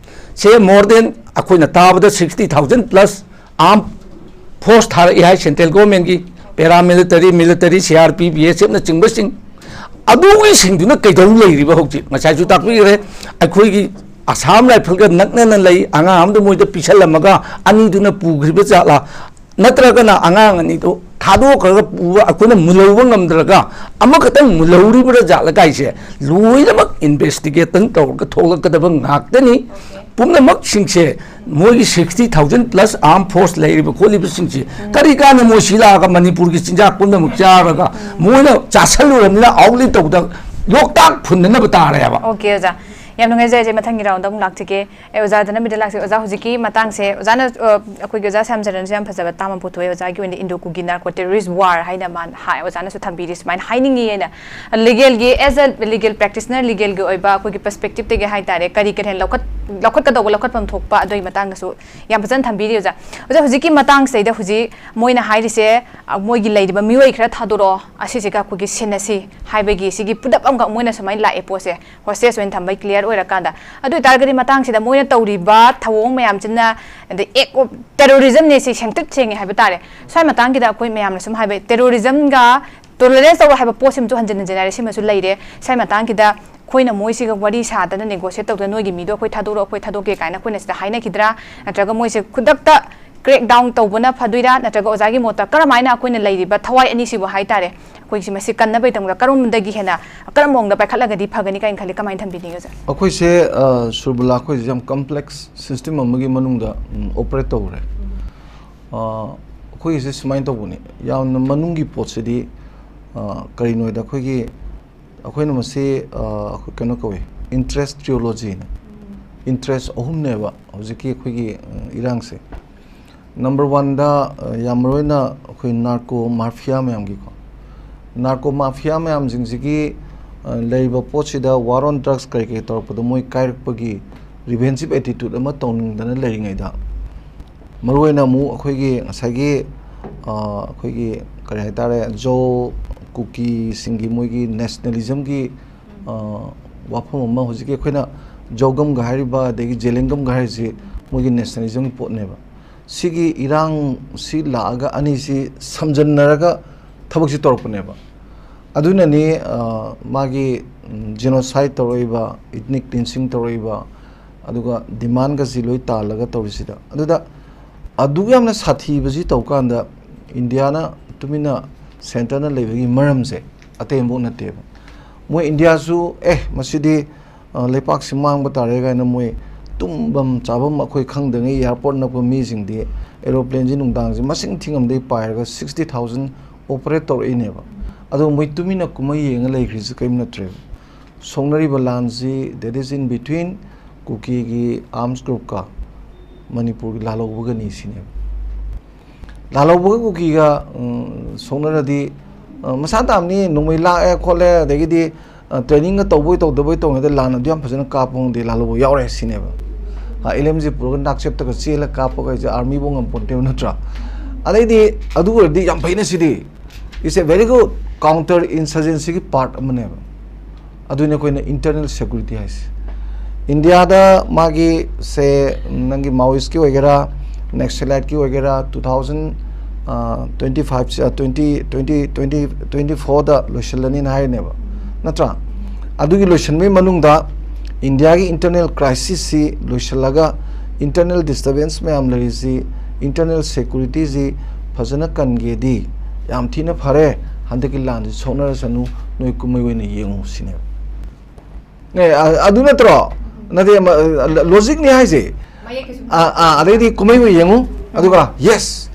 ꯁꯦ more than ꯑꯩꯈꯣꯏꯅ ꯇꯥꯕꯗ sixty thousand plus armed force ꯊꯥꯔꯛꯏ ꯍꯥꯏ central government ꯀꯤ, paramilitary, military, C R P F, B S F ꯅꯆꯤꯡꯕꯁꯤꯡ꯫ ꯑꯗꯨꯒꯤꯁꯤꯡꯗꯨꯅ ꯀꯩꯗꯧ ꯂꯩꯔꯤꯕ ꯍꯧꯖꯤꯛ? ꯉꯁꯥꯏꯁꯨ ꯇꯥꯛꯄꯤꯈ꯭ꯔꯦ, ꯑꯩꯈꯣꯏꯒꯤ Assam Rifle ꯒ ꯅꯛꯅꯅ ꯂꯩ, ꯑꯉꯥꯡ ꯑꯃꯗ ꯃꯣꯏꯗ ꯄꯤꯁꯜꯂꯝꯃꯒ ꯑꯅꯤꯗꯨꯅ ꯄꯨꯈ꯭ꯔꯤꯕ ꯖꯥꯠꯂꯥ? ꯅꯠꯇ꯭ꯔꯒꯅ ꯑꯉꯥꯡ ꯑꯅꯤꯗꯨ ꯊꯥꯗꯣꯛꯈ꯭ꯔꯒ ꯄꯨꯕ ꯑꯩꯈꯣꯏꯅ ꯃꯨꯜꯍꯧꯕ ꯉꯝꯗ꯭ꯔꯒ ꯑꯃꯈꯛꯇꯪ ꯃꯨꯜꯍꯧꯔꯤꯕ꯭ꯔꯥ ꯖꯥꯠꯂ ꯀꯥꯏꯁꯦ ꯂꯣꯏꯅꯃꯛ investigation ꯇꯧꯔꯒ ꯊꯣꯛꯂꯛꯀꯗꯕ ꯉꯥꯛꯇꯅꯤ꯫ ꯄꯨꯝꯅꯃꯛꯁꯤꯡꯁꯦ ꯃꯣꯏꯒꯤ sixty thousand plus armed force ꯂꯩꯔꯤꯕ ꯈꯣꯠꯂꯤꯕꯁꯤꯡꯁꯦ ꯀꯔꯤ ꯀꯥꯟꯗ ꯃꯣꯏ ꯁꯤ ꯂꯥꯛꯑꯒ ꯃꯅꯤꯄꯨꯔꯒꯤ ꯆꯤꯟꯖꯥꯛ ꯄꯨꯝꯅꯃꯛ ꯆꯥꯔꯒ ꯃꯣꯏꯅ ꯆꯥꯁꯜꯂꯨꯔꯕꯅꯤꯅ outlet ꯇꯧꯕꯗ ꯂꯣꯛꯇꯥꯛ ꯐꯨꯟꯗꯅꯕ ꯇꯥꯔꯦꯕ꯫ ꯑꯣꯀꯦ ꯑꯣꯖꯥ, ꯌꯥꯝ ꯅꯨꯡꯉꯥꯏꯖꯔꯦ ꯑꯩꯁꯦ ꯃꯊꯪꯒꯤ round ꯗ ꯑꯃꯨꯛ ꯂꯥꯛꯆꯒꯦ꯫ ꯑꯦ ꯑꯣꯖꯥꯗ ꯅꯝꯕꯤꯗ ꯂꯥꯛꯆꯒꯦ꯫ ꯑꯣꯖꯥ, ꯍꯧꯖꯤꯛꯀꯤ ꯃꯇꯥꯡꯁꯦ ꯑꯣꯖꯥꯅ, ꯑ, ꯑꯩꯈꯣꯏꯒꯤ ꯑꯣꯖꯥ ꯁ꯭ꯌꯥꯝꯆꯔꯟꯁꯨ ꯌꯥꯝ ꯐꯖꯕ ꯇꯥꯝ ꯑꯃ ꯄꯨꯊꯣꯛꯑꯦ꯫ ꯑꯣꯖꯥꯒꯤ ꯑꯣꯏꯅ Indo Kuki Narco Terrorist War ꯍꯥꯏꯅ ꯃꯥ ꯍꯥꯏ, ꯑꯣꯖꯥꯅꯁꯨ ꯊꯝꯕꯤꯔꯤ ꯁꯨꯃꯥꯏꯅ ꯍꯥꯏꯅꯤꯡꯉꯤ ꯍꯥꯏꯅ꯫ Legal ꯒꯤ, as a legal practitioner, legal ꯒꯤ ꯑꯣꯏꯕ ꯑꯩꯈꯣꯏꯒꯤ perspective ꯇꯒꯤ ꯍꯥꯏꯇꯥꯔꯦ, ꯀꯔꯤ ꯀꯔꯤ ꯍꯦꯟꯅ ꯂꯧꯈꯠ-, ꯂꯧꯈꯠꯀꯗꯧꯕ, ꯂꯧꯈꯠꯐꯝ ꯊꯣꯛꯄ ꯑꯗꯨꯒꯤ ꯃꯇꯥꯡꯗꯁꯨ ꯌꯥꯝ ꯐꯖꯅ ꯊꯝꯕꯤꯔꯤ ꯑꯣꯖꯥ꯫ ꯑꯣꯖꯥ, ꯍꯧꯖꯤꯛꯀꯤ ꯃꯇꯥꯡꯁꯤꯗꯩꯗ ꯍꯧꯖꯤꯛ ꯃꯣꯏꯅ ꯍꯥꯏꯔꯤꯁꯦ, ꯑ, ꯃꯣꯏꯒꯤ ꯂꯩꯔꯤꯕ ꯃꯤꯑꯣꯏ ꯈꯔ ꯊꯥꯗꯣꯔꯛꯑꯣ, ꯑꯁꯤꯁꯤꯒ ꯑꯩꯈꯣꯏꯒꯤ ꯁꯤꯟꯅꯁꯤ ꯍꯥꯏꯕꯒꯤ ꯁꯤꯒꯤ ꯄꯨꯗꯞ ꯑꯃꯈꯛ ꯃꯣꯏꯅ ꯁꯨꯃꯥꯏꯅ ꯂꯥꯛꯑꯦ ꯄꯣꯠꯁꯦ, hostage ꯑꯣꯏꯅ ꯊꯝꯕꯩ clear ꯑꯣꯏꯔꯀꯥꯟꯗ꯫ ꯑꯗꯨ ꯑꯣꯏꯇꯥꯔꯒꯗꯤ ꯃꯇꯥꯡꯁꯤꯗ ꯃꯣꯏꯅ ꯇꯧꯔꯤꯕ ꯊꯧꯑꯣꯡ ꯃꯌꯥꯝꯁꯤꯅ, the act of terrorism ꯅꯦ ꯁꯤ ꯁꯦꯡꯇ꯭ꯔꯤꯛ ꯁꯦꯡꯉꯦ ꯍꯥꯏꯕ ꯇꯥꯔꯦ꯫ ꯁ꯭ꯋꯥꯏ ꯃꯇꯥꯡꯒꯤꯗ ꯑꯩꯈꯣꯏ ꯃꯌꯥꯝꯅ ꯁꯨꯝ ꯍꯥꯏꯕ terrorism ꯒ tolerance ꯇꯧꯕ ꯍꯥꯏꯕ ꯄꯣꯠꯁꯤꯃꯁꯨ ꯍꯟꯖꯤꯟ ꯍꯟꯖꯤꯟ ꯍꯥꯏꯔꯦ, ꯁꯤꯃꯁꯨ ꯂꯩꯔꯦ꯫ ꯁ꯭ꯋꯥꯏ ꯃꯇꯥꯡꯒꯤꯗ ꯑꯩꯈꯣꯏꯅ ꯃꯣꯏꯁꯤꯒ ꯋꯥꯔꯤ ꯁꯥꯗꯅ negotiate ꯇꯧꯗꯅ ꯅꯣꯏꯒꯤ ꯃꯤꯗꯣ ꯑꯩꯈꯣꯏ ꯊꯥꯗꯣꯔꯛꯑꯣ, ꯑꯩꯈꯣꯏ ꯊꯥꯗꯣꯛꯀꯦ ꯀꯥꯏꯅ ꯑꯩꯈꯣꯏꯅ ꯁꯤꯗ ꯍꯥꯏꯅꯈꯤꯗ꯭ꯔꯥ? ꯅꯠꯇ꯭ꯔꯒ ꯃꯣꯏꯁꯦ ꯈꯨꯗꯛꯇ ꯀ꯭ꯔꯦꯛ ꯗꯥꯎꯟ ꯇꯧꯕꯅ ꯐꯗꯣꯏꯔꯥ, ꯅꯠꯇ꯭ꯔꯒ ꯑꯣꯖꯥꯒꯤ ꯃꯣꯠꯇ ꯀꯔꯝꯍꯥꯏꯅ ꯑꯩꯈꯣꯏꯅ ꯂꯩꯔꯤꯕ ꯊꯋꯥꯏ ꯑꯅꯤꯁꯤꯕꯨ ꯍꯥꯏꯇꯥꯔꯦ, ꯑꯩꯈꯣꯏꯁꯤ ꯃꯁꯤ ꯀꯟꯅꯕꯒꯤꯗꯃꯛꯇ ꯀꯔꯝꯕꯗꯒꯤ ꯍꯦꯟꯅ, ꯀꯔꯝꯕ ꯃꯑꯣꯡꯗ ꯄꯥꯏꯈꯠꯂꯒꯗꯤ ꯐꯒꯅꯤ ꯀꯥꯏꯅ ꯈꯜꯂꯤ? ꯀꯃꯥꯏꯅ ꯊꯝꯕꯤꯅꯤꯡꯉꯤ ꯑꯣꯖꯥ? ꯑꯩꯈꯣꯏꯁꯦ, ꯑ, ꯁꯨꯔꯕꯂꯥ, ꯑꯩꯈꯣꯏꯁꯦ ꯌꯥꯝ ꯀꯝꯄ꯭ꯂꯦꯛꯁ ꯁꯤꯁꯇꯦꯝ ꯑꯃꯒꯤ ꯃꯅꯨꯡꯗ, ꯎꯝ, ꯑꯣꯄꯔꯦꯠ ꯇꯧꯔꯦ꯫ ꯑ, ꯑꯩꯈꯣꯏꯒꯤꯁꯦ ꯁꯨꯃꯥꯏꯅ ꯇꯧꯕꯅꯤ, ꯌꯥꯝꯅ ꯃꯅꯨꯡꯒꯤ ꯄꯣꯠꯁꯤꯗꯤ, ꯑ, ꯀꯔꯤꯅꯣ ꯍꯥꯏꯗ, ꯑꯩꯈꯣꯏꯒꯤ, ꯑꯩꯈꯣꯏꯅ ꯃꯁꯤ, ꯑ, ꯑꯩꯈꯣꯏ ꯀꯩꯅꯣ ꯀꯧꯏ, ꯏꯟꯇꯔꯦꯁ ꯇ꯭ꯔꯤꯌꯣꯂꯣꯖꯤꯅ꯫ ꯏꯟꯇꯔꯦꯁ ꯑꯍꯨꯝꯅꯦꯕ ꯍꯧꯖꯤꯛꯀꯤ ꯑꯩꯈꯣꯏꯒꯤ, ꯑ, ꯏꯔꯥꯡꯁꯦ꯫ ꯅꯝꯕꯔ ꯋꯥꯟꯗ, ꯑ, ꯌꯥꯝ ꯃꯔꯨ ꯑꯣꯏꯅ ꯑꯩꯈꯣꯏ ꯅꯥꯔꯀꯣ ꯃꯥꯐꯤꯌꯥ ꯃꯌꯥꯝꯒꯤꯀꯣ, ꯅꯥꯔꯀꯣ ꯃꯥꯐꯤꯌꯥ ꯃꯌꯥꯝꯁꯤꯡꯁꯤꯒꯤ, ꯑ, ꯂꯩꯔꯤꯕ ꯄꯣꯠꯁꯤꯗ ꯋꯥꯔ ꯑꯣꯟ ꯗ꯭ꯔꯒꯁ ꯀꯔꯤ ꯀꯔꯤ ꯇꯧꯔꯛꯄꯗ ꯃꯣꯏ ꯀꯥꯏꯔꯛꯄꯒꯤ ꯔꯤꯚꯦꯟꯁꯤꯞ ꯑꯦꯇꯤꯇ꯭ꯌꯨꯠ ꯑꯃ ꯇꯧꯅꯤꯡꯗꯅ ꯂꯩꯔꯤꯉꯩꯗ, ꯃꯔꯨ ꯑꯣꯏꯅ ꯑꯃꯨꯛ ꯑꯩꯈꯣꯏꯒꯤ ꯉꯁꯥꯏꯒꯤ, ꯑ, ꯑꯩꯈꯣꯏꯒꯤ ꯀꯔꯤ ꯍꯥꯏꯇꯥꯔꯦ, ꯖꯣ, ꯀꯨꯀꯤꯁꯤꯡꯒꯤ ꯃꯣꯏꯒꯤ ꯅꯦꯁꯅꯦꯂꯤꯖꯝꯒꯤ, ꯑ, ꯋꯥꯐꯝ ꯑꯃ, ꯍꯧꯖꯤꯛꯀꯤ ꯑꯩꯈꯣꯏꯅ ꯖꯣꯒꯝꯒ ꯍꯥꯏꯔꯤꯕ ꯑꯗꯒꯤ ꯖꯦꯂꯦꯡꯒꯝꯒ ꯍꯥꯏꯔꯤꯁꯤ ꯃꯣꯏꯒꯤ ꯅꯦꯁꯅꯦꯂꯤꯖꯝꯒꯤ ꯄꯣꯠꯅꯦꯕ꯫ ꯁꯤꯒꯤ ꯏꯔꯥꯡꯁꯤ ꯂꯥꯛꯑꯒ ꯑꯅꯤꯁꯤ ꯁꯝꯖꯟꯅꯔꯒ ꯊꯕꯛꯁꯤ ꯇꯧꯔꯛꯄꯅꯦꯕ꯫ ꯑꯗꯨꯅꯅꯤ, ꯑ, ꯃꯥꯒꯤ, ꯎꯝ, ꯖꯦꯅꯣꯁꯥꯏꯠ ꯇꯧꯔꯛꯏꯕ, ꯏꯊꯅꯤꯛ ꯀ꯭ꯂꯤꯟꯁꯤꯡ ꯇꯧꯔꯛꯏꯕ, ꯑꯗꯨꯒ ꯗꯤꯃꯥꯟꯒꯁꯤ ꯂꯣꯏ ꯇꯥꯜꯂꯒ ꯇꯧꯔꯤꯁꯤꯗ꯫ ꯑꯗꯨꯗ ꯑꯗꯨꯛ ꯌꯥꯝꯅ ꯁꯥꯊꯤꯕꯁꯤ ꯇꯧꯀꯥꯟꯗ ꯏꯟꯗꯤꯌꯥꯅ ꯇꯨꯃꯤꯟꯅ ꯁꯦꯟꯇꯔꯅ ꯂꯩꯕꯒꯤ ꯃꯔꯝꯁꯦ ꯑꯇꯩ ꯑꯃꯐꯥꯎ ꯅꯠꯇꯦꯕ꯫ ꯃꯣꯏ ꯏꯟꯗꯤꯌꯥꯁꯨ, "ꯑꯦ, ꯃꯁꯤꯗꯤ, ꯑ, ꯂꯩꯄꯥꯛꯁꯤ ꯃꯥꯡꯕ ꯇꯥꯔꯦ" ꯀꯥꯏꯅ ꯃꯣꯏ ꯇꯨꯝꯐꯝ ꯆꯥꯐꯝ ꯑꯩꯈꯣꯏ ꯈꯪꯗꯉꯩ, ꯑꯦꯌꯥꯔꯄꯣꯔꯠ ꯅꯛꯄ ꯃꯤꯁꯤꯡꯗꯤ ꯑꯦꯔꯣꯄ꯭ꯂꯦꯟꯁꯤ ꯅꯨꯡꯗꯥꯡꯁꯤ ꯃꯁꯤꯡ ꯊꯤꯉꯝꯗꯩ ꯄꯥꯏꯔꯒ ꯁꯤꯛꯁꯇꯤ ꯊꯥꯎꯖꯟ ꯑꯣꯄꯔꯦꯠ ꯇꯧꯔꯛꯏꯅꯦꯕ꯫ ꯑꯗꯣ ꯃꯣꯏ ꯇꯨꯃꯤꯟꯅ ꯀꯨꯝꯍꯩ ꯌꯦꯡꯉ ꯂꯩꯈ꯭ꯔꯤꯁꯤ ꯀꯔꯤꯝ ꯅꯠꯇ꯭ꯔꯦꯕ꯫ ꯁꯣꯛꯅꯔꯤꯕ ꯂꯥꯟꯁꯤ, that is in between ꯀꯨꯀꯤꯒꯤ ꯑꯥꯔꯝꯁ ꯒ꯭ꯔꯨꯞꯀ ꯃꯅꯤꯄꯨꯔꯒꯤ ꯂꯥꯜꯍꯧꯕꯒꯅꯤ ꯁꯤꯅꯦꯕ꯫ ꯂꯥꯜꯍꯧꯕꯒ ꯀꯨꯀꯤꯒ, ꯎꯝ, ꯁꯣꯛꯅꯔꯗꯤ, ꯑ, ꯃꯁꯥ ꯇꯥꯕꯅꯤ, ꯅꯣꯡꯃꯩ ꯂꯥꯛꯑꯦ ꯈꯣꯠꯂꯦ, ꯑꯗꯒꯤꯗꯤ, ꯑ, ꯇ꯭ꯔꯦꯅꯤꯡꯒ ꯇꯧꯕꯣꯏ ꯇꯧꯗꯕꯣꯏ ꯇꯧꯔꯤꯉꯩꯗ ꯂꯥꯟ ꯑꯗꯨ ꯌꯥꯝ ꯐꯖꯅ ꯀꯥꯞꯄ ꯈꯪꯗꯦ, ꯂꯥꯜꯍꯧꯕ ꯌꯥꯎꯔꯦ ꯁꯤꯅꯦꯕ꯫ ꯑ, ꯑꯦꯜ ꯑꯦꯝ ꯖꯤ ꯄꯨꯔꯒ ꯅꯥꯛꯆꯦꯞꯇꯒ ꯆꯦꯜꯂ ꯀꯥꯞꯄꯒ ꯑꯩꯁꯦ ꯑꯥꯔꯃꯤꯕꯨ ꯉꯝꯄꯣꯟꯇꯦꯕ, ꯅꯠꯇ꯭ꯔꯥ? ꯑꯗꯩꯗꯤ ꯑꯗꯨ ꯑꯣꯏꯔꯗꯤ ꯌꯥꯝ ꯐꯩꯅ ꯁꯤꯗꯤ, it's a very good, counter insurgencyꯒꯤ ꯄꯥꯔꯠ ꯑꯃꯅꯦꯕ꯫ ꯑꯗꯨꯅꯤ ꯑꯩꯈꯣꯏꯅ ꯏꯟꯇꯔꯅꯦꯜ ꯁꯦꯀ꯭ꯌꯨꯔꯤꯇꯤ ꯍꯥꯏꯁꯦ꯫ ꯏꯟꯗꯤꯌꯥꯗ ꯃꯥꯒꯤ, ꯁꯦ, ꯅꯪꯒꯤ ꯃꯥꯑꯣꯏꯁꯀꯤ ꯑꯣꯏꯒꯦꯔꯥ, ꯅꯦꯛꯁꯂꯥꯏꯠꯀꯤ ꯑꯣꯏꯒꯦꯔꯥ, two thousand twenty five, twenty, twenty, twenty, twenty ꯐꯣꯔꯗ ꯂꯣꯏꯁꯤꯜꯂꯅꯤꯅ ꯍꯥꯏꯔꯤꯅꯦꯕ, ꯅꯠꯇ꯭ꯔꯥ? ꯑꯗꯨꯒꯤ ꯂꯣꯏꯁꯤꯟꯕꯒꯤ ꯃꯅꯨꯡꯗ ꯏꯟꯗꯤꯌꯥꯒꯤ ꯏꯟꯇꯔꯅꯦꯜ ꯀ꯭ꯔꯥꯏꯁꯤꯁꯁꯤ ꯂꯣꯏꯁꯤꯜꯂꯒ, ꯏꯟꯇꯔꯅꯦꯜ ꯗꯤꯁꯇꯔꯕꯦꯟꯁ ꯃꯌꯥꯝ ꯂꯩꯔꯤꯁꯤ internal security ꯁꯤ ꯐꯖꯅ ꯀꯟꯒꯦꯗꯤ ꯌꯥꯝ ꯊꯤꯅ ꯐꯔꯦ, ꯍꯟꯗꯛꯀꯤ ꯂꯥꯟꯁꯤ ꯁꯣꯛꯅꯔꯁꯅꯨ, ꯅꯣꯏ ꯀꯨꯝꯍꯩ ꯑꯣꯏꯅ ꯌꯦꯡꯉꯨ ꯁꯤꯅꯦꯕ꯫ ꯑꯦ, ꯑ-, ꯑꯗꯨ ꯅꯠꯇ꯭ꯔꯣ? ꯅꯠꯇꯦ, ꯃ-, ꯂꯣꯖꯤꯛꯅꯤ ꯍꯥꯏꯁꯦ꯫ ꯃꯌꯦꯛ ꯀꯩꯁꯨ ꯑꯥ, ꯑꯥ, ꯑꯗꯩꯗꯤ ꯀꯨꯝꯍꯩ ꯑꯣꯏꯅ ꯌꯦꯡꯉꯨ꯫ ꯑꯗꯨꯒ, ꯌꯦꯁ,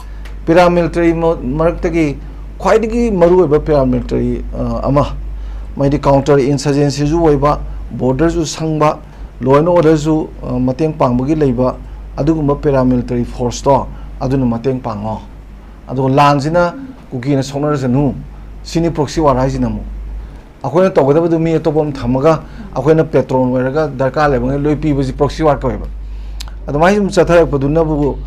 ꯄꯦꯔꯥꯃꯤꯂꯤꯇꯔꯤ ꯃ-, ꯃꯔꯛꯇꯒꯤ ꯈ꯭ꯋꯥꯏꯗꯒꯤ ꯃꯔꯨꯑꯣꯏꯕ ꯄꯦꯔꯥꯃꯤꯂꯤꯇꯔꯤ, ꯑ, ꯑꯃ, ꯃꯣꯏꯗꯤ ꯀꯥꯎꯟꯇꯔ ꯏꯟꯁꯔꯖꯦꯟꯁꯤꯁꯨ ꯑꯣꯏꯕ, ꯕꯣꯔꯗꯔꯁꯨ ꯁꯪꯕ, ꯂꯣ ꯑꯦꯟ ꯑꯣꯔꯗꯔꯁꯨ, ꯑ, ꯃꯇꯦꯡ ꯄꯥꯡꯕꯒꯤ ꯂꯩꯕ, ꯑꯗꯨꯒꯨꯝꯕ ꯄꯦꯔꯥꯃꯤꯂꯤꯇꯔꯤ ꯐꯣꯔꯁꯇꯣ ꯑꯗꯨꯅ ꯃꯇꯦꯡ ꯄꯥꯡꯉꯣ꯫ ꯑꯗꯨꯒ ꯂꯥꯟꯁꯤꯅ ꯀꯨꯀꯤꯅ ꯁꯣꯛꯅꯔꯁꯅꯨ꯫ ꯁꯤꯅꯤ ꯄ꯭ꯔꯣꯛꯁꯤ ꯋꯥꯔ ꯍꯥꯏꯁꯤꯅ ꯑꯃꯨꯛ꯫ ꯑꯩꯈꯣꯏꯅ ꯇꯧꯒꯗꯕꯗꯨ ꯃꯤ ꯑꯇꯣꯞꯄ ꯑꯃ ꯊꯝꯃꯒ ꯑꯩꯈꯣꯏꯅ ꯄꯦꯇ꯭ꯔꯣꯟ ꯑꯣꯏꯔꯒ ꯗꯔꯀꯥꯔ ꯂꯩꯕꯉꯩ ꯂꯣꯏ ꯄꯤꯕꯁꯤ ꯄ꯭ꯔꯣꯛꯁꯤ ꯋꯥꯔ ꯀꯧꯋꯦꯕ꯫ ꯑꯗꯨꯃꯥꯏꯅ ꯁꯨꯝ ꯆꯠꯊꯔꯛꯄꯗꯨꯅꯕꯨ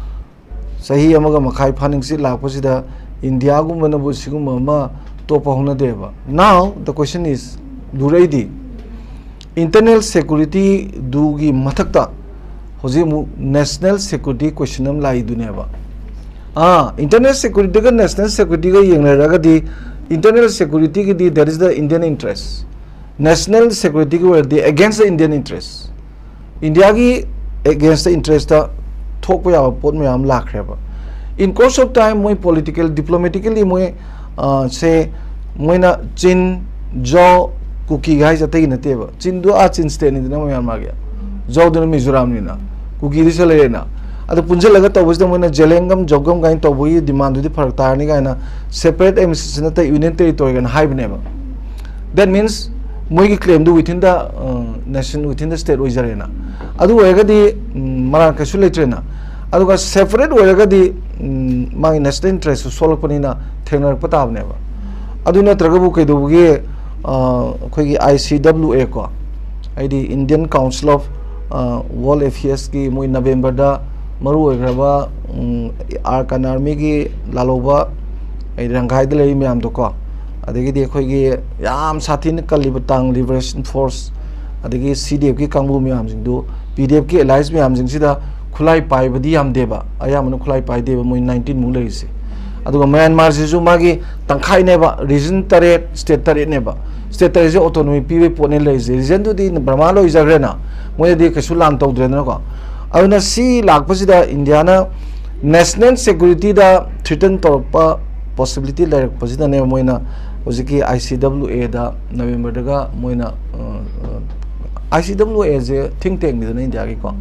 ꯆꯍꯤ ꯑꯃꯒ ꯃꯈꯥꯏ ꯐꯥꯅꯤꯡꯆꯤꯠ ꯂꯥꯛꯄꯁꯤꯗ ꯏꯟꯗꯤꯌꯥꯒꯨꯝꯕꯅꯕꯨ ꯁꯤꯒꯨꯝꯕ ꯑꯃ ꯇꯣꯞꯄ ꯍꯧꯅꯗꯦꯕ꯫ Now the question is, ꯂꯨꯔꯛꯏꯗꯤ, ꯏꯟꯇꯔꯅꯦꯜ ꯁꯦꯀꯨꯔꯤꯇꯤꯗꯨꯒꯤ ꯃꯊꯛꯇ ꯍꯧꯖꯤꯛ ꯑꯃꯨꯛ ꯅꯦꯁꯅꯦꯜ ꯁꯦꯀꯨꯔꯤꯇꯤ ꯀꯣꯏꯁꯟ ꯑꯃ ꯂꯥꯛꯏꯗꯨꯅꯦꯕ꯫ ꯑꯥ, ꯏꯟꯇꯔꯅꯦꯜ ꯁꯦꯀꯨꯔꯤꯇꯤꯒ ꯅꯦꯁꯅꯦꯜ ꯁꯦꯀꯨꯔꯤꯇꯤꯒ ꯌꯦꯡꯅꯔꯒꯗꯤ, ꯏꯟꯇꯔꯅꯦꯜ ꯁꯦꯀꯨꯔꯤꯇꯤꯒꯤꯗꯤ that is the Indian interest, national ꯁꯦꯀꯨꯔꯤꯇꯤꯒꯤ ꯑꯣꯏꯔꯗꯤ against the Indian interest, ꯏꯟꯗꯤꯌꯥꯒꯤ against the interest ꯊꯣꯛꯄ ꯌꯥꯕ ꯄꯣꯠ ꯃꯌꯥꯝ ꯂꯥꯛꯈ꯭ꯔꯦꯕ꯫ In course of time ꯃꯣꯏ ꯄꯣꯂꯤꯇꯤꯀꯦꯜ, ꯗꯤꯄ꯭ꯂꯣꯃꯦꯇꯤꯀꯦꯜꯂꯤ ꯃꯣꯏ, ꯑ, ꯁꯦ ꯃꯣꯏꯅ ꯆꯤꯟ, ꯖꯣ, ꯀꯨꯀꯤ ꯍꯥꯏꯁꯦ ꯑꯇꯩꯒꯤ ꯅꯠꯇꯦꯕ꯫ ꯆꯤꯟꯗꯨ ꯑꯥ ꯆꯤꯟ ꯁ꯭ꯇꯦꯠꯅꯤꯗꯅ ꯃꯌꯥꯟꯃꯥꯔꯒꯤ, ꯖꯣꯗꯨꯅ ꯃꯤꯖꯣꯔꯥꯝꯅꯤꯅ, ꯀꯨꯀꯤꯗꯤ ꯁꯤ ꯂꯩꯔꯦꯅ꯫ ꯑꯗꯨ ꯄꯨꯟꯁꯤꯜꯂꯒ ꯇꯧꯕꯁꯤꯗ ꯃꯣꯏꯅ ꯖꯦꯂꯦꯡꯒꯝ, ꯖꯣꯒꯝ ꯀꯥꯏꯅ ꯇꯧꯕꯒꯤ ꯗꯤꯃꯥꯟꯗꯨꯗꯤ ꯐꯔꯛ ꯇꯥꯔꯅꯤ ꯀꯥꯏꯅ separate administration ꯅꯠꯇ꯭ꯔ union territory ꯀꯥꯏꯅ ꯍꯥꯏꯕꯅꯦꯕ꯫ That means ꯃꯣꯏꯒꯤ claim ꯗꯨ within the, ꯑ, nation, within the state ꯑꯣꯏꯖꯔꯦꯅ꯫ ꯑꯗꯨ ꯑꯣꯏꯔꯒꯗꯤ, ꯎꯝ, ꯃꯔꯥꯡ ꯀꯩꯁꯨ ꯂꯩꯇ꯭ꯔꯦꯅ꯫ ꯑꯗꯨꯒ separate ꯑꯣꯏꯔꯒꯗꯤ, ꯎꯝ, ꯃꯥꯒꯤ national interest ꯁꯨ ꯁꯣꯛꯂꯛꯄꯅꯤꯅ ꯊꯦꯡꯅꯔꯛꯄ ꯇꯥꯕꯅꯦꯕ꯫ ꯑꯗꯨ ꯅꯠꯇ꯭ꯔꯒꯕꯨ ꯀꯩꯗꯧꯕꯒꯤ, ꯑ, ꯑꯩꯈꯣꯏꯒꯤ I C W A ꯀꯣ, ꯍꯥꯏꯗꯤ Indian Council of, ꯑ, World Affairs ꯀꯤ ꯃꯣꯏ ꯅꯕꯦꯝꯕꯔꯗ ꯃꯔꯨ ꯑꯣꯏꯈ꯭ꯔꯕ, ꯎꯝ, ꯑꯥꯔꯀꯥꯟ ꯑꯥꯔꯃꯤꯒꯤ ꯂꯥꯜꯍꯧꯕ, ꯍꯥꯏꯗꯤ ꯔꯪꯈꯥꯏꯗ ꯂꯩꯔꯤ ꯃꯌꯥꯝꯗꯣꯀꯣ, ꯑꯗꯒꯤꯗꯤ ꯑꯩꯈꯣꯏꯒꯤ ꯌꯥꯝ ꯁꯥꯊꯤꯅ ꯀꯜꯂꯤꯕ ꯇꯥꯡ ꯂꯤꯕꯔꯦꯁꯟ ꯐꯣꯔꯁ, ꯑꯗꯒꯤ C D F ꯀꯤ ꯀꯥꯡꯕꯨ ꯃꯌꯥꯝꯁꯤꯡꯗꯨ, P D F ꯀꯤ allies ꯃꯌꯥꯝꯁꯤꯡꯁꯤꯗ ꯈꯨꯠꯂꯥꯏ ꯄꯥꯏꯕꯗꯤ ꯌꯥꯝꯗꯦꯕ, ꯑꯌꯥꯝꯕꯅ ꯈꯨꯠꯂꯥꯏ ꯄꯥꯏꯗꯦꯕ, ꯃꯣꯏ nineteen ꯃꯨꯛ ꯂꯩꯔꯤꯁꯦ꯫ ꯑꯗꯨꯒ ꯃꯌꯥꯟꯃꯥꯔꯁꯤꯁꯨ ꯃꯥꯒꯤ ꯇꯪꯈꯥꯏꯅꯦꯕ, region ꯇꯔꯦꯠ, state ꯇꯔꯦꯠꯅꯦꯕ꯫ State ꯇꯔꯦꯠꯁꯦ autonomy ꯄꯤꯕꯒꯤ ꯄꯣꯠꯅꯦ ꯂꯩꯔꯤꯁꯦ꯫ Region ꯗꯨꯗꯤ ꯕꯔꯃꯥ ꯂꯣꯏꯖꯈ꯭ꯔꯦꯅ, ꯃꯣꯏꯗꯗꯤ ꯀꯩꯁꯨ ꯂꯥꯟ ꯇꯧꯗ꯭ꯔꯦꯗꯅꯀꯣ꯫ ꯑꯗꯨꯅ ꯁꯤ ꯂꯥꯛꯄꯁꯤꯗ ꯏꯟꯗꯤꯌꯥꯅ ꯅꯦꯁꯅꯦꯜ ꯁꯦꯀ꯭ꯌꯨꯔꯤꯇꯤꯗ ꯊ꯭ꯔꯤꯇꯟ ꯇꯧꯔꯛꯄ ꯄꯣꯁꯤꯕꯤꯂꯤꯇꯤ ꯂꯩꯔꯛꯄꯁꯤꯗꯅꯦ ꯃꯣꯏꯅ ꯍꯧꯖꯤꯛꯀꯤ ꯑꯥꯏ ꯁꯤ ꯗꯕ꯭ꯂꯤꯎ ꯑꯦꯗ ꯅꯕꯦꯝꯕꯔꯗꯒ ꯃꯣꯏꯅ ꯑꯥꯏ ꯁꯤ ꯗꯕ꯭ꯂꯤꯎ ꯑꯦꯁꯦ ꯊꯤꯡ ꯇꯦꯡꯅꯤꯗꯅ ꯏꯟꯗꯤꯌꯥꯒꯤꯀꯣ,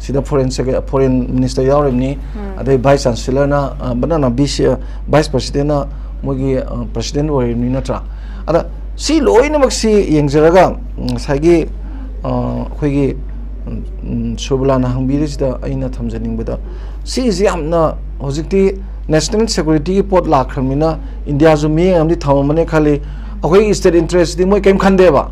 ꯁꯤꯗ ꯐꯣꯔꯦꯟ ꯐꯣꯔꯦꯟ ꯃꯤꯅꯤꯁꯇꯔ ꯌꯥꯎꯔꯤꯕꯅꯤ, ꯑꯗꯩ ꯚꯥꯏꯁ ꯆꯥꯟꯁꯦꯂꯔꯅ ꯕꯅꯥꯅ ꯚꯤꯁ ꯚꯥꯏꯁ ꯄ꯭ꯔꯁꯤꯗꯦꯟꯅ ꯃꯣꯏꯒꯤ ꯄ꯭ꯔꯁꯤꯗꯦꯟ ꯑꯣꯏꯔꯤꯕꯅꯤ ꯅꯠꯇ꯭ꯔꯥ? ꯑꯗ ꯁꯤ ꯂꯣꯏꯅꯃꯛꯁꯤ ꯌꯦꯡꯖꯔꯒ ꯉꯁꯥꯏꯒꯤ ꯑꯩꯈꯣꯏꯒꯤ ꯁꯨꯔꯕꯂꯥꯅ ꯍꯪꯕꯤꯔꯤꯁꯤꯗ ꯑꯩꯅ ꯊꯝꯖꯅꯤꯡꯕꯗ, ꯁꯤꯒꯤꯁꯤ ꯌꯥꯝꯅ ꯍꯧꯖꯤꯛꯇꯤ ꯅꯦꯁꯅꯦꯜ ꯁꯦꯀ꯭ꯌꯨꯔꯤꯇꯤꯒꯤ ꯄꯣꯠ ꯂꯥꯛꯈ꯭ꯔꯕꯅꯤꯅ ꯏꯟꯗꯤꯌꯥꯁꯨ ꯃꯤꯠꯌꯦꯡ ꯑꯃꯗꯤ ꯊꯝꯃꯝꯃꯅꯤ ꯈꯜꯂꯤ꯫ ꯑꯩꯈꯣꯏꯒꯤ ꯁ꯭ꯇꯦꯠ ꯏꯟꯇꯔꯦꯁꯇꯤ ꯃꯣꯏ ꯀꯔꯤꯝ ꯈꯟꯗꯦꯕ꯫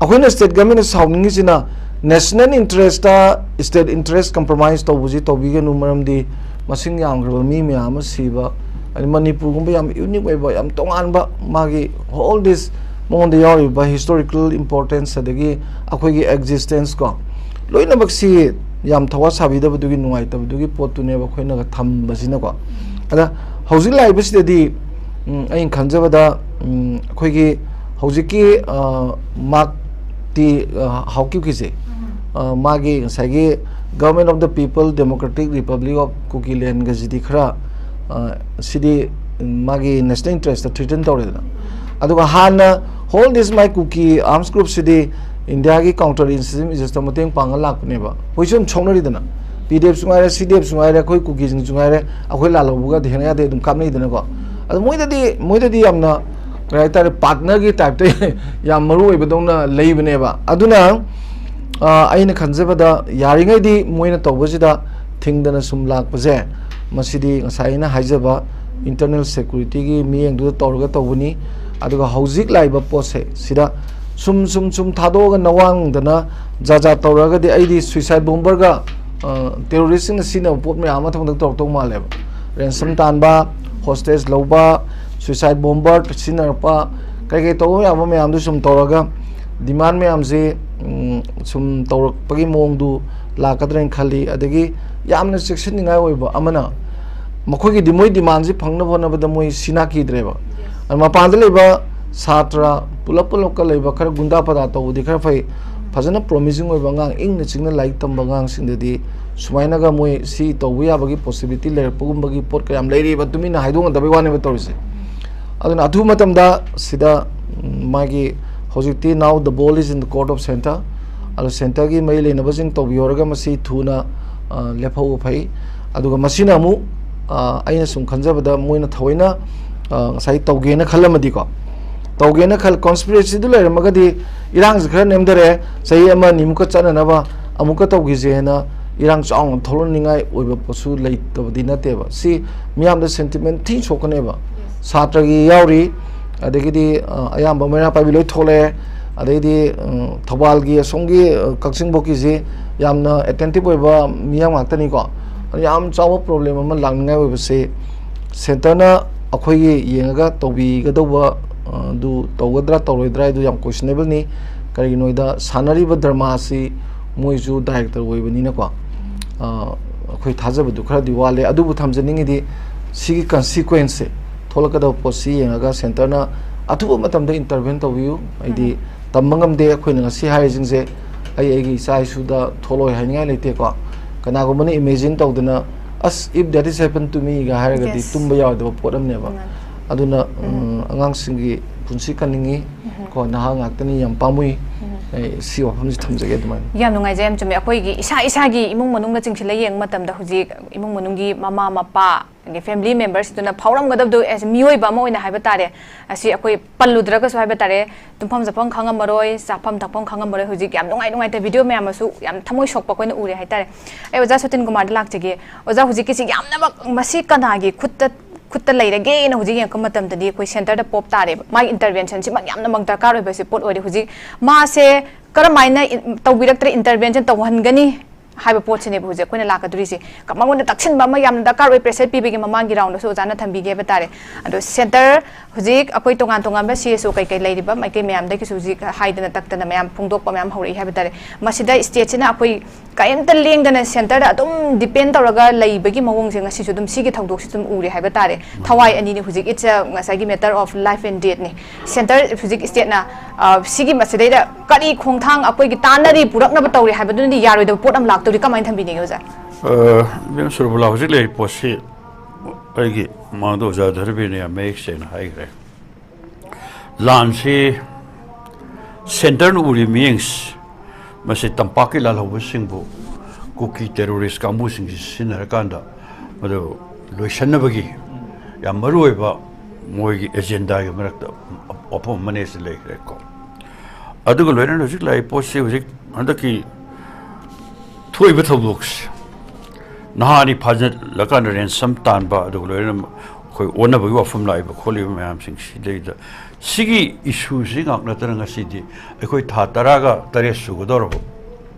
ꯑꯩꯈꯣꯏꯅ ꯁ꯭ꯇꯦꯠ ꯒꯃꯦꯟꯅ ꯁꯥꯎꯅꯤꯡꯉꯤꯁꯤꯅ national interest state interest compromise ꯇꯧꯕꯁꯤ ꯇꯧꯕꯤꯒꯅꯨ, ꯃꯔꯝꯗꯤ ꯃꯁꯤꯡ ꯌꯥꯝꯈ꯭ꯔꯕ ꯃꯤ ꯃꯌꯥꯝ ꯑꯃ ꯁꯤꯕ, ꯍꯥꯏꯗꯤ ꯃꯅꯤꯄꯨꯔꯒꯨꯝꯕ ꯌꯥꯝ ꯌꯨꯅꯤꯛ ꯑꯣꯏꯕ, ꯌꯥꯝ ꯇꯣꯉꯥꯟꯕ ꯃꯥꯒꯤ all this ꯃꯉꯣꯟꯗ ꯌꯥꯎꯔꯤꯕ ꯍꯤꯁꯇꯣꯔꯤꯀꯦꯜ ꯏꯝꯄꯣꯔꯇꯦꯟꯁ, ꯑꯗꯒꯤ ꯑꯩꯈꯣꯏꯒꯤ ꯑꯦꯛꯖꯤꯁꯇꯦꯟꯁ ꯀꯣ, ꯂꯣꯏꯅꯃꯛꯁꯤ ꯌꯥꯝ ꯊꯋꯥ ꯁꯥꯕꯤꯗꯕꯗꯨꯒꯤ ꯅꯨꯡꯉꯥꯏꯇꯕꯗꯨꯒꯤ ꯄꯣꯠꯇꯨꯅꯦꯕ ꯑꯩꯈꯣꯏꯅꯒ ꯊꯝꯕꯁꯤꯅꯀꯣ꯫ ꯑꯗ ꯍꯧꯖꯤꯛ ꯂꯥꯛꯏꯕꯁꯤꯗꯗꯤ, ꯎꯝ, ꯑꯩꯅ ꯈꯟꯖꯕꯗ, ꯎꯝ, ꯑꯩꯈꯣꯏꯒꯤ ꯍꯧꯖꯤꯛꯀꯤ, ꯑ, ꯃꯥꯔꯛ ꯇꯤ, ꯑ, ꯍꯥꯎꯀꯤꯞꯀꯤꯁꯦ, ꯑ, ꯃꯥꯒꯤ ꯉꯁꯥꯏꯒꯤ Government of the People Democratic Republic of Kukiland ꯒꯁꯤꯗꯤ ꯈꯔ, ꯑ, ꯁꯤꯗꯤ ꯃꯥꯒꯤ ꯅꯦꯁꯅꯦꯜ ꯏꯟꯇꯔꯦꯁꯇ ꯊ꯭ꯔꯤꯇꯟ ꯇꯧꯔꯦꯗꯅ꯫ ꯑꯗꯨꯒ ꯍꯥꯟꯅ Hold This My Kuki Arms Group ꯁꯤꯗꯤ ꯏꯟꯗꯤꯌꯥꯒꯤ ꯀꯥꯎꯟꯇꯔ ꯏꯟꯁꯔꯖꯦꯟꯁꯤꯁꯇ ꯃꯇꯦꯡ ꯄꯥꯡꯉ ꯂꯥꯛꯄꯅꯦꯕ꯫ ꯍꯧꯖꯤꯛꯁꯨ ꯑꯗꯨꯝ ꯁꯣꯛꯅꯔꯤꯗꯅ, ꯄꯤ ꯗꯤ ꯑꯦꯐꯁꯨ ꯉꯥꯏꯔꯦ, ꯁꯤ ꯗꯤ ꯑꯦꯐꯁꯨ ꯉꯥꯏꯔꯦ, ꯑꯩꯈꯣꯏ ꯀꯨꯀꯤꯁꯤꯡꯁꯨ ꯉꯥꯏꯔꯦ, ꯑꯩꯈꯣꯏ ꯂꯥꯜꯍꯧꯕꯒ ꯊꯦꯡꯅ ꯌꯥꯗꯦ, ꯑꯗꯨꯝ ꯀꯥꯞꯅꯩꯗꯅꯀꯣ꯫ ꯑꯗꯣ ꯃꯣꯏꯗꯗꯤ, ꯃꯣꯏꯗꯗꯤ ꯌꯥꯝꯅ ꯀꯩ ꯍꯥꯏꯇꯥꯔꯦ, ꯄꯥꯔꯠꯅꯔꯒꯤ ꯇꯥꯏꯞꯇ ꯌꯥꯝ ꯃꯔꯨ ꯑꯣꯏꯕꯗꯧꯅ ꯂꯩꯕꯅꯦꯕ꯫ ꯑꯗꯨꯅ, ꯑ, ꯑꯩꯅ ꯈꯟꯖꯕꯗ ꯌꯥꯔꯤꯉꯩꯗꯤ ꯃꯣꯏꯅ ꯇꯧꯕꯁꯤꯗ ꯊꯤꯡꯗꯅ ꯁꯨꯝ ꯂꯥꯛꯄꯁꯦ, ꯃꯁꯤꯗꯤ ꯉꯁꯥꯏ ꯑꯩꯅ ꯍꯥꯏꯖꯕ ꯏꯟꯇꯔꯅꯦꯜ ꯁꯦꯀ꯭ꯌꯨꯔꯤꯇꯤꯒꯤ ꯃꯤꯠꯌꯦꯡꯗꯨꯗ ꯇꯧꯔꯒ ꯇꯧꯕꯅꯤ꯫ ꯑꯗꯨꯒ ꯍꯧꯖꯤꯛ ꯂꯥꯛꯏꯕ ꯄꯣꯠꯁꯦ ꯁꯤꯗ ꯁꯨꯝ, ꯁꯨꯝ, ꯁꯨꯝ ꯊꯥꯗꯣꯛꯑꯒ ꯅꯋꯥꯡꯗꯅ ꯖꯥꯠ ꯖꯥꯠ ꯇꯧꯔꯒꯗꯤ ꯑꯩꯗꯤ ꯁ꯭ꯋꯤꯁꯥꯏꯠ ꯕꯣꯝꯕꯔꯒ, ꯑ, ꯇꯦꯔꯣꯔꯤꯁꯁꯤꯡꯅ ꯁꯤꯖꯤꯟꯅꯕ ꯄꯣꯠ ꯃꯌꯥꯝ ꯑꯃ ꯊꯕꯛ ꯇꯧꯔꯛꯇꯧ ꯃꯥꯜꯂꯦꯕ꯫ ꯔꯦꯟꯁꯝ ꯇꯥꯟꯕ, ꯍꯣꯁꯇꯦꯖ ꯂꯧꯕ, ꯁ꯭ꯋꯤꯁꯥꯏꯠ ꯕꯣꯝꯕꯔ ꯁꯤꯖꯤꯟꯅꯔꯛꯄ, ꯀꯩ ꯀꯩ ꯇꯧꯕ ꯌꯥꯕ ꯃꯌꯥꯝꯗꯨ ꯁꯨꯝ ꯇꯧꯔꯒ ꯗꯤꯃꯥꯟ ꯃꯌꯥꯝꯁꯤ, ꯎꯝ, ꯁꯨꯝ ꯇꯧꯔꯛꯄꯒꯤ ꯃꯑꯣꯡꯗꯨ ꯂꯥꯛꯀꯗ꯭ꯔꯥ ꯍꯥꯏꯅ ꯈꯜꯂꯤ꯫ ꯑꯗꯒꯤ ꯌꯥꯝꯅ ꯆꯦꯛꯁꯤꯟꯅꯤꯡꯉꯥꯏ ꯑꯣꯏꯕ ꯑꯃꯅ, ꯃꯈꯣꯏꯒꯤ ꯗꯤꯃꯥꯟꯁꯤ ꯐꯪꯅꯕ ꯍꯣꯠꯅꯕꯗ ꯃꯣꯏ ꯁꯤꯅꯥ ꯀꯤꯗ꯭ꯔꯦꯕ꯫ ꯑꯗ ꯃꯄꯥꯟꯗ ꯂꯩꯕ ꯁꯥꯇ꯭ꯔ ꯄꯨꯂꯞ ꯄꯨꯂꯞꯀ ꯂꯩꯕ ꯈꯔ ꯒꯨꯟꯗꯥ ꯄꯗꯥ ꯇꯧꯕꯗꯤ ꯈꯔ ꯐꯩ꯫ ꯐꯖꯅ promising ꯑꯣꯏꯕ ꯑꯉꯥꯡ, ꯏꯪꯅ ꯆꯤꯛꯅ ꯂꯥꯏꯔꯤꯛ ꯇꯝꯕ ꯑꯉꯥꯡꯁꯤꯡꯗꯗꯤ ꯁꯨꯃꯥꯏꯅꯒ ꯃꯣꯏ ꯁꯤ ꯇꯧꯕ ꯌꯥꯕꯒꯤ possibility ꯂꯩꯔꯛꯄꯒꯨꯝꯕꯒꯤ ꯄꯣꯠ ꯀꯌꯥꯝ ꯂꯩꯔꯤꯕ, ꯇꯨꯃꯤꯟꯅ ꯍꯥꯏꯗꯣꯛꯅꯗꯕꯩ ꯋꯥꯅꯦꯕ ꯇꯧꯔꯤꯁꯦ꯫ ꯑꯗꯨꯅ ꯑꯊꯨꯕ ꯃꯇꯝꯗ ꯁꯤꯗ, ꯎꯝ, ꯃꯥꯒꯤ ꯍꯧꯖꯤꯛꯇꯤ now the ball is in the court of centre꯫ ꯑꯗꯣ centreꯒꯤ ꯃꯔꯤ ꯂꯩꯅꯕꯁꯤꯡ ꯇꯧꯕꯤꯍꯧꯔꯒ ꯃꯁꯤ ꯊꯨꯅ, ꯑ, ꯂꯦꯞꯍꯧꯕ ꯐꯩ꯫ ꯑꯗꯨꯒ ꯃꯁꯤꯅ ꯑꯃꯨꯛ, ꯑ, ꯑꯩꯅ ꯁꯨꯝ ꯈꯟꯖꯕꯗ ꯃꯣꯏꯅ ꯊꯑꯣꯏꯅ, ꯑ, ꯉꯁꯥꯏ ꯇꯧꯒꯦꯅ ꯈꯜꯂꯝꯃꯗꯤꯀꯣ, ꯇꯧꯒꯦꯅ ꯈꯜ-, conspiracyꯗꯨ ꯂꯩꯔꯝꯃꯒꯗꯤ ꯏꯔꯥꯡꯁꯦ ꯈꯔ ꯅꯦꯝꯊꯔꯦ, ꯆꯍꯤ ꯑꯃ ꯑꯅꯤꯃꯨꯛꯀ ꯆꯠꯅꯅꯕ ꯑꯃꯨꯛꯀ ꯇꯧꯈꯤꯁꯦꯅ ꯏꯔꯥꯡ ꯆꯥꯎꯅ ꯊꯣꯛꯂꯛꯅꯤꯡꯉꯥꯏ ꯑꯣꯏꯕ ꯄꯣꯠꯁꯨ ꯂꯩꯇꯕꯗꯤ ꯅꯠꯇꯦꯕ꯫ ꯁꯤ ꯃꯤꯌꯥꯝꯗ sentiment ꯊꯤ ꯁꯣꯛꯀꯅꯦꯕ꯫ ꯁꯥꯇ꯭ꯔꯒꯤ ꯌꯥꯎꯔꯤ, ꯑꯗꯒꯤꯗꯤ, ꯑ, ꯑꯌꯥꯝꯕ ꯃꯩꯔꯥ ꯄꯥꯏꯕꯤ ꯂꯣꯏ ꯊꯣꯛꯂꯛꯑꯦ, ꯑꯗꯩꯗꯤ, ꯎꯝ, ꯊꯧꯕꯥꯜꯒꯤ ꯑꯁꯣꯝꯒꯤ, ꯑ, ꯀꯛꯆꯤꯡꯕꯣꯛꯀꯤꯁꯤ ꯌꯥꯝꯅ attentive ꯑꯣꯏꯕ ꯃꯤꯌꯥꯝ ꯉꯥꯛꯇꯅꯤꯀꯣ꯫ ꯑꯗꯨ ꯌꯥꯝ ꯆꯥꯎꯕ problem ꯑꯃ ꯂꯥꯛꯅꯤꯡꯉꯥꯏ ꯑꯣꯏꯕꯁꯦ centreꯅ ꯑꯩꯈꯣꯏꯒꯤ ꯌꯦꯡꯉꯒ ꯇꯧꯕꯤꯒꯗꯧꯕ, ꯑ, ꯑꯗꯨ ꯇꯧꯒꯗ꯭ꯔꯥ ꯇꯧꯔꯣꯏꯗ꯭ꯔꯥ ꯍꯥꯏꯗꯨ ꯌꯥꯝ questionableꯅꯤ꯫ ꯀꯔꯤꯒꯤꯅꯣ ꯍꯥꯏꯗ ꯁꯥꯟꯅꯔꯤꯕ dramaꯁꯤ ꯃꯣꯏꯁꯨ director ꯑꯣꯏꯕꯅꯤꯅꯀꯣ, ꯑ, ꯑꯩꯈꯣꯏ ꯊꯥꯖꯕꯗꯨ ꯈꯔꯗꯤ ꯋꯥꯠꯂꯦ꯫ ꯑꯗꯨꯕꯨ ꯊꯝꯖꯅꯤꯡꯉꯤꯗꯤ ꯁꯤꯒꯤ consequenceꯁꯦ, ꯊꯣꯛꯂꯛꯀꯗꯕ ꯄꯣꯠꯁꯤ ꯌꯦꯡꯉꯒ centreꯅ ꯑꯊꯨꯕ ꯃꯇꯝꯗ intervene ꯇꯧꯕꯤꯌꯨ꯫ ꯑꯩꯗꯤ ꯎꯝ꯫ ꯇꯝꯕ ꯉꯝꯗꯦ, ꯑꯩꯈꯣꯏꯅ ꯉꯁꯤ ꯍꯥꯏꯔꯤꯁꯤꯡꯁꯦ ꯑꯩ ꯑꯩꯒꯤ ꯏꯆꯥ ꯏꯁꯨꯗ ꯊꯣꯛꯂꯛꯑꯣꯏ ꯍꯥꯏꯅꯤꯡꯉꯥꯏ ꯂꯩꯇꯦꯀꯣ꯫ ꯀꯅꯥꯒꯨꯝꯕꯅ imagine ꯇꯧꯗꯅ, "ꯑꯁ, if that is happen to me" ꯒ ꯍꯥꯏꯔꯒꯗꯤ Yes. ꯇꯨꯝꯕ ꯌꯥꯔꯣꯏꯗꯕ ꯄꯣꯠ ꯑꯃꯅꯦꯕ꯫ ꯎꯝ꯫ ꯑꯗꯨꯅ, ꯎꯝ꯫ ꯎꯝ, ꯑꯉꯥꯡꯁꯤꯡꯒꯤ ꯄꯨꯟꯁꯤ ꯀꯟꯅꯤꯡꯉꯤ꯫ ꯎꯝ꯫ ꯀꯣ, ꯅꯍꯥ ꯉꯥꯛꯇꯅꯤ, ꯌꯥꯝ ꯄꯥꯝꯃꯨꯏ꯫ ꯎꯝ꯫ ꯑꯩ ꯁꯤ ꯋꯥꯐꯝꯁꯤ ꯊꯝꯖꯒꯦ ꯑꯗꯨꯃꯥꯏꯅ꯫ ꯌꯥꯝ ꯅꯨꯡꯉꯥꯏꯖꯩ, ꯌꯥꯝ ꯆꯨꯝꯃꯦ꯫ ꯑꯩꯈꯣꯏꯒꯤ ꯏꯁꯥ ꯏꯁꯥꯒꯤ ꯏꯃꯨꯡ ꯃꯅꯨꯡꯅ ꯆꯤꯡꯁꯤꯜꯂ ꯌꯦꯡꯕ ꯃꯇꯝꯗ ꯍꯧꯖꯤꯛ ꯏꯃꯨꯡ ꯃꯅꯨꯡꯒꯤ ꯃꯃꯥ ꯃꯄꯥ, ꯑꯗꯒꯤ family membersꯇꯨꯅ ꯐꯥꯎꯔꯝꯒꯗꯕꯗꯣ as ꯃꯤꯑꯣꯏꯕ ꯑꯃ ꯑꯣꯏꯅ ꯍꯥꯏꯕ ꯇꯥꯔꯦ꯫ ꯑꯁꯤ ꯑꯩꯈꯣꯏ ꯄꯜꯂꯨꯗ꯭ꯔꯒꯁꯨ ꯍꯥꯏꯕ ꯇꯥꯔꯦ, ꯇꯨꯝꯐꯝ ꯆꯥꯐꯝ ꯈꯪꯉꯝꯃꯔꯣꯏ, ꯆꯥꯐꯝ ꯊꯛꯐꯝ ꯈꯪꯉꯝꯃꯔꯣꯏ꯫ ꯍꯧꯖꯤꯛ ꯌꯥꯝ ꯅꯨꯡꯉꯥꯏ ꯅꯨꯡꯉꯥꯏꯇꯕ video ꯃꯌꯥꯝ ꯑꯃꯁꯨ ꯌꯥꯝ ꯊꯃꯣꯏ ꯁꯣꯛꯄ ꯑꯩꯈꯣꯏꯅ ꯎꯔꯦ ꯍꯥꯏꯇꯥꯔꯦ꯫ ꯑꯩ ꯑꯣꯖꯥ ꯁꯇꯤꯟ ꯀꯨꯃꯥꯔꯗ ꯂꯥꯛꯆꯒꯦ꯫ ꯑꯣꯖꯥ, ꯍꯧꯖꯤꯛꯀꯤꯁꯤ ꯌꯥꯝꯅꯃꯛ ꯃꯁꯤ ꯀꯅꯥꯒꯤ ꯈꯨꯠꯇ, ꯈꯨꯠꯇ ꯂꯩꯔꯒꯦꯅ ꯍꯧꯖꯤꯛ ꯌꯦꯡꯉꯛꯄ ꯃꯇꯝꯗꯗꯤ ꯑꯩꯈꯣꯏ centreꯗ ꯄꯣꯞ ꯇꯥꯔꯦꯕ꯫ ꯃꯥꯒꯤ interventionꯁꯤꯃꯛ ꯌꯥꯝꯅꯃꯛ ꯗꯔꯀꯥꯔ ꯑꯣꯏꯕꯁꯤ ꯄꯣꯠ ꯑꯣꯏꯔꯦ꯫ ꯍꯧꯖꯤꯛ ꯃꯥꯁꯦ ꯀꯔꯝꯍꯥꯏꯅ ꯏꯟ-, ꯇꯧꯕꯤꯔꯛꯇ꯭ꯔꯦ, intervention ꯇꯧꯍꯟꯒꯅꯤ? ꯍꯥꯏꯕ ꯄꯣꯠꯁꯤꯅꯦꯕ ꯍꯧꯖꯤꯛ ꯑꯩꯈꯣꯏꯅ ꯂꯥꯛꯀꯗꯣꯔꯤꯁꯦ꯫ ꯀ- ꯃꯉꯣꯟꯗ ꯇꯛꯁꯤꯟꯕ ꯑꯃ ꯌꯥꯝꯅ ꯗꯔꯀꯥꯔ ꯑꯣꯏ, ꯄ꯭ꯔꯦꯁꯔ ꯄꯤꯕꯒꯤ ꯃꯃꯥꯡꯒꯤ ꯔꯥꯎꯟꯗꯁꯨ ꯑꯣꯖꯥꯅ ꯊꯝꯕꯤꯒꯦ ꯍꯥꯏꯕ ꯇꯥꯔꯦ꯫ ꯑꯗꯣ ꯁꯦꯟꯇꯔ ꯍꯧꯖꯤꯛ ꯑꯩꯈꯣꯏ ꯇꯣꯉꯥꯟ ꯇꯣꯉꯥꯟꯕ ꯁꯤ ꯑꯦꯁ ꯑꯣ ꯀꯩꯀꯩ ꯂꯩꯔꯤꯕ ꯃꯥꯏꯀꯩ ꯃꯌꯥꯝꯗꯒꯤꯁꯨ ꯍꯧꯖꯤꯛ ꯍꯥꯏꯗꯅ ꯇꯛꯇꯅ ꯃꯌꯥꯝ ꯐꯣꯡꯗꯣꯛꯄ ꯃꯌꯥꯝ ꯍꯧꯔꯛꯏ ꯍꯥꯏꯕ ꯇꯥꯔꯦ꯫ ꯃꯁꯤꯗ ꯁ꯭ꯇꯦꯠꯁꯤꯅ ꯑꯩꯈꯣꯏ ꯀꯔꯤꯝꯇ ꯂꯦꯡꯗꯅ ꯁꯦꯟꯇꯔꯗ ꯑꯗꯨꯝ ꯗꯤꯄꯦꯟ ꯇꯧꯔꯒ ꯂꯩꯕꯒꯤ ꯃꯑꯣꯡꯁꯦ ꯉꯁꯤꯁꯨ ꯑꯗꯨꯝ ꯁꯤꯒꯤ ꯊꯧꯗꯣꯛꯁꯤ ꯑꯗꯨꯝ ꯎꯔꯦ ꯍꯥꯏꯕ ꯇꯥꯔꯦ꯫ ꯊꯋꯥꯏ ꯑꯅꯤꯅꯤ ꯍꯧꯖꯤꯛ꯫ It's a ꯉꯁꯥꯏꯒꯤ matter of life and deathꯅꯤ꯫ ꯁꯦꯟꯇꯔ ꯍꯧꯖꯤꯛ ꯁ꯭ꯇꯦꯠꯅ, ꯑ, ꯁꯤꯒꯤ ꯃꯁꯤꯗꯩꯗ ꯀꯔꯤ ꯈꯣꯡꯊꯥꯡ ꯑꯩꯈꯣꯏꯒꯤ ꯇꯥꯟꯅꯔꯤ ꯄꯨꯔꯛꯅꯕ ꯇꯧꯔꯤ ꯍꯥꯏꯕꯗꯨꯅꯗꯤ ꯌꯥꯔꯣꯏꯗꯕ ꯄꯣꯠ ꯑꯃ ꯂꯥꯛꯇꯧꯔꯤ꯫ ꯀꯃꯥꯏꯅ ꯊꯝꯕꯤꯅꯤꯡꯉꯤ ꯑꯣꯖꯥ? ꯑ, ꯏꯕꯦꯝ ꯁꯨꯔꯕꯂꯥ, ꯍꯧꯖꯤꯛ ꯂꯩꯔꯤꯕ ꯄꯣꯠꯁꯤ ꯑꯩꯒꯤ ꯃꯃꯥꯡꯗ ꯑꯣꯖꯥ ꯙꯔꯕꯤꯅ ꯌꯥꯝ ꯃꯌꯦꯛ ꯁꯦꯡꯅ ꯍꯥꯏꯈ꯭ꯔꯦ꯫ ꯂꯥꯟꯁꯤ ꯁꯦꯟꯇꯔꯅ ꯎꯔꯤ ꯃꯤꯠꯌꯦꯡꯁꯤ, ꯃꯁꯤ ꯇꯝꯄꯥꯛꯀꯤ ꯂꯥꯜꯍꯧꯕꯁꯤꯡꯕꯨ ꯀꯨꯀꯤ ꯇꯦꯔꯣꯔꯤꯁ ꯀꯥꯡꯕꯨꯁꯤꯡꯁꯤ ꯁꯤꯖꯤꯟꯅꯔꯀꯥꯟꯗ ꯃꯗꯨ ꯂꯣꯏꯁꯤꯟꯅꯕꯒꯤ ꯌꯥꯝ ꯃꯔꯨꯑꯣꯏꯕ ꯃꯣꯏꯒꯤ ꯑꯦꯖꯦꯟꯗꯥꯒꯤ ꯃꯔꯛꯇ ꯋꯥꯐꯝ ꯑꯃꯅꯦ ꯁꯤ ꯂꯩꯈ꯭ꯔꯦꯀꯣ꯫ ꯑꯗꯨꯒ ꯂꯣꯏꯅꯅ ꯍꯧꯖꯤꯛ ꯂꯥꯛꯏ ꯄꯣꯠꯁꯤ ꯍꯧꯖꯤꯛ ꯍꯟꯗꯛꯀꯤ ꯊꯣꯛꯏꯕ ꯊꯧꯗꯣꯛꯁꯤ, ꯅꯍꯥ ꯑꯅꯤ ꯐꯥꯖꯤꯜꯂꯀꯥꯟꯗ ꯔꯦꯟꯁꯝ ꯇꯥꯟꯕ, ꯑꯗꯨꯒ ꯂꯣꯏꯅꯅ ꯑꯩꯈꯣꯏ ꯑꯣꯟꯅꯕꯒꯤ ꯋꯥꯐꯝ ꯂꯥꯛꯏꯕ ꯈꯣꯠꯂꯤꯕ ꯃꯌꯥꯝꯁꯤꯡꯁꯤꯗꯩꯗ ꯁꯤꯒꯤ ꯏꯁꯨꯁꯤ ꯉꯥꯛ ꯅꯠꯇꯅ ꯉꯁꯤꯗꯤ ꯑꯩꯈꯣꯏ ꯊꯥ ꯇꯔꯥꯒ ꯇꯔꯦꯠ ꯁꯨꯒꯗꯧꯔꯕ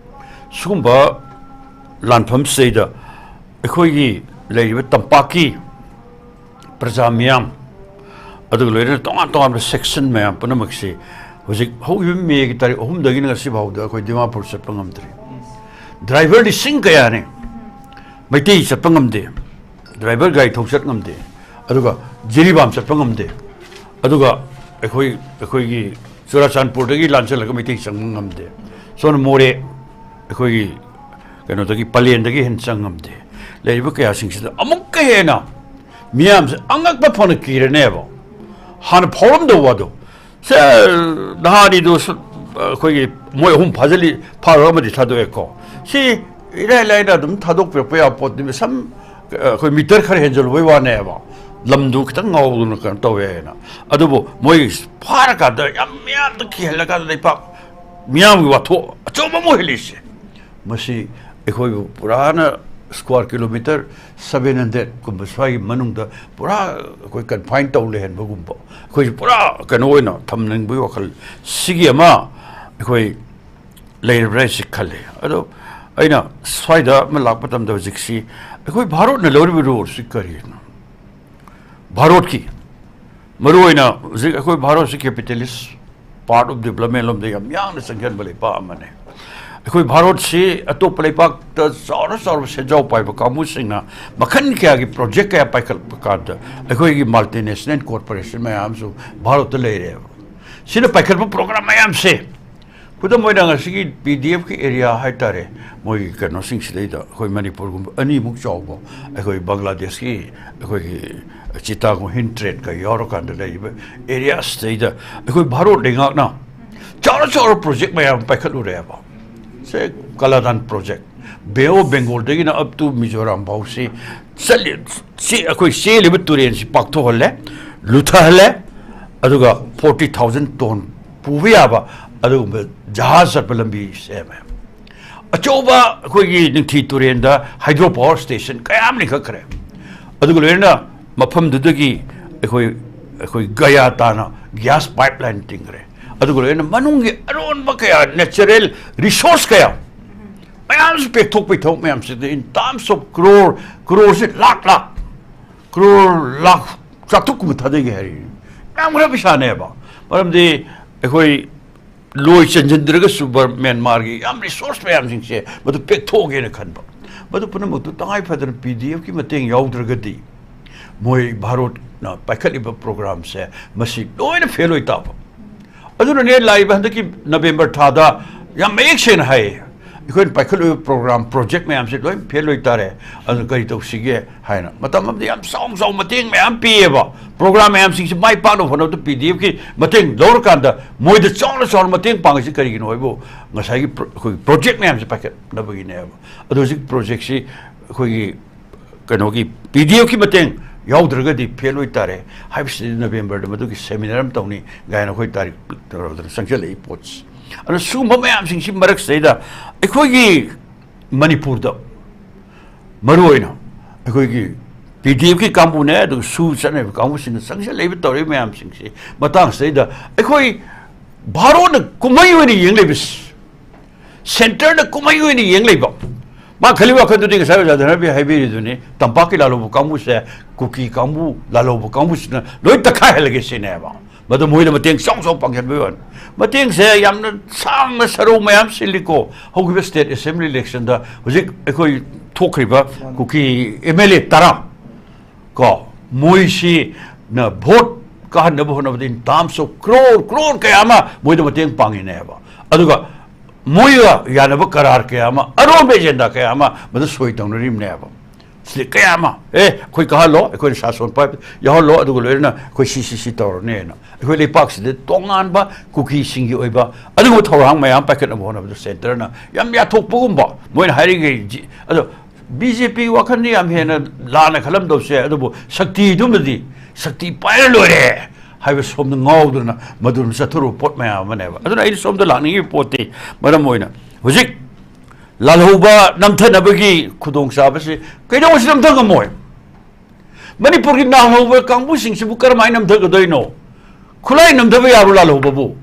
ꯁꯤꯒꯨꯝꯕ ꯂꯥꯟꯐꯝꯁꯤꯗꯩꯗ ꯑꯩꯈꯣꯏꯒꯤ ꯂꯩꯔꯤꯕ ꯇꯝꯄꯥꯛꯀꯤ ꯄ꯭ꯔꯖꯥ ꯃꯤꯌꯥꯝ, ꯑꯗꯨꯒ ꯂꯣꯏꯅꯅ ꯇꯣꯉꯥꯟ ꯇꯣꯉꯥꯟꯕ ꯁꯦꯛꯁꯟ ꯃꯌꯥꯝ ꯄꯨꯝꯅꯃꯛꯁꯤ ꯍꯧꯖꯤꯛ ꯍꯧꯈꯤꯕ ꯃꯦꯒꯤ ꯇꯥꯔꯤꯛ ꯑꯍꯨꯝꯗꯒꯤꯅ ꯉꯁꯤ ꯐꯥꯎꯗ ꯑꯩꯈꯣꯏ ꯗꯤꯃꯥꯄꯨꯔ ꯆꯠꯄ ꯉꯝꯗ꯭ꯔꯤ꯫ ꯗ꯭ꯔꯥꯏꯚꯔ ꯂꯤꯁꯤꯡ ꯀꯌꯥꯅꯤ ꯃꯩꯇꯩ ꯆꯠꯄ ꯉꯝꯗꯦ, ꯗ꯭ꯔꯥꯏꯚꯔ ꯒꯥꯔꯤ ꯊꯧ ꯆꯠ ꯉꯝꯗꯦ, ꯑꯗꯨꯒ ꯖꯤꯔꯤꯕꯥꯝ ꯆꯠꯄ ꯉꯝꯗꯦ, ꯑꯗꯨꯒ ꯑꯩꯈꯣꯏ, ꯑꯩꯈꯣꯏꯒꯤ ꯆꯨꯔꯥꯆꯥꯟꯄꯨꯔꯗꯒꯤ ꯂꯥꯟꯁꯤꯜꯂꯒ ꯃꯩꯇꯩ ꯆꯪꯕ ꯉꯝꯗꯦ, ꯁꯣꯝꯗ ꯃꯣꯔꯦ, ꯑꯩꯈꯣꯏꯒꯤ ꯀꯩꯅꯣꯗꯒꯤ, ꯄꯂꯦꯟꯗꯒꯤ ꯍꯦꯟꯅ ꯆꯪ ꯉꯝꯗꯦ꯫ ꯂꯩꯔꯤꯕ ꯀꯌꯥꯁꯤꯡꯁꯤꯗ ꯑꯃꯨꯛꯀ ꯍꯦꯟꯅ ꯃꯤꯌꯥꯝꯁꯦ ꯑꯉꯛꯄ ꯐꯪꯅ ꯀꯤꯔꯅꯦꯕ꯫ ꯍꯥꯟꯅ ꯐꯥꯎꯔꯝꯗꯕ ꯋꯥꯗꯣ꯫ ꯁꯦ, ꯅꯍꯥ ꯑꯅꯤꯗꯨ ꯁꯨ-, ꯑꯩꯈꯣꯏꯒꯤ ꯃꯣꯏ ꯑꯍꯨꯝ ꯐꯥꯖꯤꯜꯂꯤ, ꯐꯥꯔꯨꯔ ꯑꯃꯗꯤ ꯊꯥꯗꯣꯛꯑꯦꯀꯣ꯫ ꯁꯤ ꯏꯔꯥꯏ ꯂꯥꯏꯅ ꯑꯗꯨꯝ ꯊꯥꯗꯣꯛꯄꯤꯔꯛꯄ ꯌꯥꯕ ꯄꯣꯠꯅꯤ꯫ ꯁꯝ, ꯑꯩꯈꯣꯏ ꯃꯤꯇꯔ ꯈꯔ ꯍꯦꯟꯖꯜꯂꯨꯕꯩ ꯋꯥꯅꯦꯕ, ꯂꯝꯗꯨ ꯈꯤꯇꯪ ꯉꯥꯎꯗꯅ ꯀꯩꯅꯣ ꯇꯧꯋꯦ ꯍꯥꯏꯅ꯫ ꯑꯗꯨꯕꯨ ꯃꯣꯏ ꯐꯥꯔꯀꯥꯟꯗ ꯌꯥꯝ ꯃꯤꯌꯥꯝꯗ ꯀꯤꯍꯜꯂꯀꯥꯟꯗ ꯂꯩꯄꯥꯛ ꯃꯤꯌꯥꯝꯒꯤ ꯋꯥꯊꯣꯛ ꯑꯆꯧꯕ ꯑꯃ ꯑꯣꯏꯍꯜꯂꯤꯁꯦ꯫ ꯃꯁꯤ ꯑꯩꯈꯣꯏꯕꯨ ꯄꯨꯔꯥꯅ ꯁ꯭ꯀ꯭ꯋꯥꯔ ꯀꯤꯂꯣꯃꯤꯇꯔ ꯁꯚꯦꯟ ꯍꯟꯗ꯭ꯔꯦꯠ ꯀꯨꯝꯕ ꯁ꯭ꯋꯥꯏꯒꯤ ꯃꯅꯨꯡꯗ ꯄꯨꯔꯥ ꯑꯩꯈꯣꯏ ꯀꯟꯐꯥꯏꯟ ꯇꯧ ꯂꯩꯍꯟꯕꯒꯨꯝꯕ, ꯑꯩꯈꯣꯏꯁꯤ ꯄꯨꯔꯥ ꯀꯩꯅꯣ ꯑꯣꯏꯅ ꯊꯝꯅꯤꯡꯕꯒꯤ ꯋꯥꯈꯜ ꯁꯤꯒꯤ ꯑꯃ ꯑꯩꯈꯣꯏ ꯂꯩꯔꯕ꯭ꯔꯥ ꯍꯥꯏꯁꯤ ꯈꯜꯂꯤ꯫ ꯑꯗꯣ ꯑꯩꯅ ꯁ꯭ꯋꯥꯏꯗ ꯑꯃ ꯂꯥꯛꯄ ꯃꯇꯝꯗ ꯍꯧꯖꯤꯛꯁꯤ ꯑꯩꯈꯣꯏ ꯚꯥꯔꯠꯅ ꯂꯧꯔꯤꯕ ꯔꯣꯜꯁꯤ ꯀꯔꯤꯅꯣ? ꯚꯥꯔꯠꯀꯤ, ꯃꯔꯨꯑꯣꯏꯅ ꯍꯧꯖꯤꯛ ꯑꯩꯈꯣꯏ ꯚꯥꯔꯠꯁꯤ capitalist part of development ꯂꯣꯝꯗ ꯌꯥꯝ ꯌꯥꯡꯅ ꯆꯪꯁꯤꯟꯕ ꯂꯩꯕꯥꯛ ꯑꯃꯅꯤ꯫ ꯑꯩꯈꯣꯏ ꯚꯥꯔꯠꯁꯤ ꯑꯇꯣꯞꯄ ꯂꯩꯕꯥꯛꯇ ꯆꯥꯎꯔ ꯆꯥꯎꯔꯕ ꯁꯦꯟꯖꯥꯎ ꯄꯥꯏꯕ ꯀꯥꯡꯕꯨꯁꯤꯡꯅ ꯃꯈꯜ ꯀꯌꯥꯒꯤ ꯄ꯭ꯔꯣꯖꯦꯛ ꯀꯌꯥ ꯄꯥꯏꯈꯠꯂꯛꯄ ꯀꯥꯟꯗ ꯑꯩꯈꯣꯏꯒꯤ multinational corporation ꯃꯌꯥꯝꯁꯨ ꯚꯥꯔꯠꯇ ꯂꯩꯔꯦꯕ꯫ ꯁꯤꯅ ꯄꯥꯏꯈꯠꯄ ꯄ꯭ꯔꯣꯒ꯭ꯔꯥꯝ ꯃꯌꯥꯝꯁꯦ, ꯈꯨꯗꯝ ꯑꯣꯏꯅ ꯉꯁꯤꯒꯤ ꯄꯤ ꯗꯤ ꯑꯦꯐꯀꯤ ꯑꯦꯔꯤꯌꯥ ꯍꯥꯏꯇꯥꯔꯦ, ꯃꯣꯏꯒꯤ ꯀꯩꯅꯣꯁꯤꯡꯁꯤꯗꯩꯗ ꯑꯩꯈꯣꯏ ꯃꯅꯤꯄꯨꯔꯒꯨꯝꯕ ꯑꯅꯤꯃꯨꯛ ꯆꯥꯎꯕ, ꯑꯩꯈꯣꯏ ꯕꯪꯒ꯭ꯂꯥꯗꯦꯁꯀꯤ ꯑꯩꯈꯣꯏꯒꯤ ꯆꯤꯇꯥꯒꯣꯡ ꯍꯤꯟ ꯇ꯭ꯔꯦꯗꯀ ꯌꯥꯎꯔꯀꯥꯟꯗ ꯂꯩꯔꯤꯕ ꯑꯦꯔꯤꯌꯥꯁꯤꯗꯩꯗ ꯑꯩꯈꯣꯏ ꯚꯥꯔꯠ ꯂꯩꯉꯥꯛꯅ ꯆꯥꯎꯔ ꯆꯥꯎꯔ ꯄ꯭ꯔꯣꯖꯦꯛ ꯃꯌꯥꯝ ꯄꯥꯏꯈꯠꯂꯨꯔꯦꯕ꯫ ꯁꯦ, ꯀꯂꯥꯗꯥꯟ ꯄ꯭ꯔꯣꯖꯦꯛ, ꯕꯦ ꯑꯣꯐ ꯕꯦꯡꯒꯣꯜꯗꯒꯤꯅ up to ꯃꯤꯖꯣꯔꯥꯝ ꯐꯥꯎꯁꯤ ꯆꯠꯂꯤ꯫ ꯁꯤ ꯑꯩꯈꯣꯏ ꯆꯦꯜꯂꯤꯕ ꯇꯨꯔꯦꯟꯁꯤ ꯄꯥꯛꯊꯣꯛꯍꯜꯂꯦ, ꯂꯨꯊꯍꯜꯂꯦ, ꯑꯗꯨꯒ forty thousand ton ꯄꯨꯕ ꯌꯥꯕ ꯑꯗꯨꯒꯨꯝꯕ ꯖꯍꯥꯖ ꯆꯠꯄ ꯂꯝꯕꯤ ꯁꯦꯝꯃꯦ꯫ ꯑꯆꯧꯕ ꯑꯩꯈꯣꯏꯒꯤ ꯅꯤꯡꯊꯤ ꯇꯨꯔꯦꯟꯗ ꯍꯥꯏꯗ꯭ꯔꯣ ꯄꯥꯋꯔ ꯁ꯭ꯇꯦꯁꯟ ꯀꯌꯥ ꯑꯃ ꯂꯤꯡꯈꯠꯈ꯭ꯔꯦ꯫ ꯑꯗꯨꯒ ꯂꯣꯏꯅꯅ ꯃꯐꯝꯗꯨꯗꯒꯤ ꯑꯩꯈꯣꯏ, ꯑꯩꯈꯣꯏ ꯒꯌꯥ ꯇꯥꯅ ꯒ꯭ꯌꯥꯁ ꯄꯥꯏꯞ ꯂꯥꯏꯟ ꯇꯤꯡꯈ꯭ꯔꯦ꯫ ꯑꯗꯨꯒ ꯂꯣꯏꯅꯅ ꯃꯅꯨꯡꯒꯤ ꯑꯔꯣꯟꯕ ꯀꯌꯥ, natural resource ꯀꯌꯥ ꯃꯌꯥꯝꯁꯨ ꯄꯦꯛꯊꯣꯛꯄꯩ ꯊꯕꯛ ꯃꯌꯥꯝꯁꯤꯗ in terms of crore, crore ꯁꯤ ꯂꯥꯛ ꯂꯥꯛ, crore ꯂꯥꯛ ꯆꯥꯇ꯭ꯔꯨꯛ ꯀꯨꯝꯕ ꯊꯥꯗꯒꯦ ꯍꯥꯏꯔꯤ꯫ ꯌꯥꯝꯈ꯭ꯔ ꯄꯩꯁꯥꯅꯦꯕ꯫ ꯃꯔꯝꯗꯤ ꯑꯩꯈꯣꯏ ꯂꯣꯏ ꯆꯟꯁꯤꯟꯗ꯭ꯔꯒꯁꯨ ꯕꯔ-, ꯃ꯭ꯌꯥꯟꯃꯥꯔꯒꯤ ꯌꯥꯝ resource ꯃꯌꯥꯝꯁꯤꯡꯁꯦ ꯃꯗꯨ ꯄꯦꯛꯊꯣꯛꯑꯒꯦꯅ ꯈꯟꯕ꯫ ꯃꯗꯨ ꯄꯨꯝꯅꯃꯛꯇꯨ ꯇꯉꯥꯏ ꯐꯗꯅ ꯄꯤ ꯗꯤ ꯑꯦꯐꯀꯤ ꯃꯇꯦꯡ ꯌꯥꯎꯗ꯭ꯔꯒꯗꯤ ꯃꯣꯏ ꯚꯥꯔꯠꯅ ꯄꯥꯏꯈꯠꯂꯤꯕ ꯄ꯭ꯔꯣꯒ꯭ꯔꯥꯝꯁꯦ ꯃꯁꯤ ꯂꯣꯏꯅ ꯐꯦꯜ ꯑꯣꯏ ꯇꯥꯕ꯫ ꯑꯗꯨꯅꯅꯦ ꯂꯥꯛꯏꯕ ꯍꯟꯗꯛꯀꯤ ꯅꯕꯦꯝꯕꯔ ꯊꯥꯗ ꯌꯥꯝ ꯃꯌꯦꯛ ꯁꯦꯡꯅ ꯍꯥꯏꯌꯦ, ꯑꯩꯈꯣꯏꯅ ꯄꯥꯏꯈꯠꯂꯤꯕ ꯄ꯭ꯔꯣꯒ꯭ꯔꯥꯝ, ꯄ꯭ꯔꯣꯖꯦꯛ ꯃꯌꯥꯝꯁꯦ ꯂꯣꯏ ꯐꯦꯜ ꯑꯣꯏ ꯇꯥꯔꯦ, ꯑꯗꯨꯅ ꯀꯔꯤ ꯇꯧꯁꯤꯒꯦ ꯍꯥꯏꯅ꯫ ꯃꯇꯝ ꯑꯃꯗ ꯌꯥꯝ ꯆꯥꯎ ꯆꯥꯎ ꯃꯇꯦꯡ ꯃꯌꯥꯝ ꯄꯤꯌꯦꯕ, ꯄ꯭ꯔꯣꯒ꯭ꯔꯥꯝ ꯃꯌꯥꯝꯁꯤꯡꯁꯦ ꯃꯥꯏ ꯄꯥꯛꯅꯕ ꯍꯣꯠꯅꯕꯗ ꯄꯤ ꯗꯤ ꯑꯦꯐꯀꯤ ꯃꯇꯦꯡ ꯂꯧꯔꯀꯥꯟꯗ ꯃꯣꯏꯗ ꯆꯥꯎꯅ ꯆꯥꯎꯅ ꯃꯇꯦꯡ ꯄꯥꯡꯉꯤꯁꯤ ꯀꯔꯤꯒꯤꯅꯣ ꯍꯥꯏꯕꯨ ꯉꯁꯥꯏꯒꯤ ꯄ꯭ꯔꯣ-, ꯑꯩꯈꯣꯏꯒꯤ ꯄ꯭ꯔꯣꯖꯦꯛ ꯃꯌꯥꯝꯁꯦ ꯄꯥꯏꯈꯠꯅꯕꯒꯤꯅꯦꯕ꯫ ꯑꯗꯣ ꯍꯧꯖꯤꯛ ꯄ꯭ꯔꯣꯖꯦꯛꯁꯤ ꯑꯩꯈꯣꯏꯒꯤ ꯀꯩꯅꯣꯒꯤ ꯄꯤ ꯗꯤ ꯑꯦꯐꯀꯤ ꯃꯇꯦꯡ ꯌꯥꯎꯗ꯭ꯔꯒꯗꯤ ꯐꯦꯜ ꯑꯣꯏ ꯇꯥꯔꯦ ꯍꯥꯏꯕꯁꯤꯗꯤ ꯅꯕꯦꯝꯕꯔꯗ ꯃꯗꯨꯒꯤ ꯁꯦꯃꯤꯅꯥꯔ ꯑꯃ ꯇꯧꯅꯤ ꯀꯥꯏꯅ ꯑꯩꯈꯣꯏ ꯇꯥꯔꯤꯛ ꯇꯔꯥꯗ ꯆꯪꯁꯤꯜꯂꯛꯏ ꯄꯣꯠꯁꯤ꯫ ꯑꯗꯨꯅ ꯁꯤꯒꯨꯝꯕ ꯃꯌꯥꯝꯁꯤꯡꯁꯤ ꯃꯔꯛꯁꯤꯗꯩꯗ ꯑꯩꯈꯣꯏꯒꯤ ꯃꯅꯤꯄꯨꯔꯗ ꯃꯔꯨꯑꯣꯏꯅ ꯑꯩꯈꯣꯏꯒꯤ ꯄꯤ ꯗꯤ ꯑꯦꯐꯀꯤ ꯀꯥꯡꯕꯨꯅꯦ, ꯑꯗꯨꯒ ꯁꯨ ꯆꯠꯅꯔꯤꯕ ꯀꯥꯡꯕꯨꯁꯤꯡꯅ ꯆꯪꯁꯤꯜꯂꯛꯏꯕ ꯇꯧꯔꯤꯕ ꯃꯌꯥꯝꯁꯤꯡꯁꯤ ꯃꯇꯥꯡꯁꯤꯗꯩꯗ ꯑꯩꯈꯣꯏ ꯚꯥꯔꯠꯅ ꯀꯨꯝꯍꯩ ꯑꯣꯏꯅ ꯌꯦꯡꯂꯤꯕꯁꯤ ꯁꯦꯟꯇꯔꯅ ꯀꯨꯝꯍꯩ ꯑꯣꯏꯅ ꯌꯦꯡ ꯂꯩꯕ꯫ ꯃꯥ ꯈꯜꯂꯤ ꯋꯥꯈꯜꯗꯨꯗꯤ ꯉꯁꯥꯏ ꯑꯣꯖꯥ ꯙꯅꯕꯤ ꯍꯥꯏꯕꯤꯔꯤꯗꯨꯅꯤ, ꯇꯝꯄꯥꯛꯀꯤ ꯂꯥꯜꯍꯧꯕ ꯀꯥꯡꯕꯨꯁꯦ ꯀꯨꯀꯤ ꯀꯥꯡꯕꯨ, ꯂꯥꯜꯍꯧꯕ ꯀꯥꯡꯕꯨꯁꯤꯅ ꯂꯣꯏ ꯇꯛꯈꯥꯏꯍꯜꯂꯒꯦ ꯁꯤꯅꯦꯕ꯫ ꯃꯗꯨ ꯃꯣꯏꯗ ꯃꯇꯦꯡ ꯆꯥꯎ ꯆꯥꯎ ꯄꯥꯡꯁꯤꯟꯕꯒꯤ ꯋꯥꯅꯤ꯫ ꯃꯇꯦꯡꯁꯦ ꯌꯥꯝꯅ ꯁꯥꯡꯅ ꯁꯔꯧ ꯃꯌꯥꯝ ꯁꯤꯜꯂꯤꯀꯣ꯫ ꯍꯧꯈꯤꯕ state assembly electionꯗ ꯍꯧꯖꯤꯛ ꯑꯩꯈꯣꯏ ꯊꯣꯛꯈ꯭ꯔꯤꯕ ꯀꯨꯀꯤ M L A ꯇꯔꯥ ꯀꯣ, ꯃꯣꯏꯁꯤꯅ vote ꯀꯥꯍꯟꯅꯕ ꯍꯣꯠꯅꯕꯗ in terms of crore, crore ꯀꯌꯥ ꯑꯃ ꯃꯣꯏꯗ ꯃꯇꯦꯡ ꯄꯥꯡꯉꯤꯅꯦꯕ꯫ ꯑꯗꯨꯒ ꯃꯣꯏꯒ ꯌꯥꯅꯕ ꯀꯔꯥꯔ ꯀꯌꯥ ꯑꯃ, ꯑꯔꯣꯟꯕ agenda ꯀꯌꯥ ꯑꯃ ꯃꯗꯨ ꯁꯣꯏ ꯇꯧꯅꯔꯤꯕꯅꯦꯕ꯫ ꯁꯤꯗꯤ ꯀꯌꯥ ꯑꯃ, "ꯑꯦ, ꯑꯩꯈꯣꯏ ꯀꯥꯍꯜꯂꯣ, ꯑꯩꯈꯣꯏꯅ ꯁꯥꯁꯣꯟ ꯄꯥꯏꯕ ꯌꯥꯎꯍꯜꯂꯣ, ꯑꯗꯨꯒ ꯂꯣꯏꯅꯅ ꯑꯩꯈꯣꯏ ꯁꯤ, ꯁꯤ, ꯁꯤ ꯇꯧꯔꯅꯦꯅ"꯫ ꯑꯩꯈꯣꯏ ꯂꯩꯄꯥꯛꯁꯤꯗ ꯇꯣꯉꯥꯟꯕ ꯀꯨꯀꯤꯁꯤꯡꯒꯤ ꯑꯣꯏꯕ ꯑꯗꯨꯒꯨꯝꯕ ꯊꯧꯔꯥꯡ ꯃꯌꯥꯝ ꯄꯥꯏꯈꯠꯅꯕ ꯍꯣꯠꯅꯕꯗ ꯁꯦꯟꯇꯔꯅ ꯌꯥꯝ ꯌꯥꯊꯣꯛꯄꯒꯨꯝꯕ, ꯃꯣꯏꯅ ꯍꯥꯏꯔꯤꯈꯩ ꯖꯤ-, ꯑꯗꯣ ꯕꯤ ꯖꯦ ꯄꯤꯒꯤ ꯋꯥꯈꯜꯗꯤ ꯌꯥꯝ ꯍꯦꯟꯅ ꯂꯥꯟꯅ ꯈꯜꯂꯝꯗꯧꯁꯦ, ꯑꯗꯨꯕꯨ ꯁꯛꯇꯤꯗꯨꯃꯗꯤ, "ꯁꯛꯇꯤ ꯄꯥꯏꯔ ꯂꯣꯏꯔꯦ" ꯍꯥꯏꯕ ꯁꯣꯝꯗ ꯉꯥꯎꯗꯨꯅ ꯃꯗꯨꯅ ꯆꯠꯊꯔꯨꯕ ꯄꯣꯠ ꯃꯌꯥꯝ ꯑꯃꯅꯦꯕ꯫ ꯑꯗꯨꯅ ꯑꯩꯅ ꯁꯣꯝꯗ ꯂꯥꯛꯅꯤꯡꯉꯤꯕ ꯄꯣꯠꯇꯤ, ꯃꯔꯝ ꯑꯣꯏꯅ ꯍꯧꯖꯤꯛ ꯂꯥꯜꯍꯧꯕ ꯅꯝꯊꯅꯕꯒꯤ ꯈꯨꯗꯣꯡꯆꯥꯕꯁꯤ ꯀꯩꯗꯧꯉꯩꯁꯨ ꯅꯝꯊ ꯉꯝꯃꯣꯏ꯫ ꯃꯅꯤꯄꯨꯔꯒꯤ ꯅꯥꯍꯧꯕ ꯀꯥꯡꯕꯨꯁꯤꯡꯁꯤꯕꯨ ꯀꯔꯝꯍꯥꯏꯅ ꯅꯝꯊꯒꯗꯣꯏꯅꯣ? ꯈꯨꯠꯂꯥꯏ ꯅꯝꯊꯕ ꯌꯥꯕ꯭ꯔꯣ ꯂꯥꯜꯍꯧꯕꯕꯨ?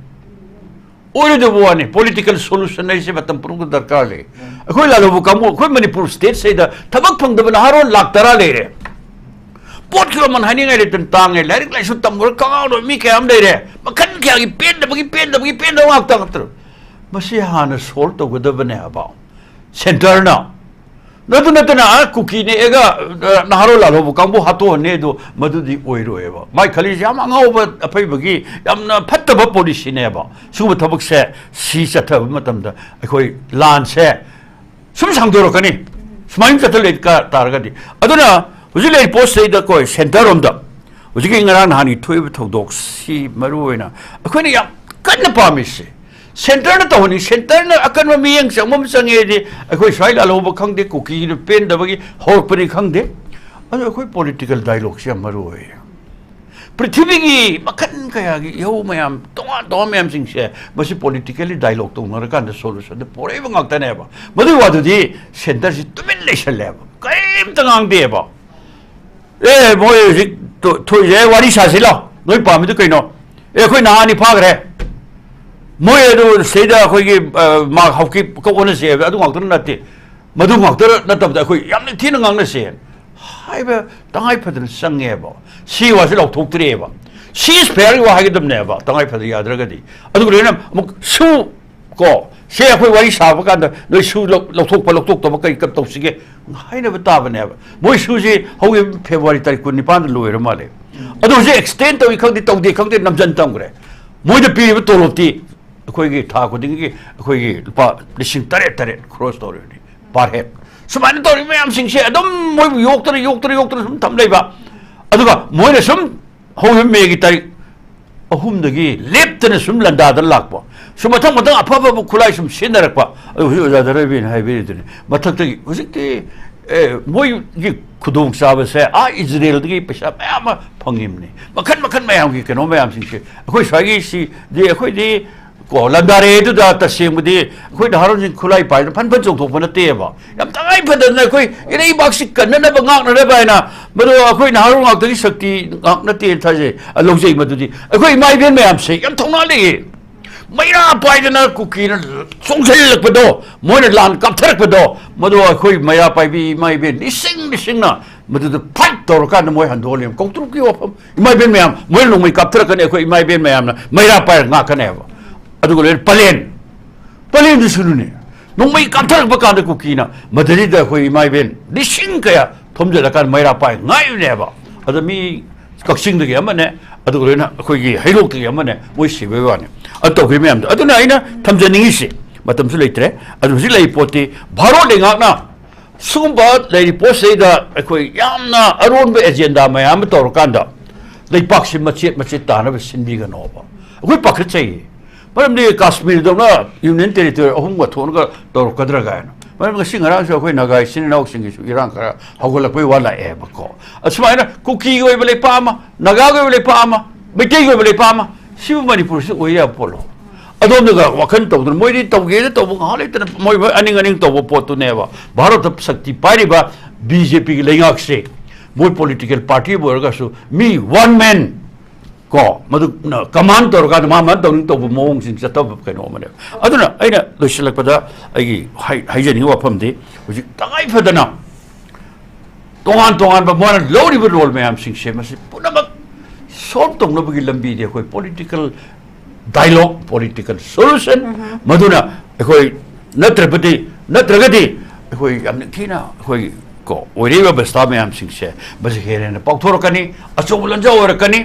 ꯑꯣꯏꯔꯣꯏꯗꯕ ꯋꯥꯅꯤ꯫ Political solution ꯍꯥꯏꯁꯦ ꯃꯇꯝ ꯄꯨꯝꯅꯃꯛꯇ ꯗꯔꯀꯥꯔ ꯂꯩ꯫ ꯑꯩꯈꯣꯏ ꯂꯥꯜꯍꯧꯕ ꯀꯥꯡꯕꯨ, ꯑꯩꯈꯣꯏ ꯃꯅꯤꯄꯨꯔ stateꯁꯤꯗ ꯊꯕꯛ ꯐꯪꯗꯕ ꯅꯍꯥꯔꯣꯜ ꯂꯥꯛ ꯇꯔꯥ ꯂꯩꯔꯦ꯫ ꯄꯣꯠꯀꯤ ꯃꯃꯜ ꯍꯥꯏꯅꯤꯡꯉꯥꯏ ꯂꯩꯇꯅ ꯇꯥꯡꯉꯦ꯫ ꯂꯥꯏꯔꯤꯛ ꯂꯥꯏꯁꯨ ꯇꯝꯃꯨꯔ ꯀꯉꯥꯎꯅꯕ ꯃꯤ ꯀꯌꯥ ꯑꯃ ꯂꯩꯔꯦ꯫ ꯃꯈꯜ ꯀꯌꯥꯒꯤ ꯄꯦꯟꯗꯕꯒꯤ, ꯄꯦꯟꯗꯕꯒꯤ, ꯄꯦꯟꯗꯕ ꯉꯥꯛꯇ ꯉꯥꯛꯇ꯫ ꯃꯁꯤ ꯍꯥꯟꯅ solve ꯇꯧꯒꯗꯕꯅꯦ ꯍꯥꯏꯕ ꯁꯦꯟꯇꯔꯅ꯫ ꯑꯗꯨ ꯅꯠꯇꯅ, ꯑ, ꯀꯨꯀꯤ ꯅꯦꯛꯑꯒ, ꯑ, ꯅꯍꯥꯔꯣꯜ ꯂꯥꯜꯍꯧꯕ ꯀꯥꯡꯕꯨ ꯍꯥꯠꯇꯣꯛꯍꯟꯅꯤ, ꯑꯗꯨ ꯃꯗꯨꯗꯤ ꯑꯣꯏꯔꯣꯏꯕ꯫ ꯃꯥꯏ ꯈꯜꯂꯤꯁꯦ ꯌꯥꯝ ꯑꯉꯥꯎꯕ ꯑꯐꯩꯕꯒꯤ ꯌꯥꯝꯅ ꯐꯠꯇꯕ policyꯅꯦꯕ꯫ ꯁꯤꯒꯨꯝꯕ ꯊꯕꯛꯁꯦ ꯁꯤ ꯆꯠꯊꯕ ꯃꯇꯝꯗ ꯑꯩꯈꯣꯏ ꯂꯥꯟꯁꯦ ꯁꯨꯝ ꯁꯥꯡꯗꯣꯔꯛꯀꯅꯤ, ꯁꯨꯃꯥꯏꯅ ꯆꯠꯊ ꯂꯩ ꯀ-, ꯇꯥꯔꯒꯗꯤ꯫ ꯑꯗꯨꯅ ꯍꯧꯖꯤꯛ ꯂꯩꯔꯤꯕ ꯄꯣꯠꯁꯤꯗꯩꯗ ꯑꯩꯈꯣꯏ ꯁꯦꯟꯇꯔ ꯔꯣꯝꯗ ꯍꯧꯖꯤꯛꯀꯤ ꯉꯔꯥꯡ ꯅꯍꯥꯟꯒꯤ ꯊꯣꯛꯏꯕ ꯊꯧꯗꯣꯛꯁꯤ ꯃꯔꯨ ꯑꯣꯏꯅ ꯑꯩꯈꯣꯏꯅ ꯌꯥꯝ ꯀꯟꯅ ꯄꯥꯝꯃꯤꯁꯦ, ꯁꯦꯟꯇꯔꯅ ꯇꯧꯍꯟꯅꯤꯡ-, ꯁꯦꯟꯇꯔꯅ ꯑꯀꯟꯕ ꯃꯤꯠꯌꯦꯡ ꯆꯪꯕ ꯑꯃ ꯆꯪꯉꯦꯗꯤ, ꯑꯩꯈꯣꯏ ꯁ꯭ꯋꯥꯏ ꯂꯥꯜꯍꯧꯕ ꯈꯪꯗꯦ, ꯀꯨꯀꯤꯒꯤꯗ ꯄꯦꯟꯗꯕꯒꯤ ꯍꯧꯔꯛꯄꯅꯤ ꯈꯪꯗꯦ, ꯑꯗꯣ ꯑꯩꯈꯣꯏ political dialogueꯁꯦ ꯌꯥꯝ ꯃꯔꯨ ꯑꯣꯏ꯫ ꯄ꯭ꯔꯤꯊꯤꯕꯤꯒꯤ ꯃꯈꯜ ꯀꯌꯥꯒꯤ ꯏꯍꯧ ꯃꯌꯥꯝ, ꯇꯣꯉꯥꯟ ꯇꯣꯉꯥꯟꯕ ꯃꯌꯥꯝꯁꯤꯡꯁꯦ, ꯃꯁꯤ politically dialogue ꯇꯧꯅꯔꯀꯥꯟꯗ solutionꯗ ꯄꯣꯔꯛꯏꯕ ꯉꯥꯛꯇꯅꯦꯕ꯫ ꯃꯗꯨꯒꯤ ꯋꯥꯗꯨꯗꯤ ꯁꯦꯟꯇꯔꯁꯤ ꯇꯨꯃꯤꯟ ꯂꯩꯁꯜꯂꯦꯕ, ꯀꯔꯤꯝꯇ ꯉꯥꯡꯗꯦꯕ꯫ "ꯑꯦ, ꯃꯣꯏ ꯍꯧꯖꯤꯛ ꯊꯣ-, ꯊꯣꯛꯏꯁꯦ, ꯋꯥꯔꯤ ꯁꯥꯁꯤ ꯂꯥꯎ, ꯅꯣꯏ ꯄꯥꯝꯃꯤꯗꯨ ꯀꯩꯅꯣ? ꯑꯦ, ꯑꯩꯈꯣꯏ ꯅꯍꯥ ꯑꯅꯤ ꯐꯥꯈ꯭ꯔꯦ, ꯃꯣꯏ ꯑꯗꯨ ꯁꯤꯗꯩꯗ ꯑꯩꯈꯣꯏꯒꯤ, ꯑ, ꯃꯥ ꯍꯧꯖꯤꯛ ꯀꯛ ꯑꯣꯟꯅꯁꯦ ꯍꯥꯏꯕ ꯑꯗꯨ ꯉꯥꯛꯇ ꯅꯠꯇꯦ꯫ ꯃꯗꯨ ꯉꯥꯛꯇ ꯅꯠꯇꯕꯗ ꯑꯩꯈꯣꯏ ꯌꯥꯝꯅ ꯊꯤꯅ ꯉꯥꯡꯅꯁꯦ ꯍꯥꯏꯕ ꯇꯉꯥꯏ ꯐꯗꯅ ꯆꯪꯉꯦꯕ꯫ ꯁꯤ ꯋꯥꯁꯦ ꯂꯧꯊꯣꯛꯇ꯭ꯔꯦꯕ꯫ ꯁꯤ ꯏꯁ ꯐꯦꯌꯔꯒꯤ ꯋꯥ ꯍꯥꯏꯒꯗꯕꯅꯦꯕ, ꯇꯉꯥꯏ ꯐꯗꯅ ꯌꯥꯗ꯭ꯔꯒꯗꯤ꯫ ꯑꯗꯨꯒ ꯂꯣꯏꯅ ꯑꯃꯨꯛ ꯁꯨ ꯀꯣ, ꯁꯦ ꯑꯩꯈꯣꯏ ꯋꯥꯔꯤ ꯁꯥꯕ ꯀꯥꯟꯗ ꯅꯣꯏ ꯁꯨ ꯂꯧ-, ꯂꯧꯊꯣꯛꯄ ꯂꯧꯊꯣꯛꯇꯕ ꯀꯔꯤ ꯀꯔꯤ ꯇꯧꯁꯤꯒꯦ ꯍꯥꯏꯅꯕ ꯇꯥꯕꯅꯦꯕ꯫ ꯃꯣꯏ ꯁꯨꯁꯤ ꯍꯧꯈꯤꯕ ꯐꯦꯕ꯭ꯔꯨꯋꯥꯔꯤ ꯇꯥꯔꯤꯛ ꯀꯨꯟꯅꯤꯄꯥꯟꯗ ꯂꯣꯏꯔ ꯃꯥꯜꯂꯦ꯫ ꯑꯗꯣ ꯍꯧꯖꯤꯛ ꯑꯦꯛꯁꯇꯦꯟ ꯇꯧꯏ ꯈꯪꯗꯦ ꯇꯧꯗꯦ ꯈꯪꯗꯦ ꯅꯝꯖꯟ ꯊꯝꯈ꯭ꯔꯦ꯫ ꯃꯣꯏꯗ ꯄꯤꯔꯤꯕ ꯇꯣꯂꯣꯞꯇꯤ ꯑꯩꯈꯣꯏꯒꯤ ꯊꯥ ꯈꯨꯗꯤꯡꯒꯤ ꯑꯩꯈꯣꯏꯒꯤ ꯂꯨꯄꯥ ꯂꯤꯁꯤꯡ ꯇꯔꯦꯠ ꯇꯔꯦꯠ ꯈ꯭ꯔꯣꯁ ꯇꯧꯔꯤꯕꯅꯤ per head꯫ ꯁꯨꯃꯥꯏꯅ ꯇꯧꯔꯤꯕ ꯃꯌꯥꯝꯁꯤꯡꯁꯦ ꯑꯗꯨꯝ ꯃꯣꯏꯕꯨ ꯌꯣꯛꯇꯅ ꯌꯣꯛꯇꯅ ꯌꯣꯛꯇꯅ ꯁꯨꯝ ꯊꯝ ꯂꯩꯕ꯫ ꯑꯗꯨꯒ ꯃꯣꯏꯅ ꯁꯨꯝ ꯍꯧꯈꯤꯕ ꯃꯦꯒꯤ ꯇꯥꯔꯤꯛ ꯑꯍꯨꯝꯗꯒꯤ ꯂꯦꯞꯇꯅ ꯁꯨꯝ ꯂꯥꯟꯗꯥꯗꯅ ꯂꯥꯛꯄ꯫ ꯁꯨꯝ ꯃꯊꯪ ꯃꯊꯪ ꯑꯐ ꯑꯐꯕ ꯈꯨꯠꯂꯥꯏ ꯁꯨꯝ ꯁꯤꯖꯤꯟꯅꯔꯛꯄ꯫ ꯑꯗꯨ ꯍꯧꯖꯤꯛ ꯑꯣꯖꯥ ꯙꯔꯃꯕꯤꯔꯅ ꯍꯥꯏꯕꯤꯔꯤꯗꯨꯅꯤ꯫ ꯃꯊꯛꯇꯒꯤ ꯍꯧꯖꯤꯛꯇꯤ, ꯑꯦ, ꯃꯣꯏꯒꯤ ꯈꯨꯗꯣꯡꯆꯥꯕꯁꯦ ꯑꯥ ꯏꯖꯔꯦꯜꯗꯒꯤ ꯄꯩꯁꯥ ꯃꯌꯥꯝ ꯑꯃ ꯐꯪꯉꯤꯕꯅꯤ꯫ ꯃꯈꯟ ꯃꯈꯟ ꯃꯌꯥꯝꯒꯤ ꯀꯩꯅꯣ ꯃꯌꯥꯝꯁꯤꯡꯁꯦ ꯑꯩꯈꯣꯏ ꯁ꯭ꯋꯥꯏꯒꯤ ꯁꯤꯗꯤ ꯑꯩꯈꯣꯏꯗꯤ ꯀꯣ ꯂꯥꯟꯗꯥꯔꯦ꯫ ꯑꯗꯨꯗ ꯇꯁꯦꯡꯕꯗꯤ ꯑꯩꯈꯣꯏ ꯅꯍꯥꯔꯣꯟꯁꯤꯡ ꯈꯨꯠꯂꯥꯏ ꯄꯥꯏꯗꯅ ꯐꯟ ꯐꯟ ꯆꯣꯡꯊꯣꯛꯄ ꯅꯠꯇꯦꯕ꯫ ꯌꯥꯝ ꯇꯉꯥꯏ ꯐꯗꯅ ꯑꯩꯈꯣꯏ ꯏꯔꯩꯕꯥꯛꯁꯤ ꯀꯟꯅꯅꯕ, ꯉꯥꯛꯅꯅꯕ ꯍꯥꯏꯅ ꯃꯗꯨ ꯑꯩꯈꯣꯏ ꯅꯍꯥꯔꯣꯜ ꯉꯥꯛꯇꯒꯤ ꯁꯛꯇꯤ ꯉꯥꯛ ꯅꯠꯇꯦꯅ ꯊꯥꯖꯩ, ꯑ, ꯂꯧꯖꯩ꯫ ꯃꯗꯨꯗꯤ ꯑꯩꯈꯣꯏ ꯏꯃꯥ ꯏꯕꯦꯟ ꯃꯌꯥꯝꯁꯦ ꯌꯥꯝ ꯊꯧꯅꯥ ꯂꯩꯌꯦ꯫ ꯃꯩꯔꯥ ꯄꯥꯏꯗꯅ ꯀꯨꯀꯤꯅ ꯆꯣꯡꯁꯤꯜꯂꯛꯄꯗꯣ, ꯃꯣꯏꯅ ꯂꯥꯟ ꯀꯥꯞꯊꯔꯛꯄꯗꯣ, ꯃꯗꯨ ꯑꯩꯈꯣꯏ ꯃꯩꯔꯥ ꯄꯥꯏꯕꯤ ꯏꯃꯥ ꯏꯕꯦꯟ ꯂꯤꯁꯤꯡ ꯂꯤꯁꯤꯡꯅ ꯃꯗꯨꯗ ꯐꯥꯏꯠ ꯇꯧꯔꯀꯥꯟꯗ ꯃꯣꯏ ꯍꯟꯗꯣꯛꯍꯜꯂꯦ꯫ ꯀꯧꯇ꯭ꯔꯨꯛꯀꯤ ꯋꯥꯐꯝ, ꯏꯃꯥ ꯏꯕꯦꯟ ꯃꯌꯥꯝ, ꯃꯣꯏꯅ ꯅꯣꯡꯃꯩ ꯀꯥꯞꯊꯔꯛꯀꯅꯤ, ꯑꯩꯈꯣꯏ ꯏꯃꯥ ꯏꯕꯦꯟ ꯃꯌꯥꯝꯅ ꯃꯩꯔꯥ ꯄꯥꯏꯔꯒ ꯉꯥꯛꯀꯅꯦꯕ꯫ ꯑꯗꯨꯒ ꯂꯣꯏꯅ ꯄꯂꯦꯟ, ꯄꯂꯦꯟꯗꯨꯁꯨꯅꯨꯅꯦ, ꯅꯣꯡꯃꯩ ꯀꯥꯞꯊꯔꯛꯄ ꯀꯥꯟꯗ ꯀꯨꯀꯤꯅ ꯃꯗꯨꯗꯩꯗ ꯑꯩꯈꯣꯏ ꯏꯃꯥ ꯏꯕꯦꯟ ꯂꯤꯁꯤꯡ ꯀꯌꯥ ꯊꯣꯝꯖꯤꯜꯂꯀꯥꯟꯗ ꯃꯩꯔꯥ ꯄꯥꯏ ꯉꯥꯏꯕꯅꯦꯕ꯫ ꯑꯗ ꯃꯤ ꯀꯛꯆꯤꯡꯗꯒꯤ ꯑꯃꯅꯦ, ꯑꯗꯨꯒ ꯂꯣꯏꯅ ꯑꯩꯈꯣꯏꯒꯤ ꯍꯩꯔꯣꯛꯇꯒꯤ ꯑꯃꯅꯦ, ꯃꯣꯏ ꯁꯤꯕꯒꯤ ꯋꯥꯅꯤ꯫ ꯑꯗꯨ ꯇꯧꯈꯤꯕ ꯃꯌꯥꯝꯗꯣ꯫ ꯑꯗꯨꯅ ꯑꯩꯅ ꯊꯝꯖꯅꯤꯡꯉꯤꯁꯤ, ꯃꯇꯝꯁꯨ ꯂꯩꯇ꯭ꯔꯦ, ꯑꯗꯨ ꯍꯧꯖꯤꯛ ꯂꯩꯔꯤ ꯄꯣꯠꯇꯤ ꯚꯥꯔꯣꯠ ꯂꯩꯉꯥꯛꯅ ꯁꯤꯒꯨꯝꯕ ꯂꯩꯔꯤ ꯄꯣꯠꯁꯤꯗꯩꯗ ꯑꯩꯈꯣꯏ ꯌꯥꯝꯅ ꯑꯔꯣꯟꯕ ꯑꯦꯖꯦꯟꯗꯥ ꯃꯌꯥꯝ ꯑꯃ ꯇꯧꯔꯀꯥꯟꯗ ꯂꯩꯄꯥꯛꯁꯤ ꯃꯆꯦꯠ ꯃꯆꯦꯠ ꯇꯥꯅꯕ ꯁꯤꯟꯕꯤꯒꯅꯣꯕ꯫ ꯑꯩꯈꯣꯏ ꯄꯥꯈꯠꯆꯩꯌꯦ꯫ ꯃꯔꯝꯗꯤ ꯀꯥꯁꯃꯤꯔꯗꯧꯅ ꯌꯨꯅꯤꯌꯟ ꯇꯦꯔꯤꯇꯣꯔꯤ ꯑꯍꯨꯝꯒ ꯊꯣꯛꯑꯒ ꯇꯧꯔꯛꯀꯗ꯭ꯔꯥ ꯀꯥꯏꯅ꯫ ꯃꯔꯝꯗꯤ ꯉꯁꯤ ꯉꯔꯥꯡꯁꯨ ꯑꯩꯈꯣꯏ ꯅꯥꯒꯥ ꯏꯆꯤꯟ ꯏꯅꯥꯎꯁꯤꯡꯒꯤꯁꯨ ꯏꯔꯥꯡ ꯈꯔ ꯍꯧꯒꯠꯂꯛꯄꯩ ꯋꯥ ꯂꯥꯛꯑꯦꯕꯀꯣ꯫ ꯑꯁꯨꯃꯥꯏꯅ ꯀꯨꯀꯤꯒꯤ ꯑꯣꯏꯕ ꯂꯩꯄꯥꯛ ꯑꯃ, ꯅꯥꯒꯥꯒꯤ ꯑꯣꯏꯕ ꯂꯩꯄꯥꯛ ꯑꯃ, ꯃꯩꯇꯩꯒꯤ ꯑꯣꯏꯕ ꯂꯩꯄꯥꯛ ꯑꯃ, ꯁꯤꯕꯨ ꯃꯅꯤꯄꯨꯔꯁꯤ ꯑꯣꯏ ꯌꯥꯕ ꯄꯣꯠꯂꯣ? ꯑꯗꯣꯝꯗꯒ ꯋꯥꯈꯜ ꯇꯧꯗꯅ ꯃꯣꯏꯗꯤ ꯇꯧꯒꯦꯗ ꯇꯧꯕ ꯉꯥꯏꯍꯥꯛ ꯂꯩꯇꯅ ꯃꯣꯏ ꯃꯣꯏ ꯑꯅꯤꯡ ꯑꯅꯤꯡ ꯇꯧꯕ ꯄꯣꯠꯇꯨꯅꯦꯕ꯫ ꯚꯥꯔꯠꯇ ꯁꯛꯇꯤ ꯄꯥꯏꯔꯤꯕ ꯕꯤ ꯖꯦ ꯄꯤꯒꯤ ꯂꯩꯉꯥꯛꯁꯦ, ꯃꯣꯏ ꯄꯣꯂꯤꯇꯤꯀꯦꯜ ꯄꯥꯔꯇꯤ ꯑꯃ ꯑꯣꯏꯔꯒꯁꯨ ꯃꯤ ꯋꯥꯟ ꯃꯦꯟ ꯀꯣ, ꯃꯗꯨꯅ ꯀꯃꯥꯟ ꯇꯧꯔꯀꯥꯟꯗ ꯃꯥ ꯃꯥꯅ ꯇꯧꯅꯤꯡ ꯇꯧꯕ ꯃꯑꯣꯡꯁꯤꯡ ꯆꯠꯇꯕ ꯀꯩꯅꯣ ꯑꯃꯅꯦꯕ꯫ ꯑꯗꯨꯅ ꯑꯩꯅ ꯂꯣꯏꯁꯤꯜꯂꯛꯄꯗ ꯑꯩꯒꯤ ꯍꯥꯏ-, ꯍꯥꯏꯖꯅꯤꯡꯕ ꯋꯥꯐꯝꯗꯤ, ꯍꯧꯖꯤꯛ ꯇꯉꯥꯏ ꯐꯗꯅ ꯇꯣꯉꯥꯟ ꯇꯣꯉꯥꯟꯕ ꯃꯣꯏꯅ ꯂꯧꯔꯤꯕ ꯔꯣꯜ ꯃꯌꯥꯝꯁꯤꯡꯁꯦ ꯃꯁꯤ ꯄꯨꯝꯅꯃꯛ ꯁꯣꯜꯕ ꯇꯧꯅꯕꯒꯤ ꯂꯝꯕꯤꯗꯤ ꯑꯩꯈꯣꯏ ꯄꯣꯂꯤꯇꯤꯀꯦꯜ ꯗꯥꯏꯂꯣꯒ, ꯄꯣꯂꯤꯇꯤꯀꯦꯜ ꯁꯣꯂꯨꯁꯟ, ꯃꯗꯨꯅ ꯑꯩꯈꯣꯏ ꯅꯠꯇ꯭ꯔꯕꯗꯤ, ꯅꯠꯇ꯭ꯔꯒꯗꯤ ꯑꯩꯈꯣꯏ ꯌꯥꯝ ꯅꯤꯡꯊꯤꯅ ꯑꯩꯈꯣꯏ ꯀꯣ, ꯑꯣꯏꯔꯛꯏꯕ ꯑꯕꯁꯊꯥ ꯃꯌꯥꯝꯁꯤꯡꯁꯦ ꯃꯁꯤ ꯍꯦꯟꯅ ꯍꯦꯟꯅ ꯄꯥꯛꯊꯣꯔꯛꯀꯅꯤ, ꯑꯆꯧꯕ ꯂꯥꯟꯖꯥꯎ ꯑꯣꯏꯔꯛꯀꯅꯤ꯫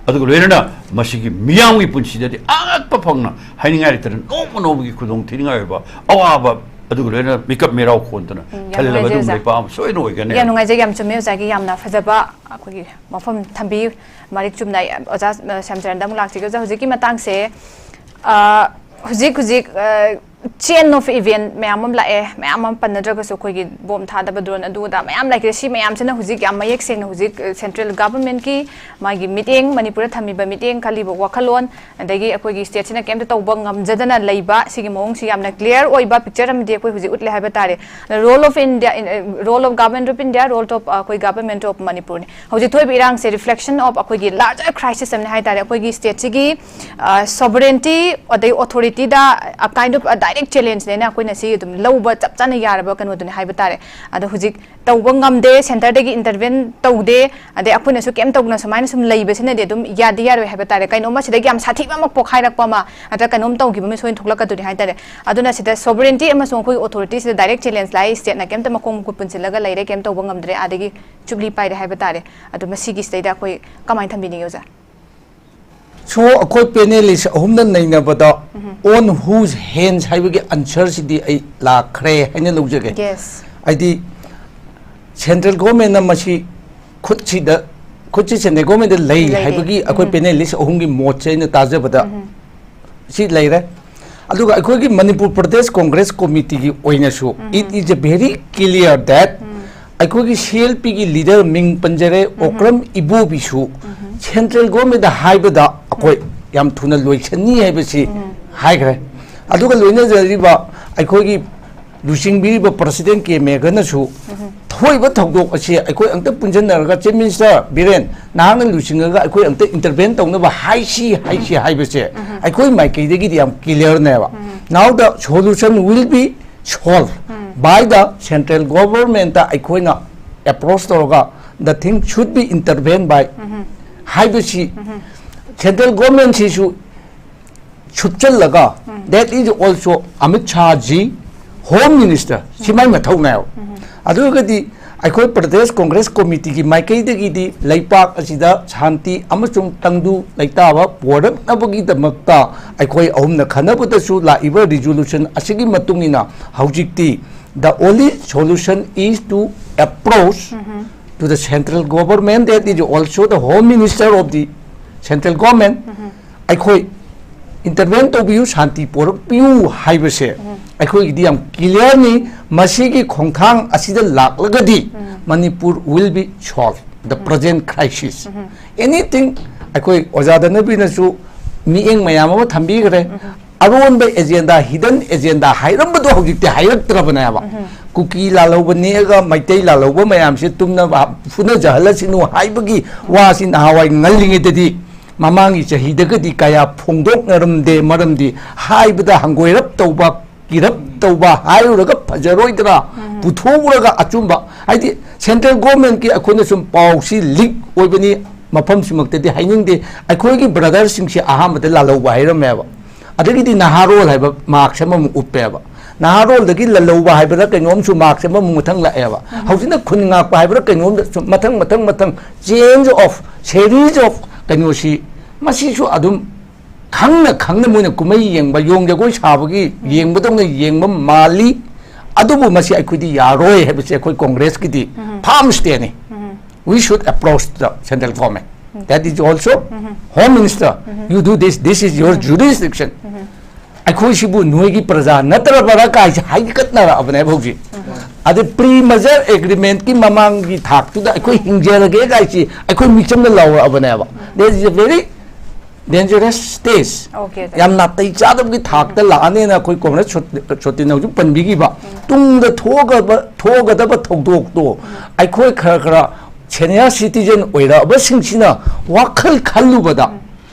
ꯑꯗꯨꯒ ꯂꯣꯏꯅꯅ ꯃꯁꯤꯒꯤ ꯃꯤꯌꯥꯝꯒꯤ ꯄꯨꯟꯁꯤꯗꯗꯤ ꯑꯉꯛꯄ ꯐꯪꯅ ꯍꯥꯏꯅꯤꯡꯉꯥꯏ ꯂꯩꯇꯅ ꯅꯣꯡꯃ ꯅꯣꯡꯃꯒꯤ ꯈꯨꯗꯣꯡ ꯊꯤꯅꯤꯡꯉꯥꯏ ꯑꯣꯏꯕ ꯑꯋꯥꯕ, ꯑꯗꯨꯒ ꯂꯣꯏꯅꯅ ꯃꯤꯀꯞ ꯃꯤꯔꯥꯎ ꯈꯣꯟꯗꯅ ꯎꯝ, ꯌꯥꯝ ꯈꯜꯂꯕ ꯑꯗꯨꯒꯨꯝꯕ ꯅꯨꯡꯉꯥꯏꯖꯩ, ꯂꯩꯕꯥꯛ ꯑꯃ ꯁꯣꯏꯗꯅ ꯑꯣꯏꯒꯅꯤ꯫ ꯌꯥꯝ ꯅꯨꯡꯉꯥꯏꯖꯩ, ꯌꯥꯝ ꯆꯨꯝꯃꯦ ꯑꯣꯖꯥꯒꯤ ꯌꯥꯝꯅ ꯐꯖꯕ ꯑꯩꯈꯣꯏꯒꯤ ꯋꯥꯐꯝ ꯊꯝꯕꯤ꯫ ꯃꯔꯤꯛ ꯆꯨꯝꯅ ꯑꯩ ꯑꯣꯖꯥ, ꯑ, ꯁ꯭ꯌꯥꯝꯆꯔꯟꯗ ꯑꯃꯨꯛ ꯂꯥꯛꯆꯒꯦ꯫ ꯑꯣꯖꯥ, ꯍꯧꯖꯤꯛꯀꯤ ꯃꯇꯥꯡꯁꯦ, ꯑ, ꯍꯧꯖꯤꯛ ꯍꯧꯖꯤꯛ, ꯑ, ꯆꯦꯟ ꯑꯣꯐ ꯏꯚꯦꯟ ꯃꯌꯥꯝ ꯑꯃ ꯂꯥꯛꯑꯦ, ꯃꯌꯥꯝ ꯑꯃ ꯄꯟꯅꯗ꯭ꯔꯒꯁꯨ ꯑꯩꯈꯣꯏꯒꯤ ꯕꯣꯝ ꯊꯥꯗꯕ, ꯗ꯭ꯔꯣꯟ ꯑꯗꯨ ꯑꯗꯥ ꯃꯌꯥꯝ ꯂꯩꯈ꯭ꯔꯦ꯫ ꯁꯤ ꯃꯌꯥꯝꯁꯤꯅ ꯍꯧꯖꯤꯛ ꯌꯥꯝ ꯃꯌꯦꯛ ꯁꯦꯡꯅ ꯍꯧꯖꯤꯛ, ꯑ, ꯁꯦꯟꯇ꯭ꯔꯦꯜ ꯒꯚꯔꯟꯃꯦꯟꯠꯀꯤ ꯃꯥꯒꯤ ꯃꯤꯠꯌꯦꯡ, ꯃꯅꯤꯄꯨꯔꯗ ꯊꯝꯃꯤꯕ ꯃꯤꯠꯌꯦꯡ, ꯈꯜꯂꯤꯕ ꯋꯥꯈꯜꯂꯣꯟ, ꯑꯗꯒꯤ ꯑꯩꯈꯣꯏꯒꯤ ꯁ꯭ꯇꯦꯠꯁꯤꯅ ꯀꯩꯝꯇ ꯇꯧꯕ ꯉꯝꯖꯗꯅ ꯂꯩꯕ, ꯁꯤꯒꯤ ꯃꯑꯣꯡꯁꯤ ꯌꯥꯝꯅ ꯀ꯭ꯂꯤꯌꯥꯔ ꯑꯣꯏꯕ ꯄꯤꯛꯆꯔ ꯑꯃꯗꯤ ꯑꯩꯈꯣꯏ ꯍꯧꯖꯤꯛ ꯎꯠꯂꯦ ꯍꯥꯏꯕ ꯇꯥꯔꯦ꯫ Role of India in, role of Government of India, role of, ꯑ, ꯑꯩꯈꯣꯏ Government of Manipurꯅꯤ꯫ ꯍꯧꯖꯤꯛ ꯊꯣꯛꯏꯕ ꯏꯔꯥꯡꯁꯦ ꯔꯤꯐ꯭ꯂꯦꯛꯁꯟ ꯑꯣꯐ ꯑꯩꯈꯣꯏꯒꯤ ꯂꯥꯔꯖꯔ ꯀ꯭ꯔꯥꯏꯁꯤꯁ ꯑꯃꯅꯤ ꯍꯥꯏ ꯇꯥꯔꯦ꯫ ꯑꯩꯈꯣꯏꯒꯤ ꯁ꯭ꯇꯦꯠꯁꯤꯒꯤ, ꯑ, ꯁꯣꯚꯔꯦꯟꯇꯤ ꯑꯗꯩ ꯑꯣꯊꯣꯔꯤꯇꯤꯗ a kind of a direct challengeꯅꯦꯅ ꯑꯩꯈꯣꯏꯅ ꯁꯤ ꯑꯗꯨꯝ ꯂꯧꯕ ꯆꯞ ꯆꯥꯅ ꯌꯥꯔꯕ ꯀꯩꯅꯣꯗꯨꯅꯤ ꯍꯥꯏꯕ ꯇꯥꯔꯦ꯫ ꯑꯗꯣ ꯍꯧꯖꯤꯛ ꯇꯧꯕ ꯉꯝꯗꯦ, ꯁꯦꯟꯇꯔꯗꯒꯤ ꯏꯟꯇꯔꯚꯦꯟ ꯇꯧꯗꯦ, ꯑꯗꯩ ꯑꯩꯈꯣꯏꯅꯁꯨ ꯀꯩꯝ ꯇꯧꯗꯅ ꯁꯨꯃꯥꯏꯅ ꯁꯨꯝ ꯂꯩꯕꯁꯤꯅꯗꯤ ꯑꯗꯨꯝ ꯌꯥꯗꯤ ꯌꯥꯔꯣꯏ ꯍꯥꯏꯕ ꯇꯥꯔꯦ꯫ ꯀꯩꯅꯣꯝꯃ ꯁꯤꯗꯒꯤ ꯌꯥꯝ ꯁꯥꯊꯤꯕ ꯑꯃ ꯄꯣꯛꯈꯥꯏꯔꯛꯄ ꯑꯃ ꯅꯠꯇ꯭ꯔꯒ ꯀꯩꯅꯣꯝ ꯇꯧꯈꯤꯕ ꯑꯃ ꯁꯣꯏꯅ ꯊꯣꯛꯂꯛꯀꯗꯣꯏꯅꯤ ꯍꯥꯏ ꯇꯥꯔꯦ꯫ ꯑꯗꯨꯅ ꯁꯤꯗ ꯁꯣꯚꯔꯦꯟꯇꯤ ꯑꯃꯁꯨꯡ ꯑꯩꯈꯣꯏꯒꯤ ꯑꯣꯊꯣꯔꯤꯇꯤꯁꯤꯗ ꯗꯥꯏꯔꯦꯛ ꯆꯦꯂꯦꯟꯖ ꯂꯥꯛꯏ, ꯁ꯭ꯇꯦꯠꯅ ꯀꯩꯝꯇ ꯃꯈꯣꯡ ꯃꯈꯨꯠ ꯄꯨꯟꯁꯤꯜꯂꯒ ꯂꯩꯔꯦ, ꯀꯩꯝ ꯇꯧꯕ ꯉꯝꯗ꯭ꯔꯦ, ꯑꯗꯒꯤ ꯆꯨꯞꯂꯤ ꯄꯥꯏꯔꯦ ꯍꯥꯏꯕ ꯇꯥꯔꯦ꯫ ꯑꯗꯣ ꯃꯁꯤꯒꯤꯁꯤꯗꯩꯗ ꯑꯩꯈꯣꯏ ꯀꯃꯥꯏꯅ ꯊꯝꯕꯤꯅꯤꯡꯉꯤ ꯑꯣꯖꯥ? So ꯑꯩꯈꯣꯏ ꯄꯦꯅꯦꯂꯤꯁ ꯑꯍꯨꯝꯅ ꯅꯩꯅꯕꯗ on whose hands ꯍꯥꯏꯕꯒꯤ ꯑꯟꯁꯔꯁꯤꯗꯤ ꯑꯩ ꯂꯥꯛꯈ꯭ꯔꯦ ꯍꯥꯏꯅ ꯂꯧꯖꯒꯦ꯫ ꯌꯦꯁ꯫ ꯍꯥꯏꯗꯤ ꯁꯦꯟꯇ꯭ꯔꯦꯜ ꯒꯣꯔꯃꯦꯟꯅ ꯃꯁꯤ ꯈꯨꯠꯁꯤꯗ, ꯈꯨꯠꯁꯤ ꯁꯦꯟꯇ꯭ꯔꯦꯜ ꯒꯣꯔꯃꯦꯟꯗ ꯂꯩ ꯂꯩꯔꯦ꯫ ꯍꯥꯏꯕꯒꯤ ꯑꯩꯈꯣꯏ ꯄꯦꯅꯦꯂꯤꯁ ꯑꯍꯨꯝꯒꯤ ꯃꯣꯠꯁꯦ ꯑꯩꯅ ꯇꯥꯖꯕꯗ ꯁꯤ ꯂꯩꯔꯦ꯫ ꯑꯗꯨꯒ ꯑꯩꯈꯣꯏꯒꯤ ꯃꯅꯤꯄꯨꯔ ꯄ꯭ꯔꯗꯦꯁ ꯀꯣꯡꯒ꯭ꯔꯦꯁ ꯀꯣꯃꯤꯇꯤꯒꯤ ꯑꯣꯏꯅꯁꯨ it is a very clear that ꯑꯩꯈꯣꯏꯒꯤ ꯁꯤ ꯑꯦꯜ ꯄꯤꯒꯤ ꯂꯤꯗꯔ ꯃꯤꯡ ꯄꯟꯖꯔꯦ, ꯑꯣꯀ꯭ꯔꯝ ꯏꯕꯣꯕꯤꯁꯨ ꯁꯦꯟꯇ꯭ꯔꯦꯜ ꯒꯣꯔꯃꯦꯟꯗ ꯍꯥꯏꯕꯗ ꯑꯩꯈꯣꯏ ꯌꯥꯝ ꯊꯨꯅ ꯂꯣꯏꯁꯟꯅꯤ ꯍꯥꯏꯕꯁꯤ ꯍꯥꯏꯈ꯭ꯔꯦ꯫ ꯑꯗꯨꯒ ꯂꯣꯏꯅꯖꯔꯤꯕ ꯑꯩꯈꯣꯏꯒꯤ ꯂꯨꯆꯤꯡꯕꯤꯔꯤꯕ ꯄ꯭ꯔꯁꯤꯗꯦꯟ ꯀꯦ ꯃꯦꯒꯅꯁꯨ ꯊꯣꯛꯏꯕ ꯊꯧꯗꯣꯛ ꯑꯁꯤ ꯑꯩꯈꯣꯏ ꯑꯝꯇ ꯄꯨꯟꯁꯤꯟꯅꯔꯒ, Chief Minister ꯕꯤꯔꯦꯟ, ꯅꯍꯥꯛꯅ ꯂꯨꯆꯤꯡꯉꯒ ꯑꯩꯈꯣꯏ ꯑꯝꯇ intervene ꯇꯧꯅꯕ ꯍꯥꯏꯁꯤ, ꯍꯥꯏꯁꯤ ꯍꯥꯏꯕꯁꯦ ꯑꯩꯈꯣꯏ ꯃꯥꯏꯀꯩꯗꯒꯤꯗꯤ ꯌꯥꯝ clearꯅꯦꯕ꯫ Now the solution will be solved by the central governmentꯇ ꯑꯩꯈꯣꯏꯅ approach ꯇꯧꯔꯒ, the thing should be intervened by ꯍꯥꯏꯕꯁꯤ central governmentꯁꯤꯁꯨ ꯁꯨꯞꯆꯜꯂꯒ, that is also Amit Shah ji, Home Minister, ꯁꯤ ꯃꯥꯏ ꯃꯊꯧꯅꯦꯕ꯫ ꯑꯗꯨ ꯑꯣꯏꯔꯒꯗꯤ ꯑꯩꯈꯣꯏ ꯄ꯭ꯔꯗꯦꯁ ꯀꯣꯡꯒ꯭ꯔꯦꯁ ꯀꯣꯃꯤꯇꯤꯒꯤ ꯃꯥꯏꯀꯩꯗꯒꯤꯗꯤ ꯂꯩꯄꯥꯛ ꯑꯁꯤꯗ ꯁꯥꯟꯇꯤ ꯑꯃꯁꯨꯡ ꯇꯪꯗꯨ ꯂꯩꯇꯥꯕ ꯄꯣꯔꯛꯅꯕꯒꯤꯗꯃꯛꯇ ꯑꯩꯈꯣꯏ ꯑꯍꯨꯝꯅ ꯈꯟꯅꯕꯗꯁꯨ ꯂꯥꯛꯏꯕ resolution ꯑꯁꯤꯒꯤ ꯃꯇꯨꯡ ꯏꯟꯅ ꯍꯧꯖꯤꯛꯇꯤ the only solution is to approach to the central government, that is also the Home Minister of the central government, ꯑꯩꯈꯣꯏ intervene ꯇꯧꯕꯤꯌꯨ, ꯁꯥꯟꯇꯤ ꯄꯣꯔꯛꯄꯤꯌꯨ ꯍꯥꯏꯕꯁꯦ ꯑꯩꯈꯣꯏꯒꯤꯗꯤ ꯌꯥꯝ clearꯅꯤ꯫ ꯃꯁꯤꯒꯤ ꯈꯣꯡꯊꯥꯡ ꯑꯁꯤꯗ ꯂꯥꯛꯂꯒꯗꯤ Manipur will be solved the present crisis꯫ Anything, ꯑꯩꯈꯣꯏ ꯑꯣꯖꯥ ꯙꯅꯕꯤꯅꯁꯨ ꯃꯤꯠꯌꯦꯡ ꯃꯌꯥꯝ ꯑꯃ ꯊꯝꯕꯤꯈ꯭ꯔꯦ꯫ ꯑꯔꯣꯟꯕ agenda, hidden agenda ꯍꯥꯏꯔꯝꯕꯗꯣ ꯍꯧꯖꯤꯛꯇꯤ ꯍꯥꯏꯔꯛꯇ꯭ꯔꯕꯅꯦꯕ꯫ ꯀꯨꯀꯤ ꯂꯥꯜꯍꯧꯕ ꯅꯦꯛꯑꯒ ꯃꯩꯇꯩ ꯂꯥꯜꯍꯧꯕ ꯃꯌꯥꯝꯁꯦ ꯇꯨꯝꯅꯕ ꯐꯨꯅꯖꯍꯜꯂꯁꯤꯅꯨ ꯍꯥꯏꯕꯒꯤ ꯋꯥꯁꯤ ꯅꯍꯥꯟꯋꯥꯏ ꯉꯜꯂꯤꯉꯩꯗꯗꯤ, ꯃꯃꯥꯡꯒꯤ ꯆꯍꯤꯗꯒꯗꯤ ꯀꯌꯥ ꯐꯣꯡꯗꯣꯛꯅꯔꯝꯗꯦ꯫ ꯃꯔꯝꯗꯤ ꯍꯥꯏꯕꯗ ꯍꯪꯒꯣꯏꯔꯞ ꯇꯧꯕ, ꯀꯤꯔꯞ ꯇꯧꯕ ꯍꯥꯏꯔꯨꯔꯒ ꯐꯖꯔꯣꯏꯗ꯭ꯔꯥ? ꯄꯨꯊꯣꯛꯎꯔꯒ ꯑꯆꯨꯝꯕ, ꯍꯥꯏꯗꯤ central governmentꯀꯤ ꯑꯩꯈꯣꯏꯅ ꯁꯨꯝ ꯄꯥꯎꯁꯤ leak ꯑꯣꯏꯕꯅꯤ, ꯃꯐꯝꯁꯤꯃꯛꯇꯗꯤ ꯍꯥꯏꯅꯤꯡꯗꯦ꯫ ꯑꯩꯈꯣꯏꯒꯤ brotherꯁꯤꯡꯁꯦ ꯑꯍꯥꯟꯕꯗ ꯂꯥꯜꯍꯧꯕ ꯍꯥꯏꯔꯝꯃꯦꯕ꯫ ꯑꯗꯒꯤꯗꯤ ꯅꯍꯥꯔꯣꯜ ꯍꯥꯏꯕ marks ꯑꯃꯃꯨꯛ ꯎꯞꯄꯦꯕ꯫ ꯅꯍꯥꯔꯣꯜꯗꯒꯤ ꯂꯥꯜꯍꯧꯕ ꯍꯥꯏꯕꯗ ꯀꯩꯅꯣꯝꯁꯨ marks ꯑꯃꯃꯨꯛ ꯃꯊꯪ ꯂꯥꯛꯑꯦꯕ꯫ ꯍꯧꯖꯤꯛꯅ ꯈꯨꯟ ꯉꯥꯛꯄ ꯍꯥꯏꯕꯗ ꯀꯩꯅꯣꯝꯗ ꯁꯨꯝ ꯃꯊꯪ, ꯃꯊꯪ, ꯃꯊꯪ, change of, series of ꯀꯩꯅꯣꯁꯤ, ꯃꯁꯤꯁꯨ ꯑꯗꯨꯝ ꯈꯪꯅ ꯈꯪꯅ ꯃꯣꯏꯅ ꯀꯨꯝꯍꯩ ꯌꯦꯡꯕ, ꯌꯣꯡ ꯖꯒꯣꯏ ꯁꯥꯕꯒꯤ ꯌꯦꯡꯕꯗꯧꯅ ꯌꯦꯡꯕ ꯃꯥꯜꯂꯤ꯫ ꯑꯗꯨꯕꯨ ꯃꯁꯤ ꯑꯩꯈꯣꯏꯗꯤ ꯌꯥꯔꯣꯏ ꯍꯥꯏꯕꯁꯦ ꯑꯩꯈꯣꯏ ꯀꯣꯡꯒ꯭ꯔꯦꯁꯀꯤꯗꯤ firm standꯅꯤ꯫ We should approach the central government. That is also, Home Minister, you do this, this is your jurisdiction. ꯑꯩꯈꯣꯏꯁꯤꯕꯨ ꯅꯣꯏꯒꯤ ꯄ꯭ꯔꯖꯥ ꯅꯠꯇ꯭ꯔꯕꯔꯥ ꯀꯥꯏꯁꯦ ꯍꯥꯏꯒꯠꯅꯔꯛꯑꯕꯅꯦꯕ ꯍꯧꯖꯤꯛ꯫ ꯑꯗ pre-merger agreementꯀꯤ ꯃꯃꯥꯡꯒꯤ ꯊꯥꯛꯇꯨꯗ ꯑꯩꯈꯣꯏ ꯍꯤꯡꯖꯔꯒꯦ ꯀꯥꯏꯁꯤ ꯑꯩꯈꯣꯏ ꯃꯤꯆꯝꯗ ꯂꯥꯎꯔꯛꯑꯕꯅꯦꯕ꯫ There is a very Dangerous stage, Okay, sir. ꯌꯥꯝ ꯅꯥꯇꯩ ꯆꯥꯗꯕꯒꯤ ꯊꯥꯛꯇ ꯂꯥꯛꯑꯅꯦꯅ ꯑꯩꯈꯣꯏ ꯀꯣꯝꯔꯦꯗ ꯁꯣꯇꯤꯟ ꯍꯧꯖꯤꯛ ꯄꯟꯕꯤꯈꯤꯕ, ꯇꯨꯡꯗ ꯊꯣꯛꯑꯒꯕ ꯊꯣꯛꯑꯒꯗꯕ ꯊꯧꯗꯣꯛꯇꯣ ꯑꯩꯈꯣꯏ ꯈꯔ ꯈꯔ senior citizen ꯑꯣꯏꯔꯛꯑꯕꯁꯤꯡꯁꯤꯅ ꯋꯥꯈꯜ ꯈꯜꯂꯨꯕꯗ,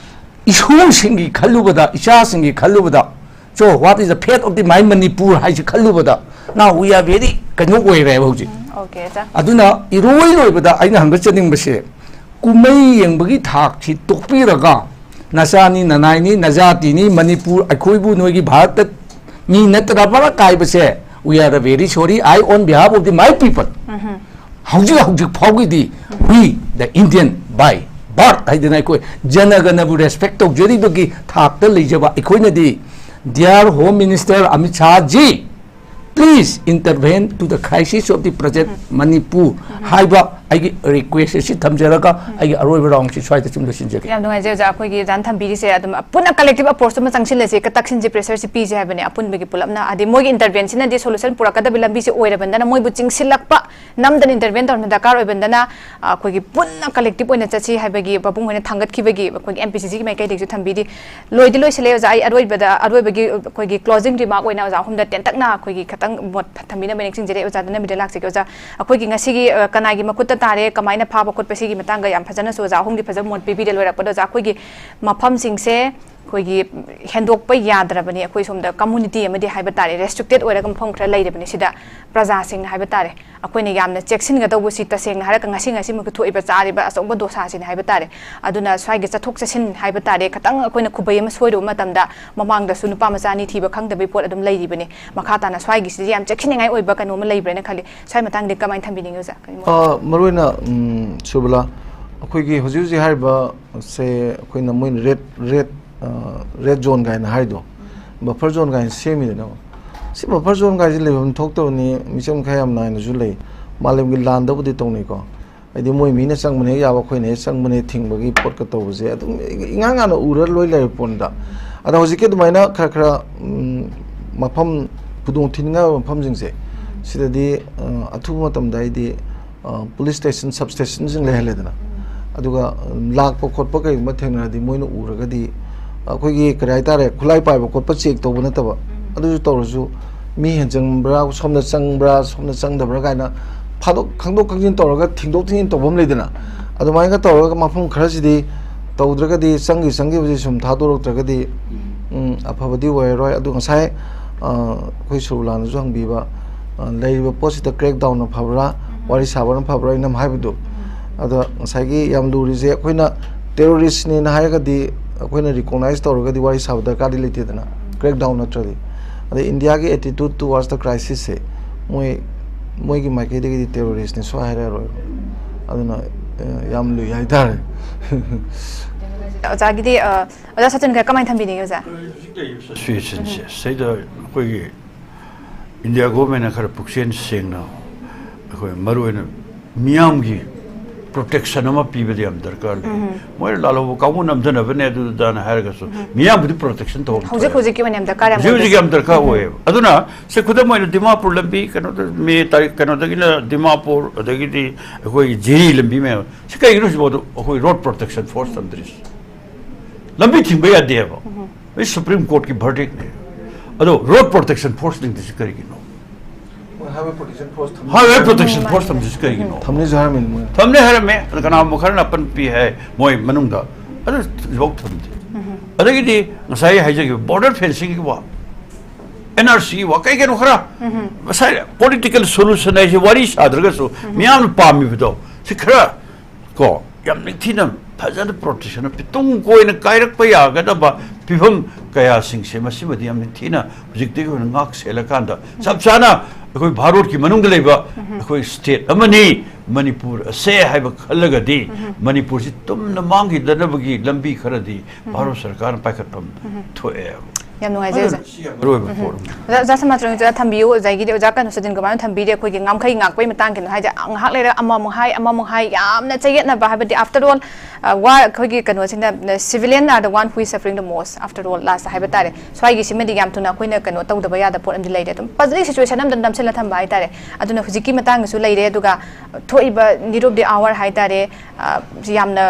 ꯏꯁꯨꯁꯤꯡꯒꯤ ꯈꯜꯂꯨꯕꯗ, ꯏꯆꯥꯁꯤꯡꯒꯤ ꯈꯜꯂꯨꯕꯗ, so what is the fate of the my Manipur ꯍꯥꯏꯁꯤ ꯈꯜꯂꯨꯕꯗ, now we are very ꯀꯩꯅꯣ ꯑꯣꯏꯔꯦꯕ ꯍꯧꯖꯤꯛ꯫ Okay, sir. ꯑꯗꯨꯅ ꯏꯔꯣꯏ ꯂꯣꯏꯕꯗ ꯑꯩꯅ ꯍꯪꯒꯠꯆꯅꯤꯡꯕꯁꯦ, ꯀꯨꯝꯍꯩ ꯌꯦꯡꯕꯒꯤ ꯊꯥꯛꯁꯤ ꯇꯣꯛꯄꯤꯔꯒ, ꯅꯆꯥꯅꯤ, ꯅꯅꯥꯏꯅꯤ, ꯅꯖꯥꯇꯤꯅꯤ, ꯃꯅꯤꯄꯨꯔ, ꯑꯩꯈꯣꯏꯕꯨ ꯅꯣꯏꯒꯤ ꯚꯥꯔꯠꯇ ꯃꯤ ꯅꯠꯇ꯭ꯔꯕ ꯀꯥꯏꯕꯁꯦ, we are very sorry, I on behalf of the my people, ꯍꯧꯖꯤꯛ ꯍꯧꯖꯤꯛ ꯐꯥꯎꯒꯤꯗꯤ we the Indian by birth ꯍꯥꯏꯗꯅ ꯑꯩꯈꯣꯏ ꯖꯅꯒꯅꯕꯨ respect ꯇꯧꯖꯔꯤꯕꯒꯤ ꯊꯥꯛꯇ ꯂꯩꯖꯕ ꯑꯩꯈꯣꯏꯅꯗꯤ, dear Home Minister Amit Shah G, please intervene to the crisis of the present Manipur ꯍꯥꯏꯕ ꯑꯩꯒꯤ request ꯑꯁꯤ ꯊꯝꯖꯔꯒ ꯑꯩꯒꯤ ꯑꯔꯣꯏꯕ round ꯁꯤ ꯁ꯭ꯋꯥꯏꯗ ꯁꯨꯝ ꯂꯣꯏꯁꯤꯟꯖꯒꯦ꯫ ꯌꯥꯝ ꯅꯨꯡꯉꯥꯏꯖꯩ ꯑꯣꯖꯥ, ꯑꯩꯈꯣꯏꯒꯤ ꯑꯣꯖꯥꯅ ꯊꯝꯕꯤꯔꯤꯁꯦ ꯑꯗꯨꯝ ꯄꯨꯟꯅ collective approach ꯑꯃ ꯆꯪꯁꯤꯜꯂꯁꯤ, ꯀ-, ꯇꯛꯁꯤꯟꯁꯤ, pressure ꯁꯤ ꯄꯤꯁꯦ ꯍꯥꯏꯕꯅꯦ꯫ ꯑꯄꯨꯟꯕꯒꯤ ꯄꯨꯂꯞꯅ ꯍꯥꯏꯗꯤ ꯃꯣꯏꯒꯤ intervention ꯅꯗꯤ solution ꯄꯨꯔꯛꯀꯗꯕ ꯂꯝꯕꯤꯁꯦ ꯑꯣꯏꯔꯕꯅꯤꯅ ꯃꯣꯏꯕꯨ ꯆꯤꯡꯁꯤꯜꯂꯛꯄ, ꯅꯝꯗꯅ intervene ꯇꯧꯔꯝꯕ ꯗꯔꯀꯥꯔ ꯑꯣꯏꯕꯅꯤꯅ ꯑꯩꯈꯣꯏꯒꯤ ꯄꯨꯟꯅ collective ꯑꯣꯏꯅ ꯆꯠꯁꯤ ꯍꯥꯏꯕꯒꯤ ꯄꯥꯕꯨꯡ ꯍꯣꯏꯅ ꯊꯥꯡꯒꯠꯈꯤꯕꯒꯤ ꯑꯩꯈꯣꯏꯒꯤ M P C C ꯒꯤ ꯃꯥꯏꯀꯩꯗꯒꯤꯁꯨ ꯊꯝꯕꯤꯔꯤ꯫ ꯂꯣꯏꯗꯤ ꯂꯣꯏꯁꯤꯜꯂꯦ ꯑꯣꯖꯥ, ꯑꯩ ꯑꯔꯣꯏꯕꯗ, ꯑꯔꯣꯏꯕꯒꯤ ꯑꯩꯈꯣꯏꯒꯤ closing remark ꯑꯣꯏꯅ ꯑꯣꯖꯥ ꯑꯍꯨꯝꯗ ꯇꯦꯟꯇꯛꯅ ꯑꯩꯈꯣꯏꯒꯤ ꯈꯤꯇꯪ ꯃꯣꯠ ꯊꯝꯕꯤꯅꯕ ꯅꯤꯡꯁꯤꯡꯖꯔꯤ꯫ ꯑꯣꯖꯥꯗ ꯅꯝꯕꯤꯗ ꯂꯥꯛꯆꯒꯦ ꯑꯣꯖꯥ꯫ ꯑꯩꯈꯣꯏꯒꯤ ꯉꯁꯤꯒꯤ, ꯑ, ꯀꯅꯥꯒꯤ ꯃꯈꯨꯠꯇ ꯇꯥꯔꯦ, ꯀꯃꯥꯏꯅ ꯐꯥꯕ ꯈꯣꯠꯄ ꯁꯤꯒꯤ ꯃꯇꯥꯡꯗ ꯌꯥꯝ ꯐꯖꯅꯁꯨ ꯑꯣꯖꯥ ꯑꯍꯨꯝꯒꯤ ꯐꯖꯕ ꯃꯣꯠ ꯄꯤꯕꯤꯔꯦ꯫ ꯂꯣꯏꯔꯛꯄꯗ ꯑꯣꯖꯥ ꯑꯩꯈꯣꯏꯒꯤ ꯃꯐꯝꯁꯤꯡꯁꯦ ꯑꯩꯈꯣꯏꯒꯤ ꯍꯦꯟꯗꯣꯛꯄ ꯌꯥꯗ꯭ꯔꯕꯅꯤ꯫ ꯑꯩꯈꯣꯏ ꯁꯣꯝꯗ community ꯑꯃꯗꯤ ꯍꯥꯏꯕ ꯇꯥꯔꯦ, restricted ꯑꯣꯏꯔꯒ ꯃꯐꯝ ꯈꯔ ꯂꯩꯔꯤꯕꯅꯤ꯫ ꯁꯤꯗ ꯄ꯭ꯔꯖꯥꯁꯤꯡꯅ ꯍꯥꯏꯕ ꯇꯥꯔꯦ, ꯑꯩꯈꯣꯏꯅ ꯌꯥꯝꯅ ꯆꯦꯛꯁꯤꯟꯒꯗꯧꯕꯁꯤ ꯇꯁꯦꯡꯅ ꯍꯥꯏꯔꯒ ꯉꯁꯤ ꯉꯁꯤꯃꯛꯀꯤ ꯊꯣꯛꯏꯕ ꯆꯥꯔꯤꯕ ꯑꯆꯧꯕ ꯗꯣꯁꯥꯁꯤꯅꯤ ꯍꯥꯏꯕ ꯇꯥꯔꯦ꯫ ꯑꯗꯨꯅ ꯁ꯭ꯋꯥꯏꯒꯤ ꯆꯠꯊꯣꯛ ꯆꯠꯁꯤꯟ ꯍꯥꯏꯕ ꯇꯥꯔꯦ, ꯈꯤꯇꯪ ꯑꯩꯈꯣꯏꯅ ꯈꯨꯕꯩ ꯑꯃ ꯁꯣꯏꯔꯨꯕ ꯃꯇꯝꯗ ꯃꯃꯥꯡꯗꯁꯨ ꯅꯨꯄꯥ ꯃꯆꯥ ꯑꯅꯤ ꯊꯤꯕ ꯈꯪꯗꯕꯒꯤ ꯄꯣꯠ ꯑꯗꯨꯝ ꯂꯩꯔꯤꯕꯅꯤ꯫ ꯃꯈꯥ ꯇꯥꯅ ꯁ꯭ꯋꯥꯏꯒꯤꯁꯤꯗꯤ ꯌꯥꯝ ꯆꯦꯛꯁꯤꯟꯅꯤꯡꯉꯥꯏ ꯑꯣꯏꯕ ꯀꯩꯅꯣ ꯑꯃ ꯂꯩꯕ꯭ꯔꯅ ꯈꯜꯂꯤ꯫ ꯁ꯭ꯋꯥꯏ ꯃꯇꯥꯡꯗꯗꯤ ꯀꯃꯥꯏꯅ ꯊꯝꯕꯤꯅꯤꯡꯉꯤ ꯑꯣꯖꯥ? ꯀꯔꯤ ꯃꯣꯠ? ꯑ, ꯃꯔꯨꯑꯣꯏꯅ, ꯎꯝ, ꯁꯨꯕꯂꯥ, ꯑꯩꯈꯣꯏꯒꯤ ꯍꯧꯖꯤꯛ ꯍꯧꯖꯤꯛ ꯍꯥꯏꯔꯤꯕꯁꯦ ꯑꯩꯈꯣꯏꯅ ꯃꯣꯏꯅ red, red, ꯑ, red zone ꯀꯥꯏꯅ ꯍꯥꯏꯗꯣ, buffer zone ꯀꯥꯏꯅ ꯁꯦꯝꯃꯤꯗꯅ꯫ ꯁꯤ buffer zone ꯀꯥꯏꯁꯦ ꯂꯩꯐꯝ ꯊꯣꯛꯇꯕꯅꯤ, ꯃꯤꯆꯪ ꯃꯤꯈꯥꯏ ꯌꯥꯝ ꯅꯥꯏꯅꯁꯨ ꯂꯩ, ꯃꯥꯂꯦꯝꯒꯤ ꯂꯥꯟꯗꯕꯨꯗꯤ ꯇꯧꯅꯩꯀꯣ꯫ ꯍꯥꯏꯗꯤ ꯃꯣꯏ ꯃꯤꯅ ꯆꯪꯕꯅ ꯍꯦꯛ ꯌꯥꯕ, ꯑꯩꯈꯣꯏꯅ ꯍꯦꯛ ꯆꯪꯕꯅ ꯍꯦꯛ ꯊꯤꯡꯕꯒꯤ ꯄꯣꯠꯀ ꯇꯧꯕꯁꯦ ꯑꯗꯨꯝ ꯏꯉꯥꯡ ꯉꯥꯟꯅ ꯎꯔ ꯂꯣꯏ ꯂꯩꯔꯕ ꯄꯣꯠꯅꯤꯗ꯫ ꯑꯗꯣ ꯍꯧꯖꯤꯛꯀꯤ ꯑꯗꯨꯃꯥꯏꯅ ꯈꯔ ꯈꯔ, ꯎꯝ, ꯃꯐꯝ ꯈꯨꯗꯣꯡ ꯊꯤꯅꯤꯡꯉꯥꯏ ꯑꯣꯏꯕ ꯃꯐꯝꯁꯤꯡꯁꯦ, ꯁꯤꯗꯗꯤ, ꯑ, ꯑꯊꯨꯕ ꯃꯇꯝꯗ ꯍꯥꯏꯗꯤ, ꯑ, police station, sub stationꯁꯤꯡ ꯂꯩꯍꯜꯂꯦꯗꯅ꯫ ꯑꯗꯨꯒ ꯂꯥꯛꯄ ꯈꯣꯠꯄ ꯀꯩꯒꯨꯝꯕ ꯊꯦꯡꯅꯔꯗꯤ ꯃꯣꯏꯅ ꯎꯔꯒꯗꯤ ꯑꯩꯈꯣꯏꯒꯤ ꯀꯔꯤ ꯍꯥꯏꯇꯥꯔꯦ, ꯈꯨꯠꯂꯥꯏ ꯄꯥꯏꯕ ꯈꯣꯠꯄ ꯆꯦꯛ ꯇꯧꯕ ꯅꯠꯇꯕ, ꯑꯗꯨꯁꯨ ꯇꯧꯔꯁꯨ ꯃꯤ ꯍꯦꯟꯖꯟꯕ꯭ꯔꯥ, ꯁꯣꯝꯗ ꯆꯪꯕ꯭ꯔꯥ, ꯁꯣꯝꯗ ꯆꯪꯗꯕ꯭ꯔꯥ ꯀꯥꯏꯅ ꯐꯥꯗꯣꯛ ꯈꯪꯗꯣꯛ ꯈꯪꯖꯤꯟ ꯇꯧꯔꯒ ꯊꯤꯡꯗꯣꯛ ꯊꯤꯡꯖꯤꯟ ꯇꯧꯕ ꯑꯃ ꯂꯩꯗꯅ, ꯑꯗꯨꯃꯥꯏꯅ ꯇꯧꯔꯒ ꯃꯐꯝ ꯈꯔꯁꯤꯗꯤ ꯇꯧꯗ꯭ꯔꯒꯗꯤ, ꯆꯪꯈꯤ ꯆꯪꯈꯤꯕꯁꯤ ꯁꯨꯝ ꯊꯥꯗꯣꯔꯛꯇ꯭ꯔꯒꯗꯤ, ꯎꯝ, ꯑꯐꯕꯗꯤ ꯑꯣꯏꯔꯔꯣꯏ꯫ ꯑꯗꯨ ꯉꯁꯥꯏ, ꯑ, ꯑꯩꯈꯣꯏ ꯁꯨꯔꯨꯂꯥꯅꯁꯨ ꯍꯪꯕꯤꯕ, ꯑ, ꯂꯩꯔꯤꯕ ꯄꯣꯠꯁꯤꯗ crackdownꯅ ꯐꯕ꯭ꯔꯥ, ꯋꯥꯔꯤ ꯁꯥꯕꯅ ꯐꯕ꯭ꯔꯥ, ꯑꯩꯅ ꯍꯥꯏꯕꯗꯨ꯫ ꯑꯗ ꯉꯁꯥꯏꯒꯤ ꯌꯥꯝ ꯂꯨꯔꯤꯁꯦ, ꯑꯩꯈꯣꯏꯅ terroristꯅꯦꯅ ꯍꯥꯏꯔꯒꯗꯤ, ꯑꯩꯈꯣꯏꯅ recognize ꯇꯧꯔꯒꯗꯤ ꯋꯥꯔꯤ ꯁꯥꯕ ꯗꯔꯀꯥꯔꯗꯤ ꯂꯩꯇꯦꯗꯅ, crackdown ꯅꯠꯇ꯭ꯔꯗꯤ꯫ ꯑꯗꯩ ꯏꯟꯗꯤꯌꯥꯒꯤ attitude towards the crisisꯁꯦ, ꯃꯣꯏ, ꯃꯣꯏꯒꯤ ꯃꯥꯏꯀꯩꯗꯒꯤꯗꯤ terroristꯅꯦ ꯁꯨꯡꯍꯥꯏ ꯍꯥꯏꯔꯛꯑꯔꯣꯏꯕ꯫ ꯑꯗꯨꯅ, ꯑ, ꯌꯥꯝ ꯂꯨꯏ ꯍꯥꯏꯇꯥꯔꯦ꯫ ꯑꯣꯖꯥꯒꯤꯗꯤ, ꯑ, ꯑꯣꯖꯥ ꯁꯆꯤꯟ ꯈꯔ ꯀꯃꯥꯏꯅ ꯊꯝꯕꯤꯅꯤꯡꯉꯤ, ꯑꯣꯖꯥ? Situationꯁꯦ ꯁꯤꯗ ꯑꯩꯈꯣꯏꯒꯤ ꯏꯟꯗꯤꯌꯥ ꯒꯣꯔꯃꯦꯟꯅ ꯈꯔ ꯄꯨꯛꯆꯦꯜ ꯁꯦꯡꯅ, ꯑꯩꯈꯣꯏ ꯃꯔꯨꯑꯣꯏꯅ ꯃꯤꯌꯥꯝꯒꯤ protection ꯑꯃ ꯄꯤꯕꯗꯤ ꯌꯥꯝ ꯗꯔꯀꯥꯔ ꯂꯩ꯫ ꯃꯣꯏꯅ ꯂꯥꯜꯍꯧꯕ ꯀꯥꯡꯕꯨ ꯅꯝꯊꯅꯕꯅꯦ ꯑꯗꯨꯗꯥꯅ ꯍꯥꯏꯔꯒꯁꯨ ꯃꯤꯌꯥꯝꯕꯨꯗꯤ protection ꯇꯧꯍꯧꯕ ꯍꯧꯖꯤꯛ ꯍꯧꯖꯤꯛꯀꯤ ꯑꯣꯏꯅ ꯌꯥꯝ ꯗꯔꯀꯥꯔ ꯌꯥꯝ ꯍꯧꯖꯤꯛ ꯍꯧꯖꯤꯛ ꯑꯣꯏꯕꯁꯦ꯫ ꯌꯥꯝ ꯗꯔꯀꯥꯔ ꯑꯣꯏꯌꯦꯕ꯫ ꯑꯗꯨꯅ ꯁꯦ, ꯈꯨꯗꯝ ꯑꯣꯏꯅ ꯗꯤꯃꯥꯄꯨꯔ ꯂꯝꯕꯤ, ꯀꯩꯅꯣꯗ ꯃꯦ ꯇꯥꯔꯤꯛ ꯀꯩꯅꯣꯗꯒꯤꯅ ꯗꯤꯃꯥꯄꯨꯔ, ꯑꯗꯒꯤꯗꯤ ꯑꯩꯈꯣꯏꯒꯤ ꯖꯤꯔꯤ ꯂꯝꯕꯤ ꯃꯌꯥꯝ ꯁꯤ ꯀꯩꯒꯤꯅꯣ ꯍꯧꯖꯤꯛꯐꯥꯎꯗ ꯑꯩꯈꯣꯏ road protection force ꯊꯝꯗ꯭ꯔꯤꯁꯦ? ꯂꯝꯕꯤ ꯊꯤꯡꯕ ꯌꯥꯗꯦꯕ꯫ ꯃꯁꯤ Supreme Courtꯀꯤ verdictꯅꯦ꯫ ꯑꯗꯣ road protection force ꯂꯤꯡꯗ꯭ꯔꯤꯁꯤ ꯀꯔꯤꯒꯤꯅꯣ? ꯃꯣꯏ highway protection force ꯊꯝ- Highway protection force ꯊꯝꯗ꯭ꯔꯤꯁꯤ ꯀꯔꯤꯒꯤꯅꯣ? ꯊꯝꯅꯤꯁꯨ ꯍꯥꯏꯔꯝꯃꯤꯅꯤ ꯃꯣꯏ꯫ ꯊꯝꯅꯤ ꯍꯥꯏꯔꯝꯃꯦ꯫ ꯑꯗ ꯀꯅꯥꯒꯨꯝꯕ ꯈꯔꯅ ꯑꯄꯟ ꯄꯤ ꯍꯥꯏ ꯃꯣꯏ ꯃꯅꯨꯡꯗ꯫ ꯑꯗꯨ ꯍꯧꯖꯤꯛꯐꯥꯎ ꯊꯝꯗꯦ꯫ ꯑꯗꯒꯤꯗꯤ ꯉꯁꯥꯏ ꯍꯥꯏꯖꯈꯤꯕ border fencingꯒꯤ ꯋꯥ, NRCꯒꯤ ꯋꯥ, ꯀꯩ ꯀꯩꯅꯣ ꯈꯔ ꯉꯁꯥꯏ political solution ꯍꯥꯏꯁꯦ ꯋꯥꯔꯤ ꯁꯥꯗ꯭ꯔꯒꯁꯨ ꯃꯤꯌꯥꯝꯅ ꯄꯥꯝꯃꯤꯕꯗꯣ ꯁꯤ ꯈꯔ ꯀꯣ, ꯌꯥꯝ ꯅꯤꯡꯊꯤꯅ ꯐꯖꯅ protection ꯄꯤ-, ꯇꯨꯡ ꯀꯣꯏꯅ ꯀꯥꯏꯔꯛꯄ ꯌꯥꯒꯗꯕ ꯐꯤꯕꯝ ꯀꯌꯥꯁꯤꯡꯁꯦ ꯃꯁꯤꯃꯗꯤ ꯌꯥꯝ ꯅꯤꯡꯊꯤꯅ ꯍꯧꯖꯤꯛꯇꯒꯤ ꯑꯣꯏꯅ ꯉꯥꯛ ꯁꯦꯜꯂꯀꯥꯟꯗ, ꯆꯞ ꯆꯥꯅ ꯑꯩꯈꯣꯏ ꯚꯥꯔꯠꯀꯤ ꯃꯅꯨꯡꯗ ꯂꯩꯕ ꯑꯩꯈꯣꯏ state ꯑꯃꯅꯤ ꯃꯅꯤꯄꯨꯔ ꯑꯁꯦ ꯍꯥꯏꯕ ꯈꯜꯂꯒꯗꯤ, ꯃꯅꯤꯄꯨꯔꯁꯤ ꯇꯨꯝꯅ ꯃꯥꯡꯈꯤꯗꯅꯕꯒꯤ ꯂꯝꯕꯤ ꯈꯔꯗꯤ ꯚꯥꯔꯠ ꯁꯔꯀꯥꯔꯅ ꯄꯥꯏꯈꯠꯐꯝ ꯊꯣꯛꯑꯦ꯫ ꯌꯥꯝ ꯅꯨꯡꯉꯥꯏꯖꯩ, ꯑꯣꯖꯥ꯫ ꯁꯤ ꯌꯥꯝ ꯃꯔꯨ ꯑꯣꯏꯕ ꯄꯣꯠ ꯑꯃꯅꯤ꯫ ꯑꯣꯖꯥ, ꯑꯣꯖꯥ ꯁꯃꯥꯇ꯭ꯔꯣꯅꯤꯁꯨ ꯊꯝꯕꯤꯌꯨ, ꯑꯣꯖꯥꯒꯤꯗꯤ ꯑꯣꯖꯥ ꯀꯩꯅꯣ ꯁꯆꯤꯟ ꯀꯨꯃꯥꯔꯅ ꯊꯝꯕꯤꯔꯤ, ꯑꯩꯈꯣꯏꯒꯤ ꯉꯝꯈꯩ ꯉꯥꯛꯄꯒꯤ ꯃꯇꯥꯡꯒꯤꯅꯣ ꯍꯥꯏꯁꯦ꯫ ꯉꯥꯏꯍꯥꯛ ꯂꯩꯔꯒ ꯑꯃꯃꯨꯛ ꯍꯥꯏ, ꯑꯃꯃꯨꯛ ꯍꯥꯏ, ꯌꯥꯝꯅ ꯆꯌꯦꯠꯅꯕ, ꯍꯥꯏꯕꯗꯤ after all, ꯑ, ꯋꯥ, ꯑꯩꯈꯣꯏꯒꯤ ꯀꯩꯅꯣꯁꯤꯅ, civilian are the one who is suffering the most, after all, last ꯍꯥꯏꯕ ꯇꯥꯔꯦ꯫ ꯁ꯭ꯋꯥꯏꯒꯤꯁꯤꯃꯗꯤ ꯌꯥꯝ ꯊꯨꯅ ꯑꯩꯈꯣꯏꯅ ꯀꯩꯅꯣ ꯇꯧꯗꯕ ꯌꯥꯗꯕ ꯄꯣꯠ ꯑꯃꯗꯤ ꯂꯩꯔꯦ꯫ ꯑꯗꯨꯝ puzzling situation ꯑꯃꯗ ꯅꯝꯁꯤꯜꯂ ꯊꯝꯕ ꯍꯥꯏꯇꯥꯔꯦ꯫ ꯑꯗꯨꯅ ꯍꯧꯖꯤꯛꯀꯤ ꯃꯇꯥꯡꯒꯤꯁꯨ ꯂꯩꯔꯦ, ꯑꯗꯨꯒ ꯊꯣꯛꯏꯕ need of the hour ꯍꯥꯏꯇꯥꯔꯦ, ꯑ, ꯌꯥꯝꯅ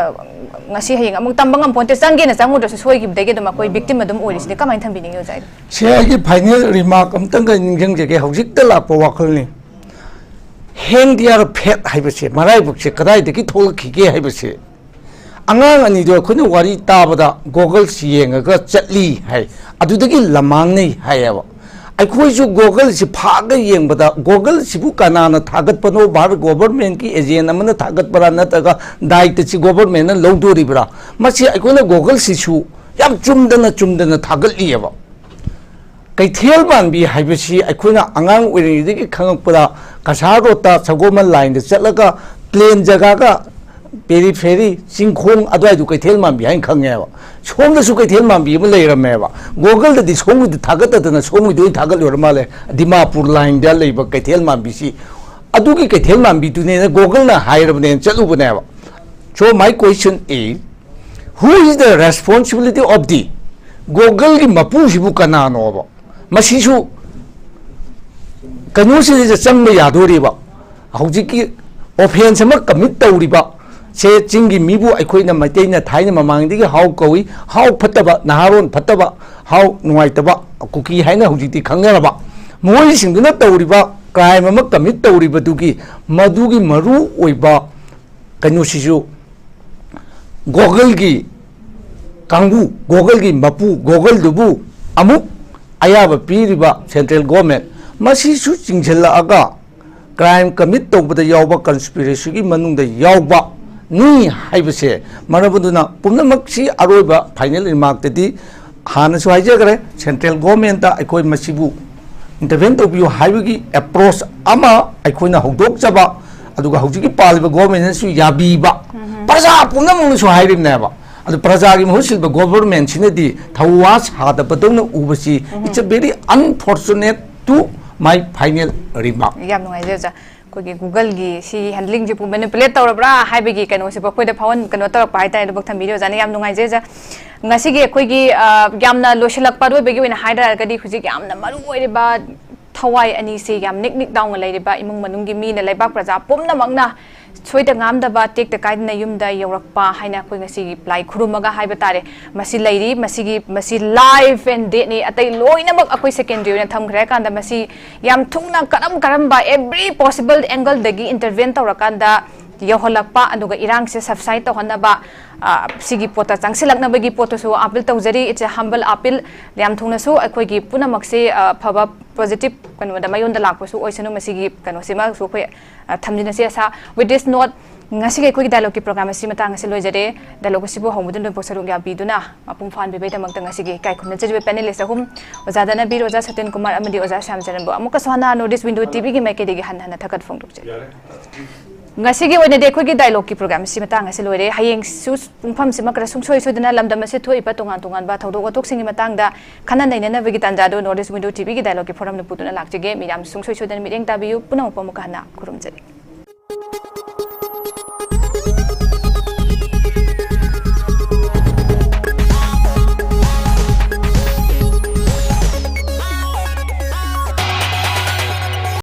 ꯉꯁꯤ ꯍꯌꯦꯡ ꯑꯃꯨꯛ ꯇꯝꯕ ꯉꯝꯄꯣꯟꯇꯦ, ꯆꯪꯒꯦꯅ ꯆꯪꯉꯨꯗ꯭ꯔꯁꯨ ꯁꯣꯏꯈꯤꯕꯗꯒꯤ ꯑꯗꯨꯝ ꯑꯩꯈꯣꯏ victim ꯑꯗꯨꯝ ꯑꯣꯏꯔꯤꯁꯤꯗꯤ ꯀꯃꯥꯏꯅ ꯊꯝꯕꯤꯅꯤꯡꯉꯤ ꯑꯣꯖꯥ? ꯁꯤ ꯑꯩꯒꯤ final remark ꯑꯝꯇꯪꯒ ꯅꯤꯡꯁꯤꯡꯖꯒꯦ, ꯍꯧꯖꯤꯛꯇ ꯂꯥꯛꯄ ꯋꯥꯈꯜꯅꯤ꯫ Hang their fate ꯍꯥꯏꯕꯁꯦ, ꯃꯔꯥꯏꯕꯛꯁꯦ ꯀꯗꯥꯏꯗꯒꯤ ꯊꯣꯛꯂꯛꯈꯤꯒꯦ ꯍꯥꯏꯕꯁꯦ, ꯑꯉꯥꯡ ꯑꯅꯤꯗꯣ ꯑꯩꯈꯣꯏꯅ ꯋꯥꯔꯤ ꯇꯥꯕꯗ Googleꯁꯤ ꯌꯦꯡꯉꯒ ꯆꯠꯂꯤ ꯍꯥꯏ, ꯑꯗꯨꯗꯒꯤ ꯂꯃꯥꯡꯅꯩ ꯍꯥꯏꯌꯦꯕ꯫ ꯑꯩꯈꯣꯏꯁꯨ Googleꯁꯤ ꯐꯥꯛꯑꯒ ꯌꯦꯡꯕꯗ, Googleꯁꯤꯕꯨ ꯀꯅꯥꯅ ꯊꯥꯒꯠꯄꯅꯣ? ꯚꯥꯔꯠ governmentꯀꯤ agent ꯑꯃꯅ ꯊꯥꯒꯠꯄ꯭ꯔꯥ, ꯅꯠꯇ꯭ꯔꯒ ꯗꯥꯏꯇꯁꯤ governmentꯅ ꯂꯧꯗꯣꯔꯤꯕ꯭ꯔꯥ? ꯃꯁꯤ ꯑꯩꯈꯣꯏꯅ Googleꯁꯤꯁꯨ ꯌꯥꯝ ꯆꯨꯝꯗꯅ ꯆꯨꯝꯗꯅ ꯊꯥꯒꯠꯂꯤꯑꯕ꯫ ꯀꯩꯊꯦꯜ ꯃꯥꯟꯕꯤ ꯍꯥꯏꯕꯁꯤ ꯑꯩꯈꯣꯏꯅ ꯑꯉꯥꯡ ꯑꯣꯏꯔꯤꯉꯩꯗꯒꯤ ꯈꯪꯉꯛꯄꯗ, ꯀꯁꯥꯔ ꯔꯣꯗꯇ ꯁꯒꯣꯜꯕꯟ ꯂꯥꯏꯟꯗ ꯆꯠꯂꯒ plain ꯖꯒꯥꯒ, periphery, ꯆꯤꯡꯈꯣꯡ ꯑꯗꯨꯋꯥꯏꯗꯨ ꯀꯩꯊꯦꯜ ꯃꯥꯟꯕꯤ ꯍꯥꯏꯅ ꯈꯪꯉꯦꯕ꯫ ꯁꯣꯝꯗꯁꯨ ꯀꯩꯊꯦꯜ ꯃꯥꯟꯕꯤ ꯑꯃ ꯂꯩꯔꯝꯃꯦꯕ꯫ Googleꯗꯗꯤ ꯁꯣꯝꯒꯤꯗ ꯊꯥꯒꯠꯇꯗꯅ ꯁꯣꯝꯒꯤꯗ ꯑꯣꯏꯅ ꯊꯥꯒꯠꯂꯨꯔ ꯃꯥꯜꯂꯦ, ꯗꯤꯃꯥꯄꯨꯔ ꯂꯥꯏꯟꯗ ꯂꯩꯕ ꯀꯩꯊꯦꯜ ꯃꯥꯟꯕꯤꯁꯤ꯫ ꯑꯗꯨꯒꯤ ꯀꯩꯊꯦꯜ ꯃꯥꯟꯕꯤꯗꯨꯅꯦꯅ Googleꯅ ꯍꯥꯏꯔꯕꯅꯦꯅ ꯆꯠꯂꯨꯕꯅꯦꯕ꯫ So my question is, who is the responsibility of the, Googleꯒꯤ ꯃꯄꯨꯁꯤꯕꯨ ꯀꯅꯥꯅꯣꯕ? ꯃꯁꯤꯁꯨ ꯀꯩꯅꯣꯁꯤꯗ ꯆꯪꯕ ꯌꯥꯗꯣꯔꯤꯕ, ꯍꯧꯖꯤꯛꯀꯤ offence ꯑꯃ commit ꯇꯧꯔꯤꯕ ꯁꯦ, ꯆꯤꯡꯒꯤ ꯃꯤꯕꯨ ꯑꯩꯈꯣꯏꯅ ꯃꯩꯇꯩꯅ ꯊꯥꯏꯅ ꯃꯃꯥꯡꯗꯒꯤ ꯍꯥꯎ ꯀꯧꯏ, ꯍꯥꯎ ꯐꯠꯇꯕ, ꯅꯍꯥꯔꯣꯟ ꯐꯠꯇꯕ, ꯍꯥꯎ ꯅꯨꯡꯉꯥꯏꯇꯕ, ꯀꯨꯀꯤ ꯍꯥꯏꯅ ꯍꯧꯖꯤꯛꯇꯤ ꯈꯪꯅꯔꯕ, ꯃꯈꯣꯏꯁꯤꯡꯗꯨꯅ ꯇꯧꯔꯤꯕ crime ꯑꯃ commit ꯇꯧꯔꯤꯕꯗꯨꯒꯤ ꯃꯗꯨꯒꯤ ꯃꯔꯨ ꯑꯣꯏꯕ ꯀꯩꯅꯣꯁꯤꯁꯨ Googleꯒꯤ ꯀꯥꯡꯕꯨ, Googleꯒꯤ ꯃꯄꯨ, Googleꯗꯨꯕꯨ ꯑꯃꯨꯛ ꯑꯌꯥꯕ ꯄꯤꯔꯤꯕ central government, ꯃꯁꯤꯁꯨ ꯆꯤꯡꯁꯤꯜꯂꯛꯑꯒ crime commit ꯇꯧꯕꯗ ꯌꯥꯎꯕ conspiracyꯒꯤ ꯃꯅꯨꯡꯗ ꯌꯥꯎꯕ ꯅꯤ ꯍꯥꯏꯕꯁꯦ, ꯃꯔꯝ ꯑꯗꯨꯅ ꯄꯨꯝꯅꯃꯛꯁꯤ ꯑꯔꯣꯏꯕ final remarkꯇꯗꯤ ꯍꯥꯟꯅꯁꯨ ꯍꯥꯏꯖꯈ꯭ꯔꯦ, central governmentꯇ ꯑꯩꯈꯣꯏ ꯃꯁꯤꯕꯨ intervene ꯇꯧꯕꯤꯌꯨ ꯍꯥꯏꯕꯒꯤ approach ꯑꯃ ꯑꯩꯈꯣꯏꯅ ꯍꯧꯗꯣꯛꯆꯕ, ꯑꯗꯨꯒ ꯍꯧꯖꯤꯛꯀꯤ ꯄꯥꯜꯂꯤꯕ governmentꯅꯁꯨ ꯌꯥꯕꯤꯕ, ꯄ꯭ꯔꯖꯥ ꯄꯨꯝꯅꯃꯛꯅꯁꯨ ꯍꯥꯏꯔꯤꯕꯅꯦꯕ꯫ ꯑꯗꯨ ꯄ꯭ꯔꯖꯥꯒꯤ ꯃꯍꯨꯠ ꯁꯤꯟꯕ governmentꯁꯤꯅꯗꯤ ꯊꯧꯋꯥ ꯁꯥꯗꯕꯗꯧꯅ ꯎꯕꯁꯤ, it's a very unfortunate to my final remark꯫ ꯌꯥꯝ ꯅꯨꯡꯉꯥꯏꯖꯩ ꯑꯣꯖꯥ꯫ ꯑꯩꯈꯣꯏꯒꯤ Googleꯒꯤ ꯁꯤ handlingꯁꯤꯕꯨ manipulate ꯇꯧꯔꯕ꯭ꯔꯥ ꯍꯥꯏꯕꯒꯤ ꯀꯩꯅꯣꯁꯤꯕꯨ ꯑꯩꯈꯣꯏꯗ ꯐꯥꯎꯍꯟ-, ꯀꯩꯅꯣ ꯇꯧꯔꯛꯄ ꯍꯥꯏꯇꯥꯔꯦ, ꯑꯗꯨꯕꯨ ꯊꯝꯕꯤꯔꯤ ꯑꯣꯖꯥꯅ, ꯌꯥꯝ ꯅꯨꯡꯉꯥꯏꯖꯩ ꯑꯣꯖꯥ꯫ ꯉꯁꯤꯒꯤ ꯑꯩꯈꯣꯏꯒꯤ, ꯑ, ꯌꯥꯝꯅ ꯂꯣꯏꯁꯤꯜꯂꯛꯄ ꯑꯔꯣꯏꯕꯒꯤ ꯑꯣꯏꯅ ꯍꯥꯏ ꯇꯥꯔꯒꯗꯤ, ꯍꯧꯖꯤꯛ ꯌꯥꯝꯅ ꯃꯔꯨ ꯑꯣꯏꯔꯤꯕ ꯊꯋꯥꯏ ꯑꯅꯤꯁꯤ ꯌꯥꯝ ꯅꯤꯛ ꯅꯤꯛ ꯂꯥꯎꯅ ꯂꯩꯔꯤꯕ ꯏꯃꯨꯡ ꯃꯅꯨꯡꯒꯤ ꯃꯤꯅ, ꯂꯩꯕꯥꯛ ꯄ꯭ꯔꯖꯥ ꯄꯨꯝꯅꯃꯛꯅ ꯁꯣꯏꯗ ꯉꯥꯝꯗꯕ, ꯇꯦꯛꯇ ꯀꯥꯏꯗꯅ ꯌꯨꯝꯗ ꯌꯧꯔꯛꯄ ꯍꯥꯏꯅ ꯑꯩꯈꯣꯏ ꯉꯁꯤꯒꯤ ꯂꯥꯏ ꯈꯨꯔꯨꯝꯃꯒ ꯍꯥꯏꯕ ꯇꯥꯔꯦ꯫ ꯃꯁꯤ ꯂꯩꯔꯤ, ꯃꯁꯤꯒꯤ, ꯃꯁꯤ life and deathꯅꯤ꯫ ꯑꯇꯩ ꯂꯣꯏꯅꯃꯛ ꯑꯩꯈꯣꯏ secondary ꯑꯣꯏꯅ ꯊꯝꯈ꯭ꯔꯦ ꯍꯥꯏ ꯀꯥꯟꯗ, ꯃꯁꯤ ꯌꯥꯝ ꯊꯨꯅ ꯀꯔꯝ ꯀꯔꯝꯕ every possible angleꯗꯒꯤ intervene ꯇꯧꯔꯀꯥꯟꯗ ꯌꯧꯍꯜꯂꯛꯄ, ꯑꯗꯨꯒ ꯏꯔꯥꯡꯁꯦ subside ꯇꯧꯍꯟꯅꯕ, ꯑ, ꯁꯤꯒꯤ ꯄꯣꯠꯇ ꯆꯪꯁꯤꯜꯂꯛꯅꯕꯒꯤ ꯄꯣꯠꯇꯨꯁꯨ appeal ꯇꯧꯖꯔꯤ꯫ It's a humble appeal꯫ ꯌꯥꯝ ꯊꯨꯅꯁꯨ ꯑꯩꯈꯣꯏꯒꯤ ꯄꯨꯝꯅꯃꯛꯁꯦ, ꯑ, ꯐꯕ positive ꯀꯩꯅꯣꯗ, ꯃꯌꯣꯟꯗ ꯂꯥꯛꯄꯁꯨ ꯑꯣꯏꯁꯅꯨ꯫ ꯃꯁꯤꯒꯤ ꯀꯩꯅꯣꯁꯤꯃꯁꯨ ꯑꯩꯈꯣꯏ, ꯑ, ꯊꯝꯖꯤꯟꯅꯁꯤ ꯑꯁꯥ꯫ With this note, ꯉꯁꯤꯒꯤ ꯑꯩꯈꯣꯏꯒꯤ dialogueꯀꯤ program ꯑꯁꯤ ꯃꯇꯥꯡ ꯑꯁꯤ ꯂꯣꯏꯖꯔꯦ꯫ Dialogue ꯑꯁꯤꯕꯨ ꯍꯧꯕꯗ ꯂꯣꯏꯐꯥꯎ ꯁꯔꯨꯛ ꯌꯥꯕꯤꯗꯨꯅ ꯃꯄꯨꯡ ꯐꯥꯍꯟꯕꯤꯕꯒꯤꯗꯃꯛꯇ ꯉꯁꯤꯒꯤ ꯏꯀꯥꯏ ꯈꯨꯝꯅꯖꯔꯤꯕ panelist ꯑꯍꯨꯝ, ꯑꯣꯖꯥ ꯙꯅꯕꯤꯔ, ꯑꯣꯖꯥ ꯁꯇꯤꯟ ꯀꯨꯃꯥꯔ ꯑꯃꯗꯤ ꯑꯣꯖꯥ ꯁ꯭ꯌꯥꯝꯆꯔꯟꯕꯨ ꯑꯃꯨꯛꯀꯁꯨ ꯍꯟꯅ North East Window TVꯒꯤ ꯃꯥꯏꯀꯩꯗꯒꯤ ꯍꯟꯅ ꯍꯟꯅ ꯊꯥꯒꯠ ꯐꯣꯡꯗꯣꯛꯆꯔꯤ꯫ ꯉꯁꯤꯒꯤ ꯑꯣꯏꯅꯗꯤ ꯑꯩꯈꯣꯏꯒꯤ dialogueꯀꯤ program ꯑꯁꯤ ꯃꯇꯥꯡ ꯑꯁꯤ ꯂꯣꯏꯔꯦ꯫ ꯍꯌꯦꯡꯁꯨ ꯄꯨꯡꯐꯝꯁꯤꯃꯛ ꯁꯨꯡꯁꯣꯏ ꯁꯣꯏꯗꯅ ꯂꯝꯗꯝ ꯑꯁꯤꯗ ꯊꯣꯛꯏꯕ ꯇꯣꯉꯥꯟ ꯇꯣꯉꯥꯟꯕ ꯊꯧꯗꯣꯛ ꯋꯥꯊꯣꯛꯁꯤꯡꯒꯤ ꯃꯇꯥꯡꯗ ꯈꯟꯅ ꯅꯩꯅꯅꯕꯒꯤ ꯇꯥꯟꯖꯥ ꯑꯗꯨ North East Window TVꯒꯤ dialogueꯀꯤ forum ꯄꯨꯗꯨꯅ ꯂꯥꯛꯆꯒꯦ꯫ ꯃꯤꯌꯥꯝ ꯁꯨꯡꯁꯣꯏ ꯁꯣꯏꯗꯅ ꯃꯤꯠꯌꯦꯡ ꯇꯥꯕꯤꯌꯨ꯫ ꯄꯨꯝꯅꯃꯛꯄꯨ ꯑꯃꯨꯛꯀ ꯍꯟꯅ ꯈꯨꯔꯨꯝꯖꯔꯤ꯫